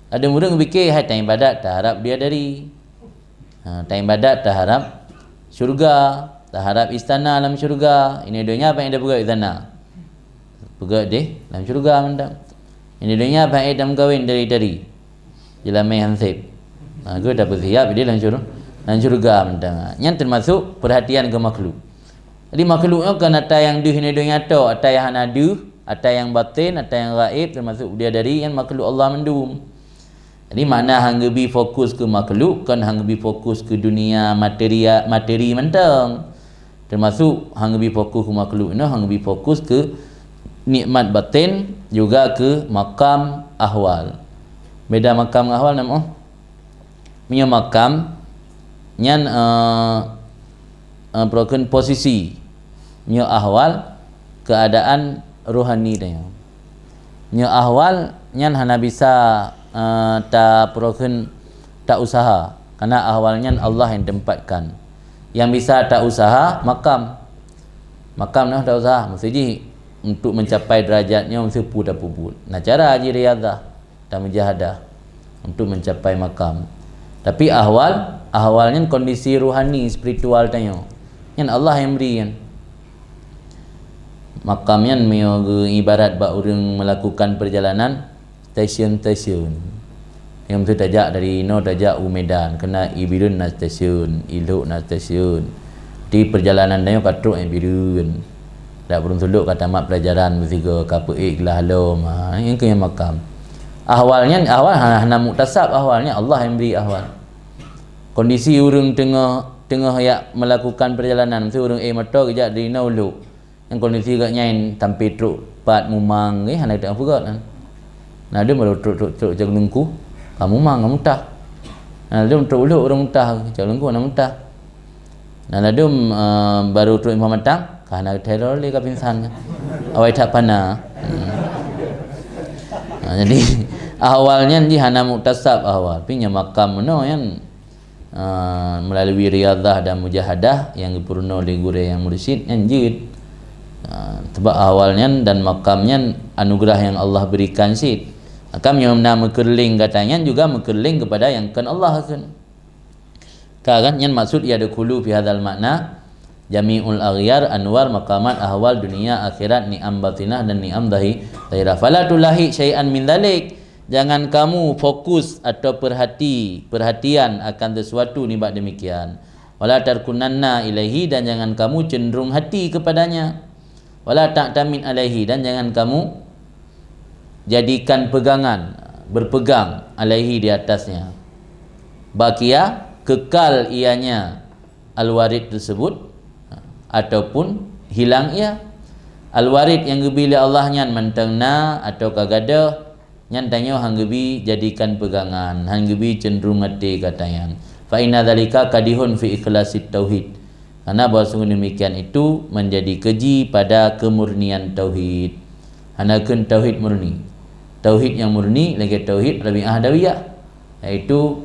Ada ureuëng pikir hai taibadat taharap dia dari. Ha, taibadat taharap syurga, taharap istana lam syurga. Ini donya apa nyang dah peugah istana? Peugah deh lam syurga mantap. Ini donya apa nyang dah meukawen dari-dari. Jelamé hansip. Ha, geuh dah bersiap dia lam syurga. Lam syurga mantap. Nyan termasuk perhatian ke makhluk. Jadi makhluk nyoe kon ata nyang deuh ini donya to, ata nyang hana deuh, ata nyang batin, ata nyang gaib, termasuk dia dari nyang makhluk Allah mandum. Jadi makna hang geubi fokus ke makhluk, kon hang geubi fokus ke dunia materi, materi mantong. Termasuk hang geubi fokus ke makhluk inoe, hang geubi fokus ke nikmat batin, juga ke makam ahwal. Beda makam ngon ahwal na meu'oh? Meunyoe makam nyan, eh, eh, peurokon posisi. Meunyoe ahwal, keadaan rohani tanyoe. Meunyoe ahwal nyan hana bisa, eh, ta peurokon ta usaha, karena ahwal nyan Allah nyang tempatkan. Nyang bisa ta usaha makam. Makam nyoe ta usaha, mesti jih untuk mencapai derajat nyoe mesti peue tapeubuet. Nah, cara jih riyadhah dan mujahadah untuk mencapai makam. Tapi ahwal, ahwal nyan kondisi rohani, spiritual tanyoe. Nyan Allah nyang bri nyan. Makam nyan meunyoe geu-, ibarat bak ureuëng melakukan perjalanan stesen-stesen. Nyang meusti tajak dari inoe tajak u Medan, keunan i Bireuen na stesen, i Lhok na stesen. Di perjalanan tanyoe ka trok i Bireuen. Dak Bureuen Sulok ka tamat pelajaran meusigoe ka peuék glah lom. Ha, nyang keu nyang makam. Ahwal nyan, ahwal hana, hana muktasab ahwal nyan, Allah nyang bri ahwal. Kondisi ureuëng teungoh, teungoh jak melakukan perjalanan, meusti ureuëng ék moto geujak dari inoe u Lhok. Nyang kondisi geuh nyan sampai trok pat mumang, eh, hana teupeugah nan. Na dum baru trok, trok, trok Cot Lungku, ka mumang, ka mutah. Na dum trok u Lhok ureuëng mutah, Cot Lungku na mutah. Na ladum, eh, baru trok Imam Matang, ka hana geuthèe lé ka pingsan. Awai that pana. Hmm. Ha, jadi, ahwal nyan jih hana muktasab ahwal. Tapi nyang makam meunoe nyan, eh, melalui riyadhah dan mujahadah nyang geupeurunoe lé gurèe nyang mursyid nyan jeuet. Eh, sebab ahwal nyan dan makam nyan anugerah nyang Allah berikan cit. Makam nyang na meukeureuléng gata nyan juga meukeureuléng keupada nyang kon Allah kheun. Ka kan? Nyan maksud yadkhulu fi hadzal ma'na jami'ul aghyar, anwar, maqamat, ahwal, dunia, akhirat, ni'am batinah dan ni'am zahi-, zahirah. Fala tulahi syai'an min dzalik. Jangan kamu fokus atau perhati, perhatian akan sesuatu nibak demikian. Wala tarkunanna ilaihi, dan jangan kamu cenderung hati kepadanya. Wala ta'tamid alaihi, dan jangan kamu jadikan pegangan, berpegang, alaihi, di atasnya. Bakia, kekal ianya, al-warid tersebut, ataupun hilang ia. Al-warid nyang geubi lé Allah nyan mantong na atawa ka gadôh, nyan tanyoe han geubi jadikan pegangan, han geubi cenderung até gata nyan. Fa inna dzalika qadihun fi ikhlasit tauhid. Karena bahwa sungguh demikian itu menjadi keji pada kemurnian tauhid. Hana kheun tauhid murni. Tauhid nyang murni lagèe tauhid Rabi'ah Adawiyah, yaitu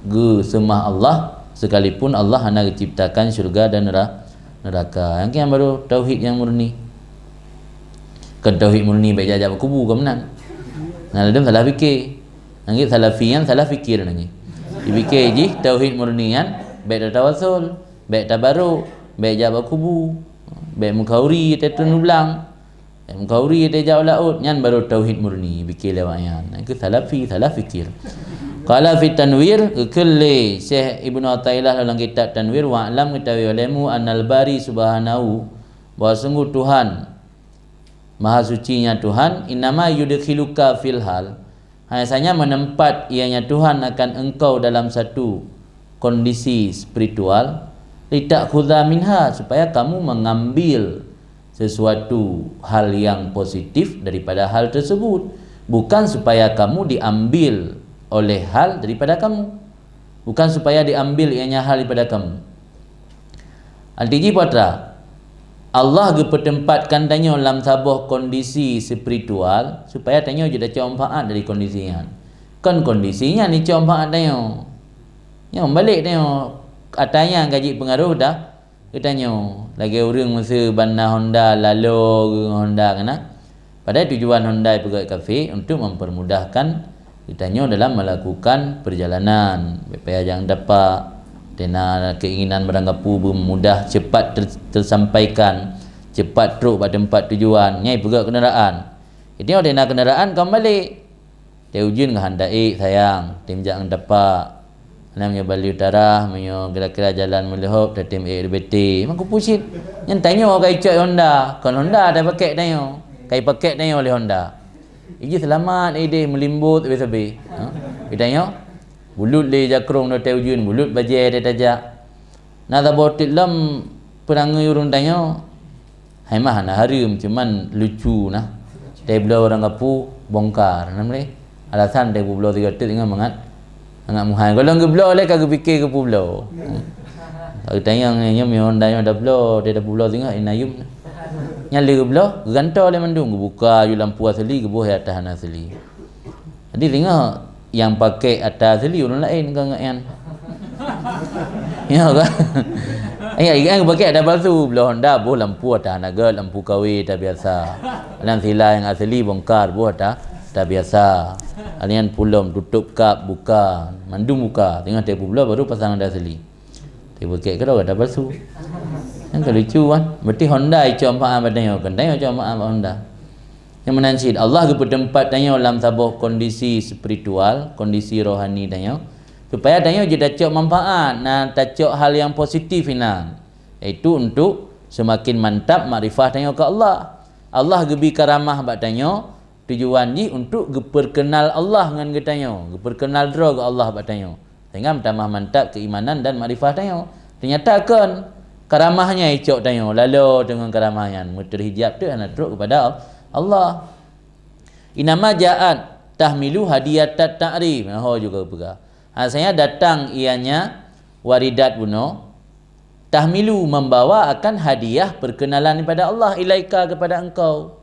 geuseumah Allah sekalipun Allah hana geuciptakan syurga dan nera-, neraka. Nyang keu nyan baru tauhid nyang murni. Kon tauhid murni bèk jak-jak bak kubu, kon meunan. Nah, ladôm salah fikir. Nangkeuh salafi nyan salah fikir nangkeuh. Dipikir jih tauhid murni nyan bèk tatawasul, bèk tabaruk, bèk jak bak kubu, bèk meukauri teuh teuneublang. Meukauri teuh jak u laôt, nyan baru tauhid murni, pikir lewat nyan. Nyan keuh salafi, salah fikir. Qala fit Tanwir, geukheun lé Syekh Ibnu Athaillah dalam kitab Tanwir, "Wa'lam, ketahui olehmu, annal Bari subhanahu, bahwa sungguh Tuhan, Maha Suci nya Tuhan, innama yudkhiluka fil hal, hanya saja menempat ianya Tuhan akan engkau dalam satu kondisi spiritual, lita'khudha minha, supaya kamu mengambil sesuatu hal yang positif daripada hal tersebut, bukan supaya kamu diambil oleh hal daripada kamu, bukan supaya diambil ianya hal daripada kamu." Arti jih peue atra? Allah geupeutempatkan tanyoe lam saboh kondisi spiritual supaya tanyoe jeuet tacok manfaat dari kondisi nyan. Kon kondisi nyan jicok manfaat tanyoe. Nyoe meubalek tanyoe, atra nyan ka jipeungaroh dah geutanyoe. Lagèe ureueng meuseu banda Honda, lalo geuh Honda keunan. Padahai tujuan Honda ipeugöt kafé untuk mempermudahkan geutanyoe dalam melakukan perjalanan. Bèk payah jak tapak, teuh na keinginan barangkapeue beumudah cepat ter-, tersampaikan, cepat trok bak teumpat tujuan, nyan ipeugöt kendaraan. Geutanyoe teuh na kendaraan ka meubalek. Teuh ujeuen geuhandak ék sayang, tém jak ngon tapak. Nah, meunyoe Bali Utara, meunyoe kira-kira jalan meuleuhop, tatem ék R B T. Mangko pusing. Nyan tanyoe ka icok Honda, kon Honda tapakèk tanyoe. Ka ipakèk tanyoe lé Honda. Iji seulamat idéh meulimbot sabe-sabe. Ha? Geutanyoe bulut lé jakrong teuh ujeuen, bulut bajèe teuh tajak. Na saboh teuk lom peurangui ureueng tanyoe. Hai mah hana hareuem, cuman lucu nah. Teuh bloe ureueng kapu bongkar, na mulai. Alasan teuh peubloe sigoe teuk singoh mangat, mangat muhai. Gohlom geubloe lé ka geupike keu peubloe. Ka geutanyong nyoe, nyoe meuhon tanyoe tabloe, teuh tapeubloe singoh inayum. Nyan lé geubloe, geugantoe lé mandum, geubuka aju lampu asli, geuboh ateuh hana asli. Jadi singoh nyang pakai atra asli ureueng laén ka ngon nyan. Ya kan? Ya, kan pakai atra palsu, bloe Honda, boh lampu atra hana göt, lampu K W atra biasa. Lam sila nyang asli bongkar, boh atra, atra biasa. Alian pulom, tutup kap, buka, mandum buka. Singoh teuh peubloe baru pasang atra asli. Teuh pakai keudroe atra palsu. Kan ka lucu kan? Berarti Honda icok manfaat bak tanyoe, kan tanyoe icok manfaat bak Honda. Nyang meunan cit, Allah geupeuteumpat tanyoe lam saboh kondisi spiritual, kondisi rohani tanyoe, supaya tanyoe jeuet tacok manfaat, na tacok hal nyang positif inan, yaitu untuk seumaken mantap makrifah tanyoe keu Allah. Allah geubi karamah bak tanyoe, tujuan jih untuk geupeurkeunal Allah ngon geutanyoe, geupeurkeunal droe geuh Allah bak tanyoe. Sehingga meutamah mantap keuimanan dan makrifah tanyoe. Teunyata kon, karamah nyan icok tanyoe, lalo deungon karamah nyan, meuteurhijab teuk hana trok keupada Allah. Innama ja'at tahmilu hadiyatat ta'rif. Nah, ho juga peugah. Hasanya datang ianya waridat bunoe, tahmilu, membawa akan hadiah perkenalan daripada Allah, ilaika, kepada engkau.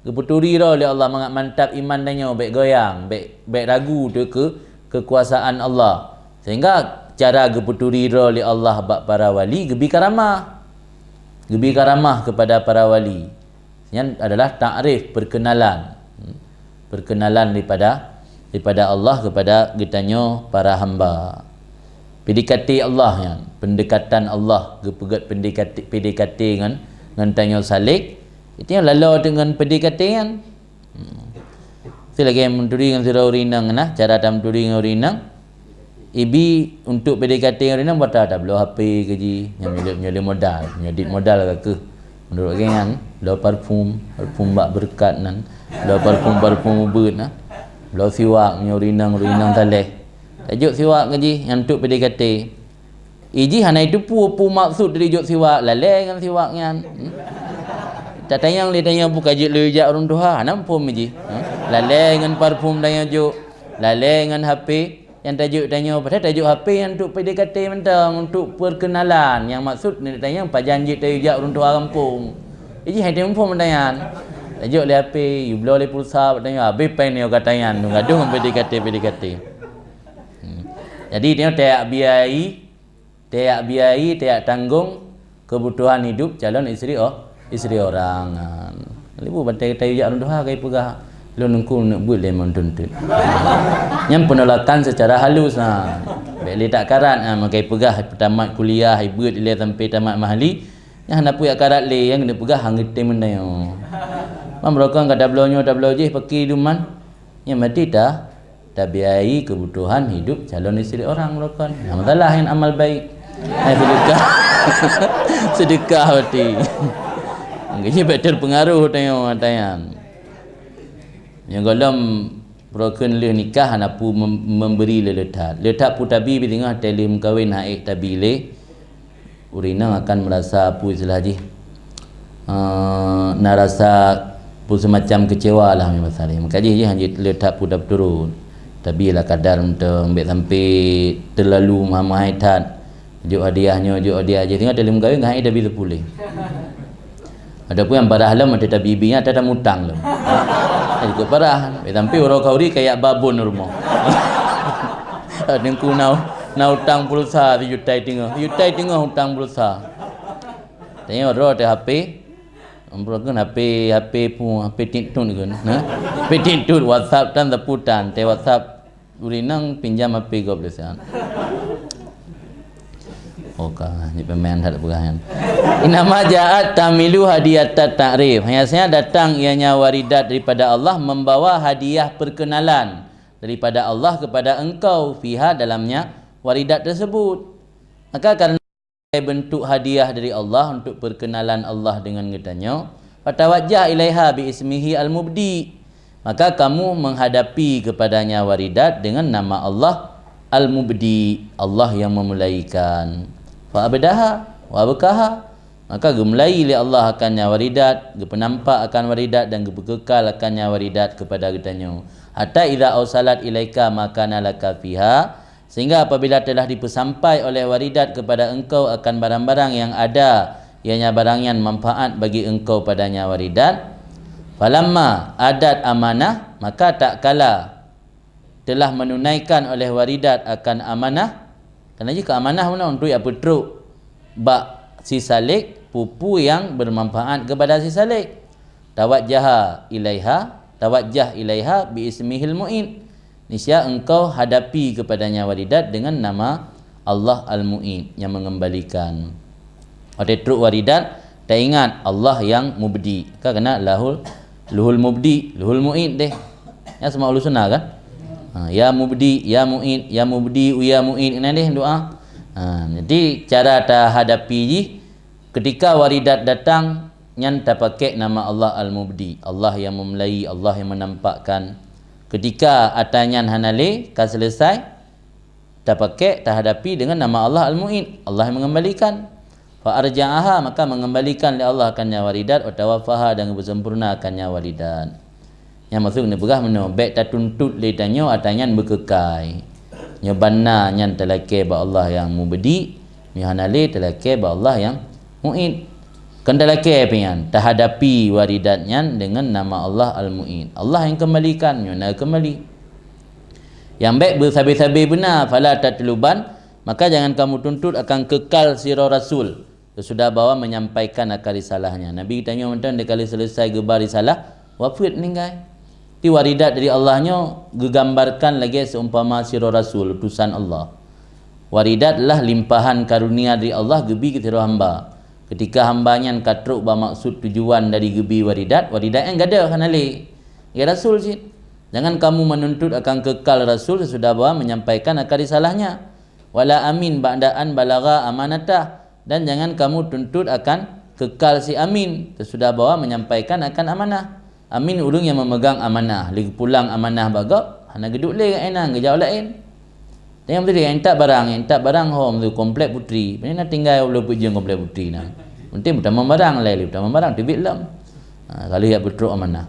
Geupeuturi droe lé Allah mangat mantap iman tanyoe, bèk goyang, bèk, bèk ragu teuh keu kekuasaan Allah. Sehingga cara geupeuturi droe lé Allah bak para wali geubi karamah. Geubi karamah kepada para wali. Nyan adalah ta'rif, perkenalan. Perkenalan daripada, daripada Allah kepada geutanyoe para hamba. P D K T Allah nyan, pendekatan Allah, geupeugét pendekati-, P D K T ngon, ngon tanyoe salek, itu nyang laloe teuk ngon P D K T nyan. Hmm. Itu lagée meuturi ngon sidroe ureueng inong nah, cara tameuturi ngon ureueng inong. Ibi untuk P D K T ngon ureueng inong, bata tabloe H P keu jih, nyang nyoe, nyoe modal, nyoe dit modal ka keuh. Meunurot lagée nyan, bloe parfum, parfum bak beureukat nan, bloe parfum, parfum ubeut nah, bloe siwak, nyoe ureueng inong, ureueng inong saleh. Tajok siwak keu jih, nyan untuk P D K T. Ijih hana jiteupeue peue maksud dari jok siwak, lalée ngon siwak nyan. Hmm? Tatanyong lé tanyoe peue ka jeuet lé jak ureueng tuha, hana muphom ijih. Hmm? Lalée ngon parfum tanyoe jok, lalée ngon H P nyang tajok tanyoe, padahai tajok H P nyan untuk P D K T mantong, untuk perkenalan. Nyang maksud ni tatanyong pajan jeuet tayue jak ureueng tuha gampông. Ijih hana muphom tanyan. Tajok lé H P, yue bloe lé pulsa bak tanyoe, habéh péng nyoe ka tanyan, gadoh ngon P D K T, P D K T. Hmm. Jadi, tanyoe tajak biayai, tajak biayai, tajak tanggong kebutuhan hidup calon istri o-, istri orang. Ha. Leubeh bantai tayue jak ureueng tuha ka jipeugah, "Lôn teungku neuk beuet lé mon tuntot." Nyan penolakan secara halus, ha. Bék lé tak karat, ha, maka jipeugah tamat kuliah, jibeuet ilée sampai tamat mahli, nyan hana peue jak karat lé, nyang keuneuk peugah hana geutem meunyoe. Mam rokon ka tabloe nyoe, tabloe jih, paki duman. Nyan berarti ta-, tabiayai kebutuhan hidup calon istri orang rokon. Nah, masalah nyan amal baik. Hai sedekah. Sedekah berarti. Mungkin bèk terpengaruh tanyoe, tanyan. Nyang gohlom rokon lheueh nikah hana peue mem-, memberi lé le that. Le that peue tabi bit singoh teuh lheueh meukawen hana ék tabi lé. Ureueng inong akan merasa, peue istilah jih, eh, na rasa peue semacam kecewa lah, meunan basa lé. Maka jih, jih hanjeuet le that peue tabeuturot. Tabi ala kadar mantong, bèk sampai terlalu mahai-mahai that. Jok hadiah nyoe, jok hadiah jih. Singoh teuh lheueh meukawen, hana ék tabi sapeue lé. Ataupun nyang parah lom, watèe tabi-bi nyan, ata tamutang lom. Nyan cukôp parah. Bèk sampai uroe khauri kajak babon u rumoh. Teungku na, na utang pulsa sijuta teungoh. Sijuta teungoh utang pulsa. Tanyoe droe teuh H P. Amphon keuh H P, H P peue, H P tintut keuh. Nah, H P tintut, WhatsApp tan sapeue tan. Teuh WhatsApp, ureueng inong pinjam H P gob lé siat. Oh, ka, ni pemain that peugah nyan. Innama ja'at tahmilu hadiyatat ta'rif. Hanya saja datang ianya Waridat daripada Allah membawa hadiah perkenalan daripada Allah kepada engkau, fiha, dalamnya Waridat tersebut. Maka karena bentuk hadiah dari Allah untuk perkenalan Allah dengan geutanyoe, fatawajjah ilaiha bi ismihi al-mubdi. Maka kamu menghadapi kepadanya Waridat dengan nama Allah Al-Mubdi, Allah yang memulaikan. Fa abdaha wa abqaha. Maka geumulai lé Allah akan nya Waridat, geupeunampak akan Waridat dan geupeukekal akan nya Waridat kepada geutanyoe. Hatta idza ausalat ilaika ma kana laka fiha, sehingga apabila telah dipeusampai oleh Waridat kepada engkau akan barang-barang yang ada, ianya barang nyan manfaat bagi engkau padanya Waridat, falamma adat amanah, maka tatkala telah menunaikan oleh Waridat akan amanah, karena jih keu amanah meunan untuk jak peutrok bak si salek peue-peue nyang bermanfaat kepada si salek. Tawajjaha ilaiha, tawajjah ilaiha bi ismihil mu'id. Niscaya engkau hadapi kepadanya Waridat dengan nama Allah Al-Mu'id, yang mengembalikan. Watèe trok Waridat, taingat Allah yang mubdi. Ka keunan lahul, luhul mubdi, luhul mu'id deh. Nyan seumah ulun sunnah kan? Ha, ya mubdi, ya mu'id, ya mubdi, ya mu'id. Keunan deh doa. Ha, jadi cara tahadapi jih, ketika Waridat datang, nyan tapakék nama Allah Al-Mubdi, Allah yang memulai, Allah yang menampakkan. Ketika atra nyan hana lé, ka selesai, tapakék, tahadapi dengan nama Allah Al-Mu'id, Allah yang mengembalikan. Fa arja'aha, maka mengembalikan lé Allah akan nya Waridat, wa tawaffaha, dan geupeusempurna akan nya Waridat. Nyang maksud neupeugah meunoe, bèk tatuntut lé tanyoe atra nyan beukeukai. Nyoe banda nyan talakée bak Allah nyang mubdi, nyoe hana lé talakée bak Allah nyang mu'id. Kon talakée pih nyan, tahadapi Waridat nyan dengan nama Allah Al-Mu'id. Allah yang kembalikan, nyoe na kembali. Nyang bèk beusabe-sabe beuna, fala tatluban, maka jangan kamu tuntut akan kekal sidroe rasul sesudah bahwa menyampaikan akan risalahnya. Nabi geutanyoe mantong dikali selesai geuba risalah, wafeuet, meninggai. Di Waridat dari Allah nyoe geugambarkan lagée seumpama sidroe rasul, utusan Allah. Waridat lah limpahan karunia dari Allah geubi keu sidroe hamba. Keutika hamba nyan ka trok bak maksud tujuan dari geubi waridat, waridat nyan gadôh hana lé. Ya Rasul cit, jangan kamu menuntut akan kekal Rasul sesudah bahwa menyampaikan akan risalahnya. Wala amin ba'da an balagha amanatah, dan jangan kamu tuntut akan kekal si amin sesudah bahwa menyampaikan akan amanah. Amin ureuëng nyang memegang amanah, lé geupulang amanah bak gob, hana geuduek lé ngon inan, geujaweueb laén. Tanyong beutôi, nyang intat barang, nyang intat barang hom tu Komplek Putri. Pane na tinggai ulo peujeueng Komplek Putri na. Penting beutamong barang, lé lé beutamong barang teubiet lom. Ha, kalau jak peutrok amanah.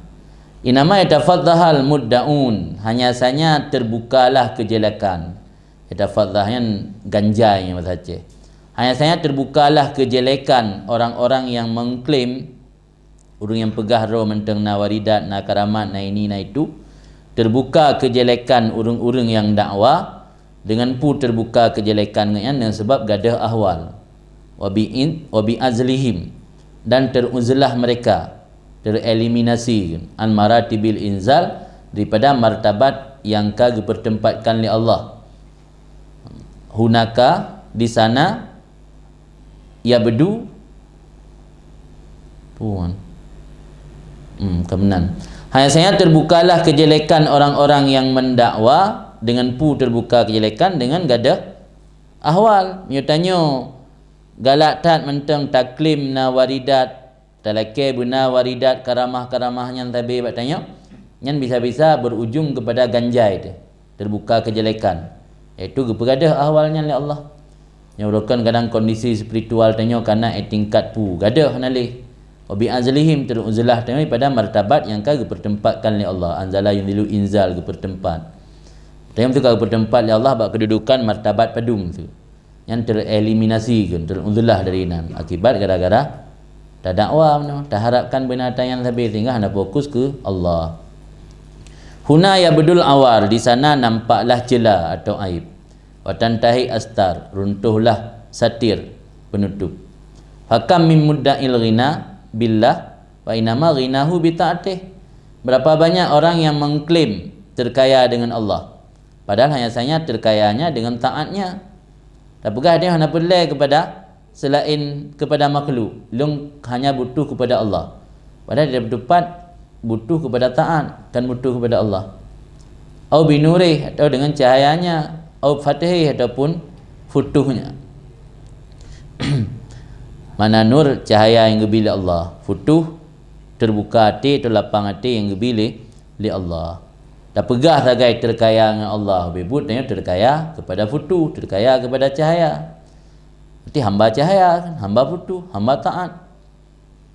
Inama yatafadzahal muddaun, hanya saja terbukalah kejelekan. Yatafadzah nyan ganjai nyan bahasa Aceh. Hanya saja terbukalah kejelekan orang-orang yang mengklaim, ureuëng nyang peugah droe mantong na waridat, na karamat, na ini, na itu. Terbuka kejelekan ureuëng-ureuëng nyang dakwa, dengan pu terbuka kejelekan nyan dengan sebab gadôh ahwal. Wa bi in-, wa bi azlihim, dan teruzlah mereka, tereliminasi an maratibil inzal, daripada martabat yang ka geupeutempatkan lé Allah. Hunaka, di sana, yabdu, puan. Hmm, kemudian, hanya saja terbukalah kejelekan orang-orang yang mendakwa, dengan pu terbuka kejelekan, dengan gadôh ahwal. Meunyoe tanyoe galak that mantong taklaim na waridat, talakée beuna waridat karamah-karamah nyan sabe bak tanyoe, nyan bisa-bisa berujung kepada ganjai teuh, terbuka kejelekan, yaitu geupeugadôh ahwal nyan lé Allah. Nyoe rukon kadang kondisi spiritual tanyoe kana éh tingkat pu gadôh hana lé. Wa bi azlihim, teruzlah tanyoe pada martabat nyang ka geupeutempatkan lé Allah. Anzala yunzilu, inzal, geupeuteupat. Tanyoe tu ka geupeuteupat lé Allah bak kedudukan martabat padum tu. Nyan tereliminasi kan, teruzlah dari nan akibat gara-gara tadakwa meunoe, taharapkan beuna tanyan sabe sehingga hana fokus keu Allah. Huna yabdul awar, di sana nampaklah ceula atau aib. Wa tantahi astar, runtuhlah satir penutup. Fakam min mudda'il ghina billah wa inama ghinahu bi ta'atih. Berapa banyak orang yang mengklaim terkaya dengan Allah, padahal hanya saja terkayanya dengan taatnya. Tapeugah dia hana peureulée kepada selain kepada makhluk, lôn hanya butuh kepada Allah. Padahal dia beuteupat butuh kepada taat, kan butuh kepada Allah. Au binurih, atau dengan cahayanya, au fatihih, ataupun futuhnya. Mana nur, cahaya yang geubi lé Allah, futuh, terbuka hati atau lapang hati yang geubi lé, lé Allah. Tapeugah sagai terkaya ngon Allah, bebut nyan terkaya kepada futuh, terkaya kepada cahaya. Berarti hamba cahaya kan, hamba futuh, hamba taat.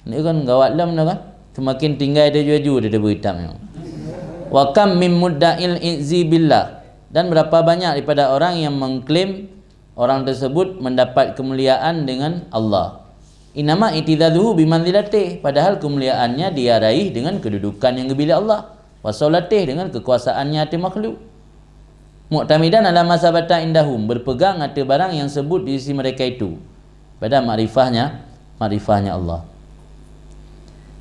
Ni kan gawat lom dah kan. Semakin tinggai dia juju dia beri tam nyoe. Wa kam min mudda'il izzi billah. Dan berapa banyak daripada orang yang mengklaim orang tersebut mendapat kemuliaan dengan Allah. Inama i'tizazuhu bimanzilatih, padahal kemuliaannya dia raih dengan kedudukan yang geubi lé Allah. Wa saulatih, dengan kekuasaannya atas makhluk. Mu'tamidan ala ma sabata indahum, berpegang atas barang yang sebut di sisi mereka itu. Pada makrifahnya, makrifahnya Allah.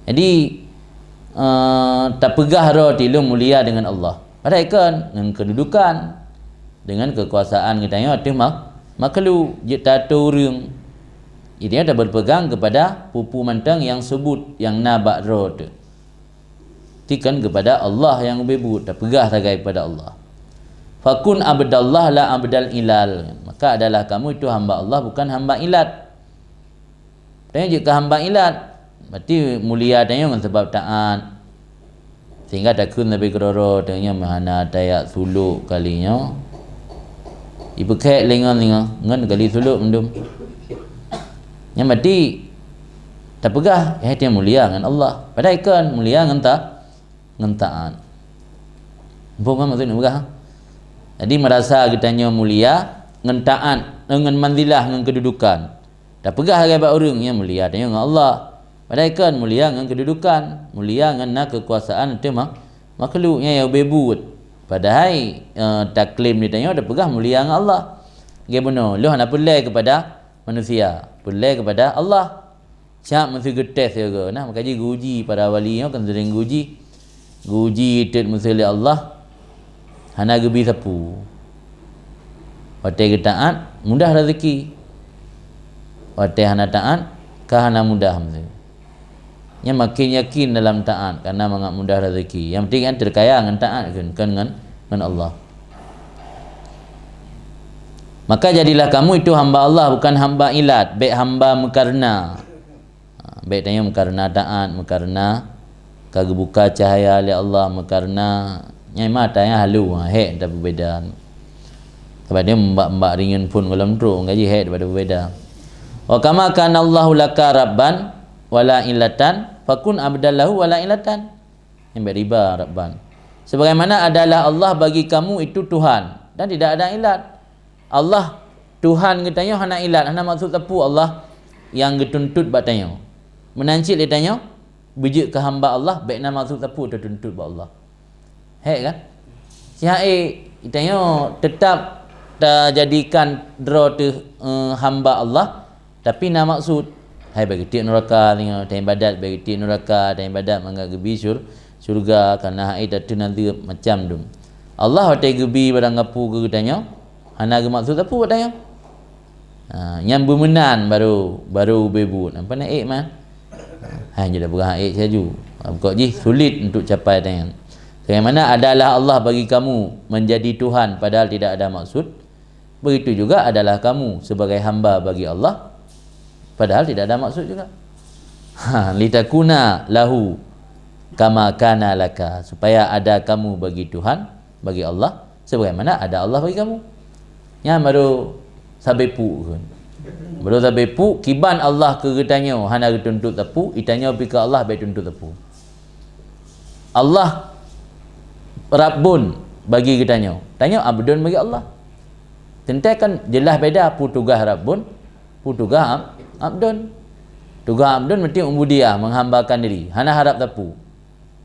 Jadi, eh, tapeugah droe tileueng mulia dengan Allah. Padahai kon ngon kedudukan, dengan kekuasaan geutanyoe ateueh ma-, makhluk, jeuet tato ureuëng. Jadi, nyan taberpegang kepada peue-peue mantong nyang sebut, nyang na bak droe teuh. Tikan kepada Allah nyang ubé buet, tapeugah sagai kepada Allah. Fakun abdallah la abdal ilal. Maka adalah kamu itu hamba Allah, bukan hamba ilat. Tanyoe jeuet keu hamba ilat. Berarti mulia tanyoe ngon sabab taat. Sehingga takheun leubeh keudroe-droe tanyoe meuhana tajak sulok kali nyoe. Ipeukhek lé ngon, ngon, ngon kali sulok mandum. Nyan berarti tapeugah, eh, dia mulia ngon Allah. Padahai kon mulia ngon ta-, ngon taat. Muphom kan maksud nyang peugah? Jadi, merasa geutanyoe mulia ngon taat, ngon manzilah, ngon kedudukan. Tapeugah lagée bak ureuëng nyang mulia tanyoe ngon Allah. Padahai kon mulia ngon kedudukan, mulia ngon na kekuasaan ateueh ma-, makhluk nyang ubé buet. Padahai, eh, taklaim di tanyoe tapeugah mulia ngon Allah. Lagée bunoe, lôn hana peureulée kepada manusia, peureulée kepada Allah. Cak meuseugeutes sigoe, nah, maka jih geuuji para wali nyoe kan sering geuuji. Geuuji teuk meuseu lé Allah, hana geubi sapeue. Watée geutaát, mudah rezeki. Watée hana taát, ka hana mudah meusu. Nyan makin yakin dalam taát, karena mangat mudah rezeki. Yang penting kan terkaya ngon taát kan, kan ngon, ngon Allah. Maka jadilah kamu itu hamba Allah, bukan hamba ilat, bék hamba meukarena. Ha, bék tanyoe meukarena taát, meukarena ka geubuka cahya lé Allah, meukarena nyai mata nyang halu, ha, hék tapeubeda. Sabab dia mbak-mbak ringan pun golom trok gaji hék daripada berbeda. Wa kama kana Allahu laka rabban wala ilatan, fakun abdallahu wala ilatan. Yang beriba rabban. Sebagaimana adalah Allah bagi kamu itu Tuhan dan tidak ada ilat. Allah Tuhan geutanyoe hana ilat, hana maksud teupeu Allah yang geutuntut bak tanyoe. Meunan cit lé tanyoe beujeuet keu hamba Allah, bék na maksud teupeu teutuntut bak Allah. Hék kan? Siha eh, tanyoe tetap tajadikan droe teuh, eh, hamba Allah, tapi na maksud. Hai bagi tiek nuraka, tanyoe ibadat bagi tiek nuraka, ibadat mangat geubi syur-, syurga, karena hai teuh nazeueb macam dum. Allah watée geubi barang gapu keu geutanyoe, hana geumaksud teupeu tanyoe. Ha, nyang beumeunan baru, baru beubut. Apa nak ék man? Ha, jadi peugah ék saja. Ha, pokok jih sulit untuk capai tanyoe. Sebagaimana adalah Allah bagi kamu menjadi Tuhan padahal tidak ada maksud, begitu juga adalah kamu sebagai hamba bagi Allah padahal tidak ada maksud juga. Ha, litakuna lahu kama kana laka, supaya ada kamu bagi Tuhan, bagi Allah, sebagaimana ada Allah bagi kamu. Nyan baru sabe puk kan. Baru sabe puk, kiban Allah keu geutanyoe hana geutuntut teupeu, itanyoe pi keu Allah bék tuntut teupeu. Allah Rabbun bagi geutanyoe, tanyoe Abdun bagi Allah. Teuntée kan jeulaih beda peue tugaih Rabbun, peue tugaih Ab-, Abdun. Tugaih Abdun meuti ubudiyah, menghambakan diri, hana harab teupeu.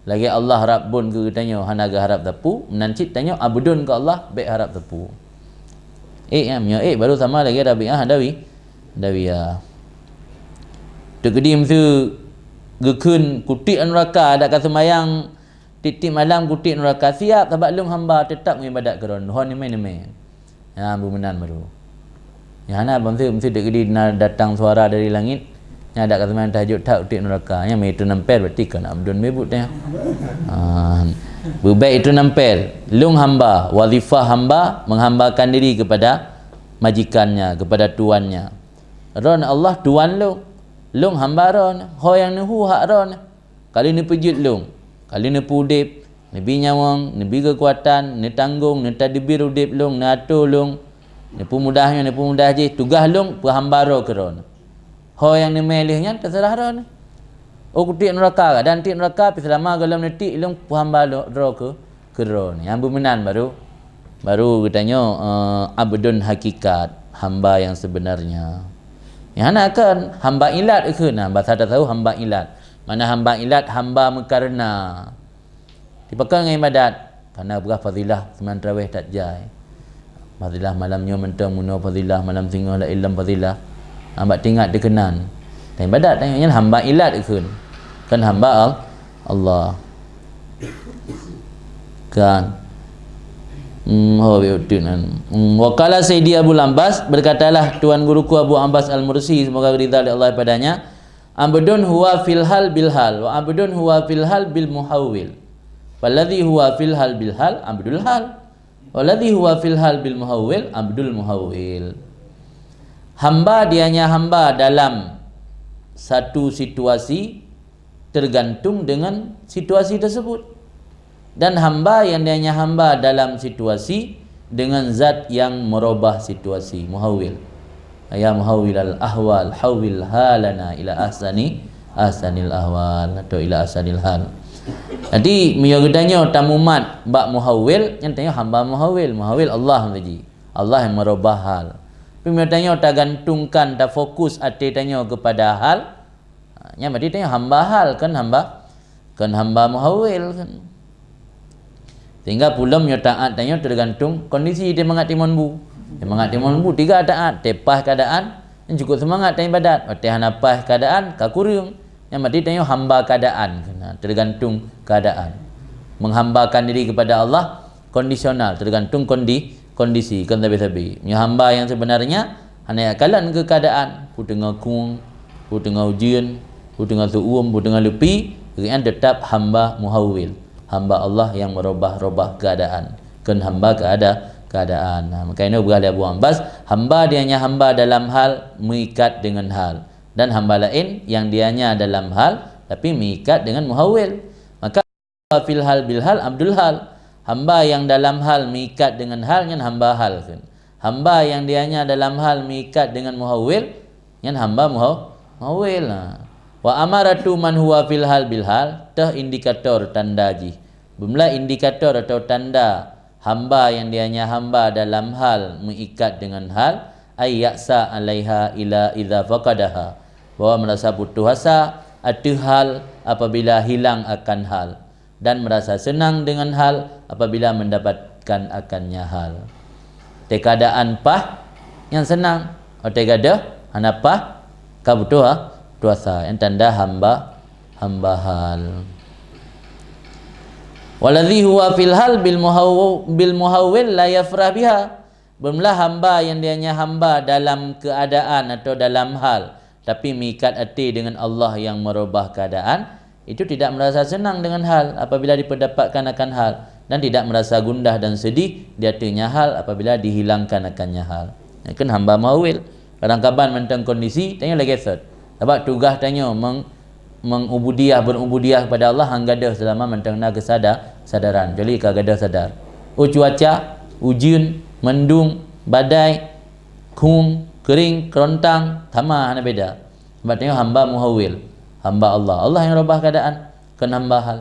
Lagée Allah Rabbun keu geutanyoe hana geuharab teupeu, meunan cit tanyoe Abdun keu Allah bék harab teupeu. Ék nyan, meunyoe ék baru sama lagée Rabi'ah Adawi, Adawiyah. Teukeudi meuseu geukheun kutiek nuraka, adak ka seumayang tiep-tiep malam kutiek nuraka, siap, sabab lôn hamba teutap meuibadat keu Droeneuh, ho neumé-neumé. Nyan beumeunan baru. Nyan hana bangsa meusti teukeudi na datang suara dari langit, nyan adak ka seumayang tahajud that utiek nuraka. Nyan meuitu nampel berarti kon Abdun bebut nyan. Ah, beubek itu nampel. Lôn hamba, wazifah hamba menghambakan diri kepada majikannya, kepada tuannya. Droeneuh Allah tuan lôn, lôn hamba Droeneuh, ho nyang neuhu hak Droeneuh. Ka lheueh neupeujeuet lôn, ka lheueh neupeu udeb, neubi nyawöng, neubi keukuatan, neutanggong, neutadbir udeb lôn, neuatô lôn, neupeumudah nyoe, neupeumudah jih, tugaih lôn peuhamba droe keu Droeneuh. Ho nyang neumé lheueh nyan teuseurah Droeneuh. Oh kutiek nuraka, dan tiek nuraka pih seulama gohlom neutiek lôn peuhamba lo-, droe keu, keu Droeneuh. Nyang beumeunan baru, baru geutanyoe, eh, abdun hakikat, hamba yang sebenarnya. Nyang hana kan hamba ilat ikheun, nah, basa tasawuf hamba ilat. Mana hamba ilat, hamba meukareuna. Dipakon ngon ibadat, karena peugah fadilah seumayang tarawih that jai. Fadilah malam nyoe mantong meunoe fadilah, malam singoh laén lom fadilah. Hamba teuingat dikeunan. Dan ibadat nyan hamba ilat ikheun. Kan hamba Al-, Allah. Kan. Hmm, ho, biar utuh nan. Hmm, wa qala Sayyidi Abu Abbas, berkatalah Tuan Guruku Abu Abbas Al-Mursi, semoga ridha dari Allah padanya, "Abdun huwa fil hal bil hal, wa abdun huwa fil hal bil muhawwil. Falladhi huwa fil hal bil hal, abdul hal. Walladhi huwa fil hal bil muhawwil, abdul muhawwil." Hamba dia hanya hamba dalam satu situasi tergantung dengan situasi tersebut. Dan hamba yang dia hanya hamba dalam situasi dengan zat yang merubah situasi, muhawwil. Ya muhawwilal ahwal, hawwil halana ila ahsani, ahsanil ahwal, atau ila ahsanil hal. Jadi, meunyoe geutanyoe tamumat bak muhawwil, nyan tanyoe hamba muhawwil, muhawwil Allah saji. Allah yang merubah hal. Tapi meunyoe tanyoe tagantungkan, tafokus até tanyoe kepada hal, ha, nyan berarti tanyoe hamba hal, kan hamba, kan hamba muhawwil, kan. Sehingga pulom nyoe taat tanyoe tergantung kondisi di mangat timon bu. Di mangat timon bu tiga taat, teupaih keadaan, nyan cukup semangat tanyoe ibadat. Watée hana paih keadaan, ka kureueng. Nyan berarti tanyoe hamba keadaan, kan. Ha, tergantung keadaan. Menghambakan diri kepada Allah kondisional, tergantung kondi-, kondisi, kon sabe-sabe. Meunyoe hamba nyang sebenarnya hana kalon keu keuadaan, peue teungoh kung, peue teungoh ujeuen, peue teungoh seuuem, peue teungoh leupi, geuhnyan teutap hamba muhawwil, hamba Allah nyang meurubah-rubah keuadaan, kon hamba keuada-, keuadaan. Nah, maka inoe peugah lé Abu Abbas, hamba dia hanya hamba dalam hal meuikat dengan hal, dan hamba laén nyang dia hanya dalam hal tapi meuikat dengan muhawwil. Maka fil hal bil hal abdul hal. Hamba nyang dalam hal meuikat dengan hal nyan hamba hal kheun. Hamba nyang dia hanya dalam hal meuikat dengan muhawwil nyan hamba muhaw-, muhawwil. Ha. Wa amaratu man huwa fil hal bil hal, teuh indikator tanda jih. Beumeulah indikator atau tanda hamba nyang dia hanya hamba dalam hal meuikat dengan hal, ay ya'sa alaiha ila idza faqadaha, bahwa merasa putus asa ateueh hal apabila hilang akan hal, dan merasa senang dengan hal apabila mendapatkan akannya hal. Teuh keuadaan paih nyan senang, watèe gadôh hana paih ka putus a-, putus asa. Nyan tanda hamba, hamba hal. Waladzi huwa fil hal bil muhaww-, bil muhawwil la yafrah biha. Beumeulah hamba nyang dia hanya hamba dalam keuadaan atau dalam hal, tapi meuikat até dengan Allah nyang meurubah keuadaan, itu tidak merasa senang dengan hal apabila dipeudapatkan akan hal, dan tidak merasa gundah dan sedih di ateueh nya hal apabila dihilangkan akannya hal. Nyan kheun hamba muhawwil. Kadang kaban mantong kondisi, tanyoe lagèe sot. Sabab tugaih tanyoe meng-, mengubudiyah, berubudiyah kepada Allah han gadôh selama mantong na keusada-, sadaran. Kecuali ka gadôh sadar. Oh cuaca, ujeuen, mendung, badai, kung, kering, kerontang, sama hana beda. Sabab tanyoe hamba muhawwil, hamba Allah. Allah nyang rubah keuadaan, kon hamba hal.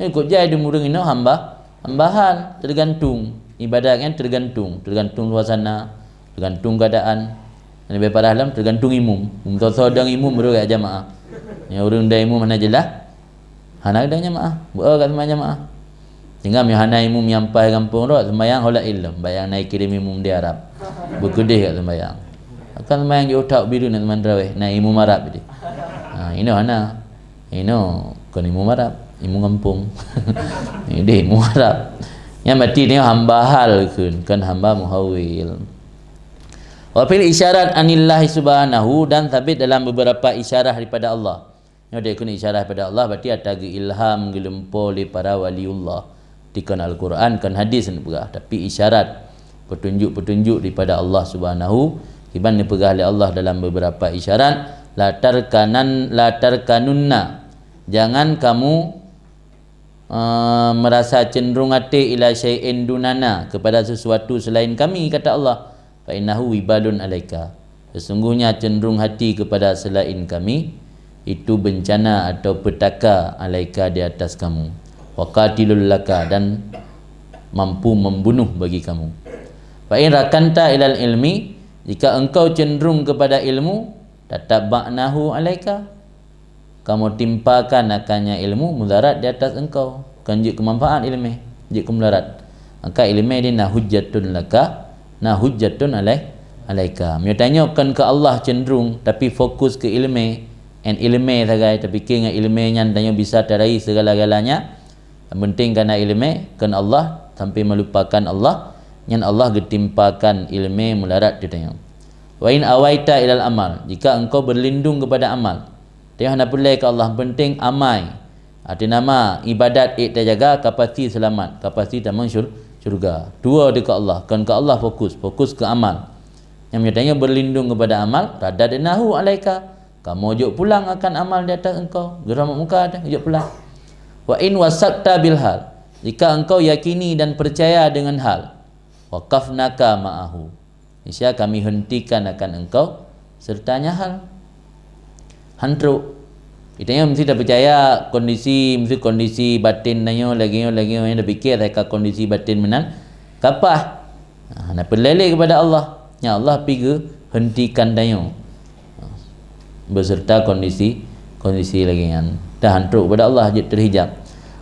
Nyoe kok jai dum ureueng inoe hamba, hamba hal, tergantung. Ibadat nyan tergantung, tergantung suasana, tergantung keadaan. Leubeh parah lom tergantung imum. Meusoe-soe dong imum baru geujak jamaah. Nyoe ureueng dong imum hana jeulaih, hana geudong jamaah. Beu kat seumayang jamaah. Sehingga meunyoe hana imum nyang paih gampông rot, seumayang hola ilom, bayang na ikirém imum di Arab. Beukeudeh kat seumayang. Akan seumayang jih utak biru nak seumayang tarawih, na imum Arab jadi. Ha, inoe hana. Inoe kon imum Arab, imum gampông. Ideh imum Arab. Nyan berarti nyoe hamba hal kheun, kon hamba muhawwil. Wa fil isyarat anillahi subhanahu, dan sabit dalam beberapa isyarah daripada Allah. Nyoe deh kheun isyarah daripada Allah, berarti ata geuilham, geulumpo lé para waliullah. Dikon Al-Quran, kon hadis neupeugah, tapi isyarat, petunjuk-petunjuk daripada Allah Subhanahu, kiban neupeugah lé Allah dalam beberapa isyarat, "La tarkanan, la tarkanunna, jangan kamu, eh, merasa cenderung até ila syai'in dunana, kepada sesuatu selain Kami," kata Allah. "Fa innahu wibalun alaika, sesungguhnya cenderung hati kepada selain Kami, itu bencana atau petaka alaika di atas kamu, wa qatilul laka, dan mampu membunuh bagi kamu. Fa in rakanta ilal ilmi, jika engkau cenderung kepada ilmu, tatabba'nahu alaika, kamoe timpakan akannya ilmu mudarat di atas engkau." Kon jeuet keu manfaat ileumèe, jeuet keu mudarat. Maka ileumèe di na hujjatun laka, na hujjatun alai-, alaika. Meunyoe tanyoe kon keu Allah cenderung, tapi fokus keu ileumèe, ngon ileumèe sagai, tapike ngon ileumèe nyan tanyoe bisa taraih segala-galanya. Nyang penting kana ileumèe, kon Allah, sampai melupakan Allah, nyan Allah geutimpakan ileumèe mudarat di tanyoe. Wa in awaita ilal amal, jika engkau berlindung kepada amal, tanyoe hana peureulèe keu Allah, penting amai. Arti nama ibadat ék tajaga, ka pasti seulamat, ka pasti tamong syur-, syurga. Tuwoe di keu Allah, kon keu Allah fokus, fokus keu amal. Nyang meunyoe tanyoe berlindung kepada amal, radadnahu alaika, kamoe jok pulang akan amal di atas engkau. Geurhom muka teuh, jok pulang. Wa in wasakta bil hal, jika engkau yakini dan percaya dengan hal, waqafnaka ma'ahu, niscaya Kami hentikan akan engkau sertanya hal. Han trok. Geutanyoe meusti tapeucaya kondisi, meusti kondisi batin tanyoe lagèe nyoe, lagèe nyoe, tapike asai ka kondisi batin meunan ka paih. Nah, hana peureulèe lé kepada Allah. Nyan Allah pi geuhentikan tanyoe beserta kondisi, kondisi lagèe nyan. Tahan trok kepada Allah, jeuet teuhijab.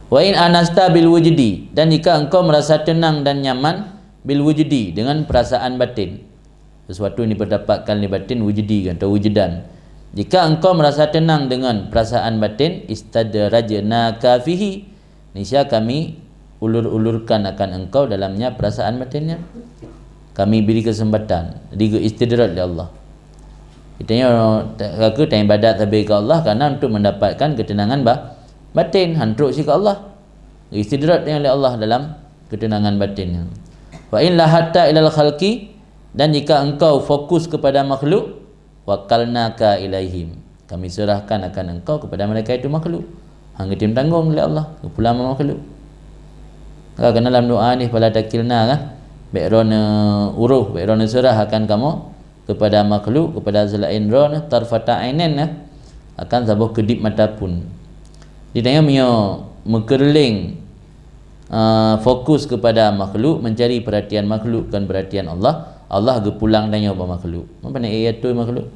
Wa in anasta bil wujdi, dan jika engkau merasa tenang dan nyaman, bil wujdi, dengan perasaan batin. Sesuatu yang diperdapatkan di batin, wujdi kan, atau wujudan. Jika engkau merasa tenang dengan perasaan batin, istadrajnaka fihi, niscaya Kami ulur-ulurkan akan engkau dalamnya perasaan batin nyan. Kami beri kesempatan, di istidraj lé Allah. Kita nyoe ka keu ibadat sabe keu Allah karena untuk mendapatkan ketenangan ba-, batin, han trok si keu Allah. Istidraj lé Allah dalam ketenangan batin nyan. Wa in lahatta ilal khalqi, dan jika engkau fokus kepada makhluk, wakalnaka ilaihim, kami serahkan akan engkau kepada mereka itu makhluk. Han geutem tanggong lé Allah, geupulang bak makhluk. Ka keunan lam doa nyoe, fala takilna kan? Bék droeneuh uroh, bék droeneuh serah akan kamoe kepada makhluk, kepada selain droeneuh, tarfata ainin, ya. Akan saboh keudip mata pun. Di tanyoe meunyoe meukeureuléng, ah, fokus kepada makhluk, mencari perhatian makhluk, bukan perhatian Allah, Allah geupulang tanyoe bak makhluk. Apa nak iatoi makhluk?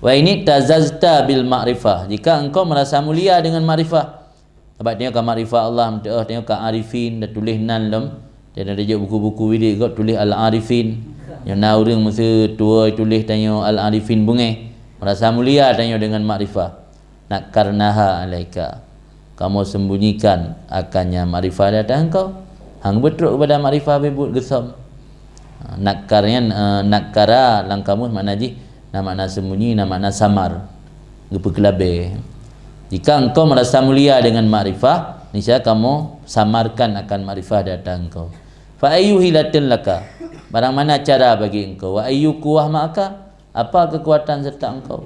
Wa ini tazazta bil ma'rifah. Jika engkau merasa mulia dengan makrifah. Sabab tanyoe ka makrifah Allah, meutuah tanyoe ka arifin, dah tuléh nan lom. Jadi, dah jok buku-buku wirid gob tuléh Al-Arifin. Nyoe na ureuëng meuseu tuwoe tuléh tanyoe Al-Arifin beungéh. Merasa mulia tanyoe dengan makrifah. Nakkarnaha alaika. Kamoe sembunyikan akannya makrifah di ateueh engkau. Han beutrok kepada makrifah beubuet geusom. Ha, nakkar nyan, eh, nakkara lam kamus makna jih, na makna sembunyi, na makna samar. Geupeukeulabée. Jika engkau merasa mulia dengan makrifah, niscaya kamoe samarkan akan makrifah di ateueh engkau. Fa ayyu hilatin laka, barang mana cara bagi engkau, wa ayyu quwwah ma'aka, apa kekuatan serta engkau.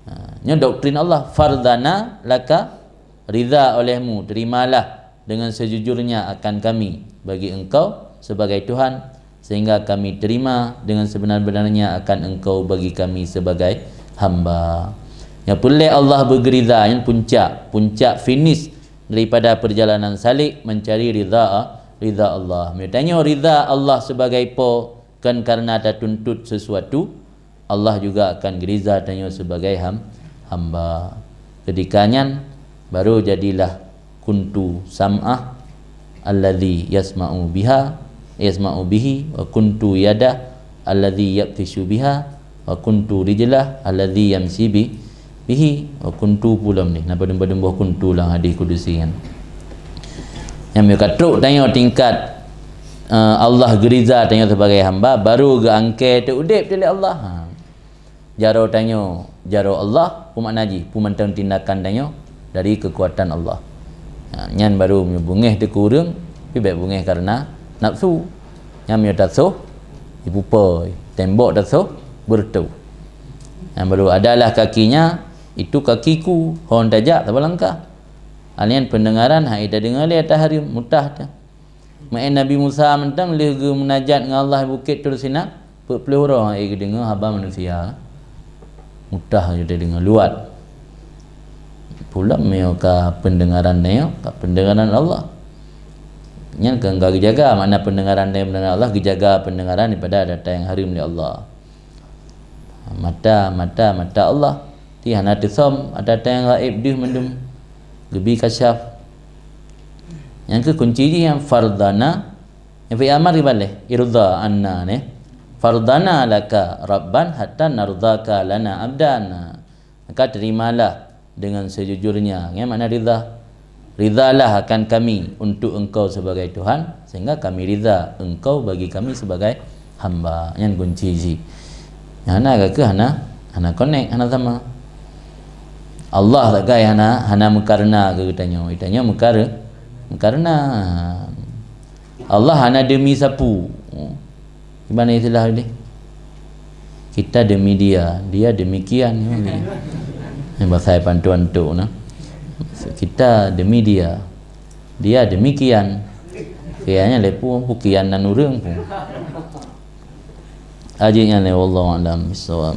Ha, nyoe doktrin Allah, fardana laka, ridha olehmu, terimalah dengan sejujurnya akan kami bagi engkau sebagai Tuhan, sehingga kami terima dengan sebenar-benarnya akan engkau bagi kami sebagai hamba. Nyang peureulée Allah beugeuriza, nyan puncak, puncak finish daripada perjalanan salik mencari ridha, ridha Allah. Meutanyoe ridha Allah sebagai po, kon karena tatuntut sesuatu, Allah juga akan geuriza tanyoe sebagai ham-, hamba. Ketika nyan, baru jadilah kuntu sam'ah alladzi yasma'u biha, yasma'u bihi, wa kuntu yadah alladzi yabtishu biha, wa kuntu rijlah alladzi yamshi bi-, bihi, wa kuntu pulam ni. Napa dum-dum boh kuntu lam hadis kudusi nyan? Nyang meuka trok tanyoe tingkat, eh, Allah geuriza tanyoe sebagai hamba, baru geuangkée teu udeb lé Allah. Ha. Jaroe tanyoe, jaroe Allah, peue makna jih, peue mantong tindakan tanyoe dari kekuatan Allah. Ha, nyan baru meunyoe beungéh teuku ureuëng, tapi bék beungéh karena nafsu. Nyan meunyoe tasoh, ipupo, tembok tasoh, beureutoh. Nyan baru adalah kakinya, itu kakiku, hon tajak, tabalangkah. Alian pendengaran, hai tadeungoe lé ata hareuem, mutah teuh. Meu'en Nabi Musa mantong lheueh geumunajat ngon Allah bukét Tur Sina, peuet ploh uroe han ék geudeungoe haba manusia. Mutah jih tadeungoe luwat. Pulam meunyoe ka pendengaran nyoe, ka pendengaran Allah. Nyan keuh ka geujaga, makna pendengaran nyoe, pendengaran Allah, geujaga pendengaran daripada ata nyang hareuem lé Allah. Mata, mata, mata Allah. Ti hana teusom, ata-ata nyang gaéb deuh mandum geubi kasyaf. Nyang keu kunci jih nyang fardana, nyang fi'il amar dibaleh, irda anna neh. Fardana laka rabban hatta nardaka lana abdan. Maka terimalah dengan sejujurnya. Nyan makna ridha. Ridhalah akan kami untuk engkau sebagai Tuhan, sehingga kami ridha engkau bagi kami sebagai hamba. Nyan kunci jih. Hana ka keuh hana, hana connect, hana sama. Allah sagai hana, hana meukarena keu geutanyoe. Geutanyoe meukar-, meukarena. Allah hana demi sapeue. Gimana istilah tadi? Kita demi dia, dia demikian. Ini bahasa pantun tu nah. Kita demi dia, dia demikian. Kiannya lepu, bukian nan ureuëng pun. Ajinya le, wallahu a'lam bishawab.